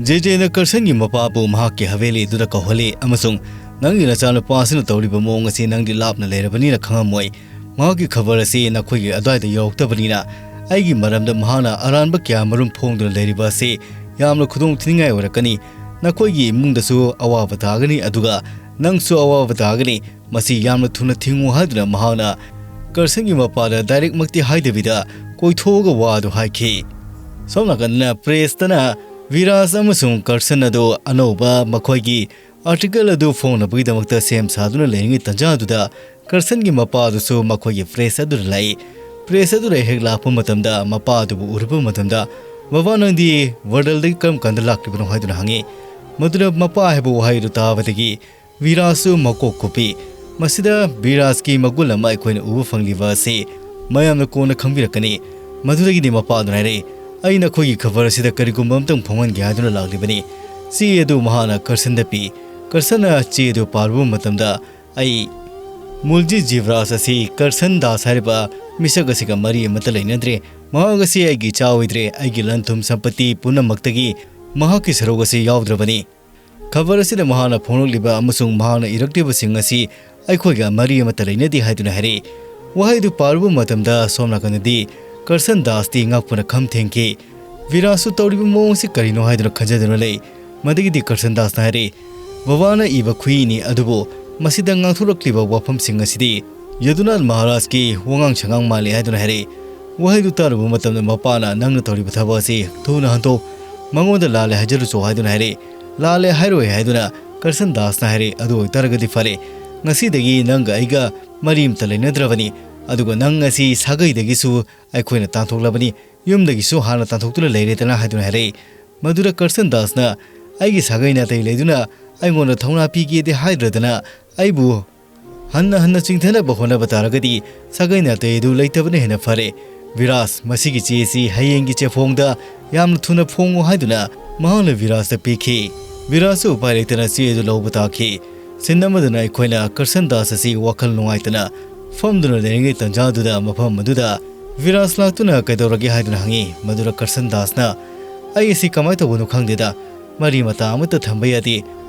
ꯖꯦꯖꯦꯅ ꯀꯔꯁꯟꯒꯤ ꯃꯄꯥꯕꯨ ꯃꯍꯥꯛꯀꯤ ꯍꯕꯦꯂꯤꯗꯨꯗ ꯀꯧꯍꯜꯂꯤ ꯑꯃꯁꯨꯡ "ꯅꯪꯒꯤ ꯅꯆꯥꯅꯨꯄꯥꯁꯤꯅ ꯇꯧꯔꯤꯕ ꯃꯑꯣꯡ ꯑꯁꯤ ꯅꯪꯗꯤ ꯂꯥꯞꯅ ꯂꯩꯔꯕꯅꯤꯅ ꯈꯪꯉꯝꯃꯣꯏ꯫ ꯃꯍꯥꯛꯀꯤ ꯈꯕꯔ ꯑꯁꯤ ꯅꯈꯣꯏꯒꯤ ꯑꯗ꯭ꯋꯥꯏꯗ ꯌꯧꯔꯛꯇꯕꯅꯤꯅ ꯑꯩꯒꯤ ꯃꯔꯝꯗ ꯃꯍꯥꯛꯅ ꯑꯔꯥꯟꯕ ꯀꯌꯥ ꯃꯔꯨꯝ ꯐꯣꯡꯗꯨꯅ ꯂꯩꯔꯤꯕ ꯑꯁꯤ ꯌꯥꯝꯅ ꯈꯨꯗꯣꯡ ꯊꯤꯅꯤꯡꯉꯥꯏ ꯑꯣꯏꯔꯛꯀꯅꯤ꯫ ꯅꯈꯣꯏꯒꯤ ꯏꯃꯨꯡꯗꯁꯨ ꯑꯋꯥꯕ ꯇꯥꯒꯅꯤ, ꯑꯗꯨꯒ ꯅꯪꯁꯨ ꯑꯋꯥꯕ ꯇꯥꯒꯅꯤ꯫ ꯃꯁꯤ ꯌꯥꯝꯅ ꯊꯨꯅ ꯊꯤꯡꯉꯨ" ꯍꯥꯏꯗꯨꯅ ꯃꯍꯥꯛꯅ ꯀꯔꯁꯟꯒꯤ ꯃꯄꯥꯗ ꯗꯥꯏꯔꯦꯛꯃꯛꯇꯤ ꯍꯥꯏꯗꯕꯤꯗ ꯀꯣꯏꯊꯣꯛꯑꯒ ꯋꯥ ꯑꯗꯨ ꯍꯥꯏꯈꯤ꯫ ꯁꯣꯝ ꯅꯥꯀꯟꯗꯅ ꯄ꯭ꯔꯦꯁꯇꯅ ꯚꯤꯔꯥꯖ ꯑꯃꯁꯨꯡ ꯀꯔꯁꯟ ꯑꯗꯨ ꯑꯅꯧꯕ ꯃꯈꯣꯏꯒꯤ ꯑꯥꯔꯇꯤꯀꯜ ꯑꯗꯨ ꯐꯣꯡꯅꯕꯒꯤꯗꯃꯛꯇ ꯁꯦꯝ ꯁꯥꯗꯨꯅ ꯂꯩꯔꯤꯉꯩ ꯇꯥꯟꯖꯥꯗꯨꯗ ꯀꯔꯁꯟꯒꯤ ꯃꯄꯥ ꯑꯗꯨꯁꯨ ꯃꯈꯣꯏꯒꯤ ꯄ꯭ꯔꯦꯁ ꯑꯗꯨꯗ ꯂꯥꯛꯏ꯫ ꯄ꯭ꯔꯦꯁ ꯑꯗꯨꯗ ꯍꯦꯛ ꯂꯥꯛꯄ ꯃꯇꯝꯗ ꯃꯄꯥ ꯑꯗꯨꯕꯨ ꯎꯔꯨꯕ ꯃꯇꯝꯗ, "ꯕꯕꯥ, ꯅꯪꯗꯤ ꯋꯔꯜꯗꯒꯤ ꯀꯔꯝ ꯀꯥꯟꯗ ꯂꯥꯛꯂꯤꯕꯅꯣ?" ꯍꯥꯏꯗꯨꯅ ꯍꯪꯉꯤ꯫ ꯃꯗꯨꯗ ꯃꯄꯥ ꯍꯥꯏꯕ ꯋꯥꯍꯩ ꯑꯗꯨ ꯇꯥꯕꯗꯒꯤ ꯚꯤꯔꯥꯖꯁꯨ ꯃꯀꯣꯛ ꯀꯨꯞꯄꯤ꯫ ꯃꯁꯤꯗ ꯚꯤꯔꯥꯖꯀꯤ ꯃꯒꯨꯟ ꯑꯃ ꯑꯩꯈꯣꯏꯅ ꯎꯕ ꯐꯪꯂꯤꯕ ꯑꯁꯤ ꯃꯌꯥꯝꯅ ꯀꯣꯟꯅ ꯈꯪꯕꯤꯔꯛꯀꯅꯤ꯫ ꯃꯗꯨꯗꯒꯤꯗꯤ ꯃꯄꯥꯗꯨꯅ ꯍꯥꯏꯔꯛꯏ, "ꯑꯩ ꯅꯈꯣꯏꯒꯤ ꯈꯕꯔ ꯑꯁꯤꯗ ꯀꯔꯤꯒꯨꯝꯕ ꯑꯃꯇꯪ ꯐꯣꯡꯍꯟꯒꯦ ꯍꯥꯏꯗꯨꯅ ꯂꯥꯛꯂꯤꯕꯅꯤ꯫" ꯆꯦ ꯑꯗꯨ ꯃꯍꯥꯛꯅ ꯀꯔꯁꯟꯗ ꯄꯤ꯫ ꯀꯔꯁꯟꯅ ꯆꯦ ꯑꯗꯨ ꯄꯥꯔꯨꯕ ꯃꯇꯝꯗ, "ꯑꯩ ꯃꯨꯜꯖꯤ ꯖꯤꯕꯔꯥꯖ ꯑꯁꯤ ꯀꯔꯁꯟ ꯗꯥꯁ ꯍꯥꯏꯔꯤꯕ ꯃꯤꯁꯛ ꯑꯁꯤꯒ ꯃꯔꯤ ꯑꯃꯠꯇ ꯂꯩꯅꯗ꯭ꯔꯦ꯫ ꯃꯍꯥꯛ ꯑꯁꯤ ꯑꯩꯒꯤ ꯏꯆꯥ ꯑꯣꯏꯗ꯭ꯔꯦ꯫ ꯑꯩꯒꯤ ꯂꯟ ꯊꯨꯝ ꯁꯝꯄꯇꯤ ꯄꯨꯝꯅꯃꯛꯇꯒꯤ ꯃꯍꯥꯛꯀꯤ ꯁꯔꯨꯛ ꯑꯁꯤ ꯌꯥꯎꯗ꯭ꯔꯕꯅꯤ꯫" ꯈꯕꯔ ꯑꯁꯤꯗ ꯃꯍꯥꯛꯅ ꯐꯣꯡꯂꯛꯂꯤꯕ ꯑꯃꯁꯨꯡ ꯃꯍꯥꯛꯅ ꯏꯔꯛꯂꯤꯕꯁꯤꯡ ꯑꯁꯤ ꯑꯩꯈꯣꯏꯒ ꯃꯔꯤ ꯑꯃꯠꯇ ꯂꯩꯅꯗꯦ ꯍꯥꯏꯗꯨꯅ ꯍꯥꯏꯔꯛꯏ꯫ ꯋꯥꯍꯩꯗꯨ ꯄꯥꯔꯨꯕ ꯃꯇꯝꯗ ꯁꯣꯝ ꯅꯥꯀꯟꯗꯗꯤ ꯀꯔꯁꯟ ꯗꯥꯁꯇꯤ ꯉꯛꯄꯅ ꯈꯝ ꯊꯦꯡꯈꯤ꯫ "ꯚꯤꯔꯥꯖꯁꯨ ꯇꯧꯔꯤꯕ ꯃꯑꯣꯡꯁꯤ ꯀꯔꯤꯅꯣ?" ꯍꯥꯏꯗꯨꯅ ꯈꯟꯖꯗꯨꯅ ꯂꯩ꯫ ꯃꯗꯨꯒꯤꯗꯤ ꯀꯔꯁꯟ ꯗꯥꯁꯅ ꯍꯥꯏꯔꯛꯏ, "ꯕꯕꯥꯅ ꯏꯕ ꯈꯨꯏꯅꯤ, ꯑꯗꯨꯕꯨ ꯃꯁꯤꯗ ꯉꯥꯡꯊꯣꯔꯛꯂꯤꯕ ꯋꯥꯐꯝꯁꯤꯡ ꯑꯁꯤꯗꯤ ꯌꯗꯨꯅꯥꯊ ꯃꯍꯥꯔꯥꯖꯀꯤ ꯋꯥꯉꯥꯡ ꯁꯉꯥꯡ ꯃꯥꯜꯂꯤ" ꯍꯥꯏꯗꯨꯅ ꯍꯥꯏꯔꯛꯏ꯫ ꯋꯥꯍꯩꯗꯨ ꯇꯥꯔꯨꯕ ꯃꯇꯝꯗ ꯃꯄꯥꯅ, "ꯅꯪꯅ ꯇꯧꯔꯤꯕ ꯊꯕꯛ ꯑꯁꯤ ꯊꯨꯅ ꯍꯟꯊꯣꯛ, ꯃꯉꯣꯟꯗ ꯂꯥꯜꯂꯦ ꯍꯥꯏꯖꯔꯨꯆꯣ" ꯍꯥꯏꯗꯨꯅ ꯍꯥꯏꯔꯛꯏ꯫ "ꯂꯥꯜꯂꯦ ꯍꯥꯏꯔꯣꯏ" ꯍꯥꯏꯗꯨꯅ ꯀꯔꯁꯟ ꯗꯥꯁꯅ ꯍꯥꯏꯔꯛꯏ꯫ "ꯑꯗꯨ ꯑꯣꯏꯇꯥꯔꯒꯗꯤ ꯐꯔꯦ, ꯉꯁꯤꯗꯒꯤ ꯅꯪꯒ ꯑꯩꯒ ꯃꯔꯤ ꯑꯃꯇ ꯂꯩꯅꯗ꯭ꯔꯕꯅꯤ, ꯑꯗꯨꯒ ꯅꯪ ꯑꯁꯤ ꯁꯥꯒꯩꯗꯒꯤꯁꯨ ꯑꯩꯈꯣꯏꯅ ꯇꯥꯟꯊꯣꯛꯂꯕꯅꯤ, ꯌꯨꯝꯗꯒꯤꯁꯨ ꯍꯥꯟꯅ ꯇꯥꯟꯊꯣꯛꯇꯨꯅ ꯂꯩꯔꯦꯗꯅ" ꯍꯥꯏꯗꯨꯅ ꯍꯥꯏꯔꯛꯏ꯫ ꯃꯗꯨꯗ ꯀꯔꯁꯟ ꯗꯥꯁꯅ ꯑꯩꯒꯤ ꯁꯥꯒꯩ ꯅꯥꯇꯩ ꯂꯩꯗꯨꯅ ꯑꯩꯉꯣꯟꯗ ꯊꯧꯅꯥ ꯄꯤꯒꯦꯗꯤ ꯍꯥꯏꯗ꯭ꯔꯗꯅ ꯑꯩꯕꯨ ꯍꯟꯅ ꯍꯟꯅ ꯆꯤꯡꯊꯅꯕ ꯍꯣꯠꯅꯕ ꯇꯥꯔꯒꯗꯤ ꯁꯥꯒꯩ ꯅꯥꯇꯩ ꯑꯗꯨ ꯂꯩꯇꯕꯅ ꯍꯦꯟꯅ ꯐꯔꯦ꯫ ꯕꯤꯔꯥꯖ, ꯃꯁꯤꯒꯤ ꯆꯦ ꯑꯁꯤ ꯍꯌꯦꯡꯒꯤ ꯆꯦꯐꯣꯡꯗ ꯌꯥꯝꯅ ꯊꯨꯅ ꯐꯣꯡꯉꯨ ꯍꯥꯏꯗꯨꯅ ꯃꯍꯥꯛꯅ ꯕꯤꯔꯥꯖꯇ ꯄꯤꯈꯤ꯫ ꯕꯤꯔꯥꯖꯁꯨ ꯎꯄꯥꯏ ꯂꯩꯇꯅ ꯆꯦ ꯑꯗꯨ ꯂꯧꯕ ꯇꯥꯈꯤ꯫ ꯁꯤꯟ ꯑꯃꯗꯅ ꯑꯩꯈꯣꯏꯅ ꯀꯔꯁꯟ ꯗꯥꯁ ꯑꯁꯤ ꯋꯥꯈꯜ ꯅꯨꯡꯉꯥꯏꯇꯅ ꯐꯝꯗꯨꯅ ꯂꯩꯔꯤꯉꯩ ꯇꯟꯖꯥꯗꯨꯗ ꯃꯐꯝ ꯑꯗꯨꯗ ꯕꯤꯔꯥꯖ ꯂꯥꯛꯇꯨꯅ ꯀꯩꯗꯧꯔꯒꯦ ꯍꯥꯏꯗꯨꯅ ꯍꯪꯉꯤ꯫ ꯃꯗꯨꯗ ꯀꯔꯁꯟ ꯗꯥꯁꯅ, "ꯑꯩ ꯑꯁꯤ ꯀꯃꯥꯏꯅ ꯇꯧꯕꯅꯣ ꯈꯪꯗꯦꯗ, ꯃꯔꯤ ꯃꯇꯥ ꯑꯃꯠꯇ ꯊꯝꯕ ꯌꯥꯗꯦ꯫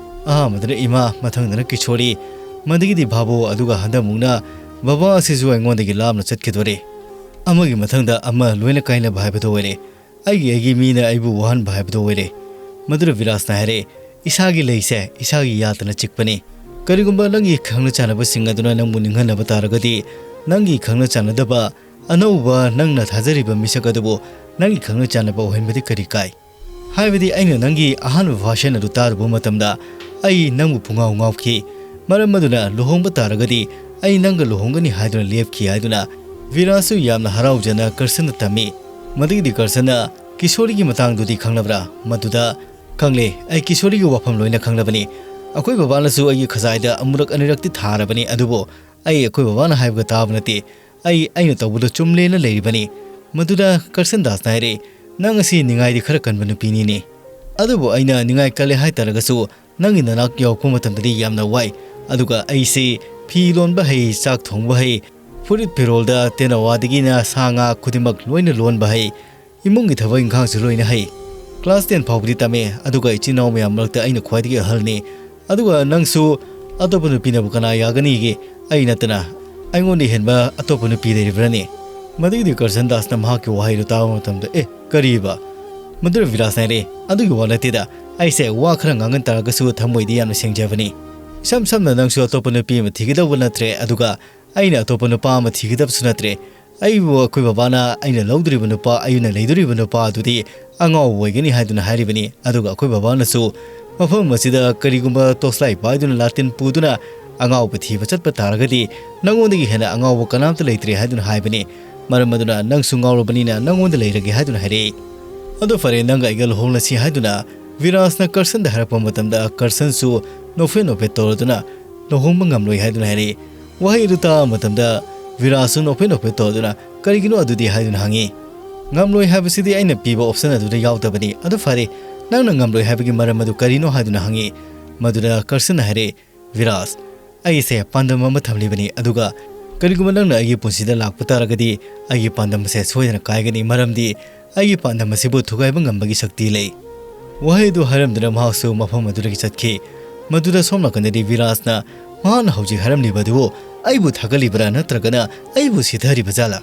ꯑꯍꯥꯟꯕꯗꯅ ꯏꯃꯥ, ꯃꯊꯪꯗꯅ ꯀꯤꯁꯣꯔꯤ, ꯃꯗꯒꯤꯗꯤ ꯚꯥꯕꯣ, ꯑꯗꯨꯒ ꯍꯟꯗꯛꯃꯨꯛꯅ ꯕꯕꯥ ꯑꯁꯤꯁꯨ ꯑꯩꯉꯣꯟꯗꯒꯤ ꯂꯥꯞꯅ ꯆꯠꯈꯤꯗꯣꯔꯦ꯫ ꯑꯃꯒꯤ ꯃꯊꯪꯗ ꯑꯃ ꯂꯣꯏꯅ ꯀꯥꯏꯅꯕ ꯍꯥꯏꯕꯗꯣ ꯑꯣꯏꯔꯦ꯫ ꯑꯩꯒꯤ ꯑꯩꯒꯤ ꯃꯤꯅ ꯑꯩꯕꯨ ꯋꯥꯍꯟꯕ ꯍꯥꯏꯕꯗꯣ ꯑꯣꯏꯔꯦ꯫" ꯃꯗꯨꯗ ꯕꯤꯔꯥꯖꯅ ꯍꯥꯏꯔꯦ, "ꯏꯁꯥꯒꯤ ꯂꯩꯁꯦ ꯏꯁꯥꯒꯤ ꯌꯥꯗꯅ ꯆꯤꯛꯄꯅꯤ꯫ ꯀꯔꯤꯒꯨꯝꯕ ꯅꯪꯒꯤ ꯈꯪꯅ ꯆꯥꯟꯅꯕꯁꯤꯡ ꯑꯗꯨꯅ ꯅꯪꯕꯨ ꯅꯤꯡꯍꯟꯅꯕ ꯇꯥꯔꯒꯗꯤ, ꯅꯪꯒꯤ ꯈꯪꯅ ꯆꯥꯟꯅꯗꯕ ꯑꯅꯧꯕ ꯅꯪꯅ ꯊꯥꯖꯔꯤꯕ ꯃꯤꯁꯛ ꯑꯗꯨꯕꯨ ꯅꯪꯒꯤ ꯈꯪꯅ ꯆꯥꯟꯅꯕ ꯑꯣꯏꯍꯟꯕꯗꯤ ꯀꯔꯤ ꯀꯥꯏ? ꯍꯥꯏꯕꯗꯤ ꯑꯩꯅ ꯅꯪꯒꯤ ꯑꯍꯥꯟꯕ ꯚꯥꯁꯟ ꯑꯗꯨ ꯇꯥꯔꯨꯕ ꯃꯇꯝꯗ ꯑꯩ ꯅꯪꯕꯨ ꯄꯨꯡꯉꯥꯎ ꯉꯥꯎꯈꯤ꯫ ꯃꯔꯝ ꯑꯗꯨꯅ ꯂꯨꯍꯣꯡꯕ ꯇꯥꯔꯒꯗꯤ ꯑꯩ ꯅꯪꯒ ꯂꯨꯍꯣꯡꯒꯅꯤ ꯍꯥꯏꯗꯨꯅ ꯂꯦꯞꯈꯤ" ꯍꯥꯏꯗꯨꯅ ꯕꯤꯔꯥꯖꯁꯨ ꯌꯥꯝꯅ ꯍꯔꯥꯎꯖꯅ ꯀꯔꯁꯟꯗ ꯇꯝꯃꯤ꯫ ꯃꯗꯨꯒꯤꯗꯤ ꯀꯔꯁꯟꯅ, "ꯀꯤꯁꯣꯔꯤꯒꯤ ꯃꯇꯥꯡꯗꯨꯗꯤ ꯈꯪꯂꯕ꯭ꯔꯥ?" ꯃꯗꯨꯗ, "ꯈꯪꯂꯦ, ꯑꯩ ꯀꯤꯁꯣꯔꯤꯒꯤ ꯋꯥꯐꯝ ꯂꯣꯏꯅ ꯈꯪꯂꯕꯅꯤ꯫ ꯑꯩꯈꯣꯏ ꯕꯕꯥꯅꯁꯨ ꯑꯩꯒꯤ ꯈꯖꯥꯏꯗ ꯑꯃꯨꯔꯛ ꯑꯅꯤꯔꯛꯇꯤ ꯊꯥꯔꯕꯅꯤ, ꯑꯗꯨꯕꯨ ꯑꯩ ꯑꯩꯈꯣꯏ ꯕꯕꯥꯅ ꯍꯥꯏꯕꯒ ꯇꯥꯕ ꯅꯠꯇꯦ꯫ ꯑꯩ ꯑꯩꯅ ꯇꯧꯕꯗꯣ ꯆꯨꯝꯂꯦꯅ ꯂꯩꯔꯤꯕꯅꯤ꯫" ꯃꯗꯨꯗ ꯀꯔꯁꯟ ꯗꯥꯁꯅ ꯍꯥꯏꯔꯦ, "ꯅꯪ ꯑꯁꯤ ꯅꯤꯡꯉꯥꯏꯗꯤ ꯈꯔ ꯀꯟꯕ ꯅꯨꯄꯤꯅꯤꯅꯦ꯫ ꯑꯗꯨꯕꯨ ꯑꯩꯅ ꯅꯤꯡꯉꯥꯏ ꯀꯜꯂꯦ ꯍꯥꯏꯇꯥꯔꯒꯁꯨ ꯅꯪꯒꯤ ꯅꯅꯥꯛ ꯌꯧꯔꯛꯄ ꯃꯇꯝꯗꯗꯤ ꯌꯥꯝꯅ ꯋꯥꯏ꯫ ꯑꯗꯨꯒ ꯑꯩꯁꯤ ꯐꯤ ꯂꯣꯟꯕ ꯍꯩ, ꯆꯥꯛ ꯊꯣꯡꯕ ꯍꯩ, ꯐꯨꯔꯤꯠ ꯐꯤꯔꯣꯜꯗ ꯇꯦꯅꯋꯥꯗꯒꯤꯅ ꯁꯥ ꯉꯥ ꯈꯨꯗꯤꯡꯃꯛ ꯂꯣꯏꯅ ꯂꯣꯟꯕ ꯍꯩ꯫ ꯏꯃꯨꯡꯒꯤ ꯊꯕꯛ ꯏꯪꯈꯥꯡꯁꯨ ꯂꯣꯏꯅ ꯍꯩ꯫ ꯀ꯭ꯂꯥꯁ ꯇꯦꯟ ꯐꯥꯎꯕꯗꯤ ꯇꯝꯃꯦ, ꯑꯗꯨꯒ ꯏꯆꯤꯟ ꯏꯅꯥꯎ ꯃꯌꯥꯝ ꯃꯔꯛꯇ ꯑꯩꯅ ꯈ꯭ꯋꯥꯏꯗꯒꯤ ꯑꯍꯜꯅꯤ꯫ ꯑꯗꯨꯒ ꯅꯪꯁꯨ ꯑꯇꯣꯞꯄ ꯅꯨꯄꯤꯅꯕꯨ ꯀꯅꯥ ꯌꯥꯒꯅꯤꯒꯦ? ꯑꯩ ꯅꯠꯇꯅ ꯑꯩꯉꯣꯟꯗ ꯍꯦꯟꯕ ꯑꯇꯣꯞꯄ ꯅꯨꯄꯤ ꯂꯩꯔꯤꯕ꯭ꯔꯥꯅꯦ?" ꯃꯗꯨꯒꯤꯗꯤ ꯀꯔꯁꯟ ꯗꯥꯁꯅ ꯃꯍꯥꯛꯀꯤ ꯋꯥꯍꯩꯗꯨ ꯇꯥꯕ ꯃꯇꯝꯗ, "ꯑꯦ, ꯀꯔꯤꯕ?" ꯃꯗꯨꯗ ꯕꯤꯔꯥꯖꯅ ꯍꯥꯏꯔꯦ, "ꯑꯗꯨꯒꯤ ꯋꯥ ꯅꯠꯇꯦꯗ, ꯑꯩꯁꯦ ꯋꯥ ꯈꯔ ꯉꯥꯡꯉꯟ ꯇꯥꯔꯒꯁꯨ ꯊꯃꯣꯏꯗꯤ ꯌꯥꯝꯅ ꯁꯦꯡꯖꯕꯅꯤ꯫ ꯏꯁꯝ ꯁꯝꯅ ꯅꯪꯁꯨ ꯑꯇꯣꯞꯄ ꯅꯨꯄꯤ ꯑꯃ ꯊꯤꯒꯗꯧꯕ ꯅꯠꯇ꯭ꯔꯦ, ꯑꯗꯨꯒ ꯑꯩꯅ ꯑꯇꯣꯞꯄ ꯅꯨꯄꯥ ꯑꯃ ꯊꯤꯒꯗꯕꯁꯨ ꯅꯠꯇ꯭ꯔꯦ꯫ ꯑꯩꯕꯨ ꯑꯩꯈꯣꯏ ꯕꯕꯥꯅ ꯑꯩꯅ ꯂꯧꯗꯣꯔꯤꯕ ꯅꯨꯄꯥ, ꯑꯩꯅ ꯂꯩꯗꯣꯔꯤꯕ ꯅꯨꯄꯥ ꯑꯗꯨꯗꯤ ꯑꯉꯥꯎꯕ ꯑꯣꯏꯒꯅꯤ ꯍꯥꯏꯗꯨꯅ ꯍꯥꯏꯔꯤꯕꯅꯤ꯫ ꯑꯗꯨꯒ ꯑꯩꯈꯣꯏ ꯕꯕꯥꯅꯁꯨ ꯃꯐꯝ ꯑꯁꯤꯗ ꯀꯔꯤꯒꯨꯝꯕ ꯇꯣꯔꯆ ꯂꯥꯏꯠ ꯄꯥꯏꯗꯨꯅ, ꯂꯥꯇꯤꯟ ꯄꯨꯗꯨꯅ ꯑꯉꯥꯎꯕ ꯊꯤꯕ ꯆꯠꯄ ꯇꯥꯔꯒꯗꯤ ꯅꯉꯣꯟꯗꯒꯤ ꯍꯦꯟꯅ ꯑꯉꯥꯎꯕ ꯀꯅꯥꯝꯇ ꯂꯩꯇ꯭ꯔꯦ ꯍꯥꯏꯗꯨꯅ ꯍꯥꯏꯕꯅꯤ꯫ ꯃꯔꯝ ꯑꯗꯨꯅ ꯅꯪꯁꯨ ꯉꯥꯎꯔꯕꯅꯤꯅ ꯅꯉꯣꯟꯗ ꯂꯩꯔꯒꯦ" ꯍꯥꯏꯗꯨꯅ ꯍꯥꯏꯔꯛꯏ꯫ "ꯑꯗꯨ ꯐꯔꯦ, ꯅꯪꯒ ꯑꯩꯒ ꯂꯨꯍꯣꯡꯂꯁꯤ" ꯍꯥꯏꯗꯨꯅ ꯚꯤꯔꯥꯖꯅ ꯀꯔꯁꯟꯗ ꯍꯥꯏꯔꯛꯄ ꯃꯇꯝꯗ, ꯀꯔꯁꯟꯁꯨ ꯅꯣꯛꯐꯦꯠ ꯅꯣꯛꯐꯦꯠ ꯇꯧꯔꯗꯨꯅ "ꯂꯨꯍꯣꯡꯕ ꯉꯝꯂꯣꯏ" ꯍꯥꯏꯗꯨꯅ ꯍꯥꯏꯔꯛꯏ꯫ ꯋꯥꯍꯩ ꯑꯗꯨ ꯇꯥꯕ ꯃꯇꯝꯗ ꯚꯤꯔꯥꯖꯁꯨ ꯅꯣꯛꯐꯦꯠ ꯅꯣꯛꯐꯦꯠ ꯇꯧꯔꯗꯨꯅ "ꯀꯔꯤꯒꯤꯅꯣ ꯑꯗꯨꯗꯤ?" ꯍꯥꯏꯗꯨꯅ ꯍꯪꯉꯤ꯫ "ꯉꯝꯂꯣꯏ ꯍꯥꯏꯕꯁꯤꯗꯤ ꯑꯩꯅ ꯄꯤꯕ ꯑꯣꯞꯁꯟ ꯑꯗꯨꯗ ꯌꯥꯎꯗꯕꯅꯤ꯫ ꯑꯗꯨ ꯐꯔꯦ, ꯅꯪꯅ ꯉꯝꯂꯣꯏ ꯍꯥꯏꯕꯒꯤ ꯃꯔꯝ ꯑꯗꯨ ꯀꯔꯤꯅꯣ?" ꯍꯥꯏꯗꯨꯅ ꯍꯪꯉꯤ꯫ ꯃꯗꯨꯗ ꯀꯔꯁꯟꯅ ꯍꯥꯏꯔꯛꯏ, "ꯚꯤꯔꯥꯖ, ꯑꯩꯁꯦ ꯄꯥꯟꯗꯝ ꯑꯃ ꯊꯝꯂꯤꯕꯅꯤ, ꯑꯗꯨꯒ ꯀꯔꯤꯒꯨꯝꯕ ꯅꯪꯅ ꯑꯩꯒꯤ ꯄꯨꯟꯁꯤꯗ ꯂꯥꯛꯄ ꯇꯥꯔꯒꯗꯤ ꯑꯩꯒꯤ ꯄꯥꯟꯗꯝ ꯑꯁꯦ ꯁꯣꯏꯗꯅ ꯀꯥꯏꯒꯅꯤ, ꯃꯔꯝꯗꯤ ꯑꯩꯒꯤ ꯄꯥꯟꯗꯝ ꯑꯁꯤꯕꯨ ꯊꯨꯒꯥꯏꯕ ꯉꯝꯕꯒꯤ ꯁꯛꯇꯤ ꯂꯩ"꯫ ꯋꯥꯍꯩ ꯑꯗꯨ ꯍꯥꯏꯔꯝꯗꯨꯅ ꯃꯍꯥꯛꯁꯨ ꯃꯐꯝ ꯑꯗꯨꯗꯒꯤ ꯆꯠꯈꯤ꯫ ꯃꯗꯨꯗ ꯁꯣꯝ ꯅꯥꯀꯟꯗꯗꯤ ꯚꯤꯔꯥꯖꯅ ꯃꯍꯥꯛꯅ ꯍꯧꯖꯤꯛ ꯍꯥꯏꯔꯝꯂꯤꯕ ꯑꯗꯨꯕꯨ ꯑꯩꯕꯨ ꯊꯥꯒꯠꯂꯤꯕ꯭ꯔꯥ ꯅꯠꯇ꯭ꯔꯒꯅ ꯑꯩꯕꯨ ꯁꯤꯊꯔꯤꯕ ꯖꯥꯠꯂꯥ?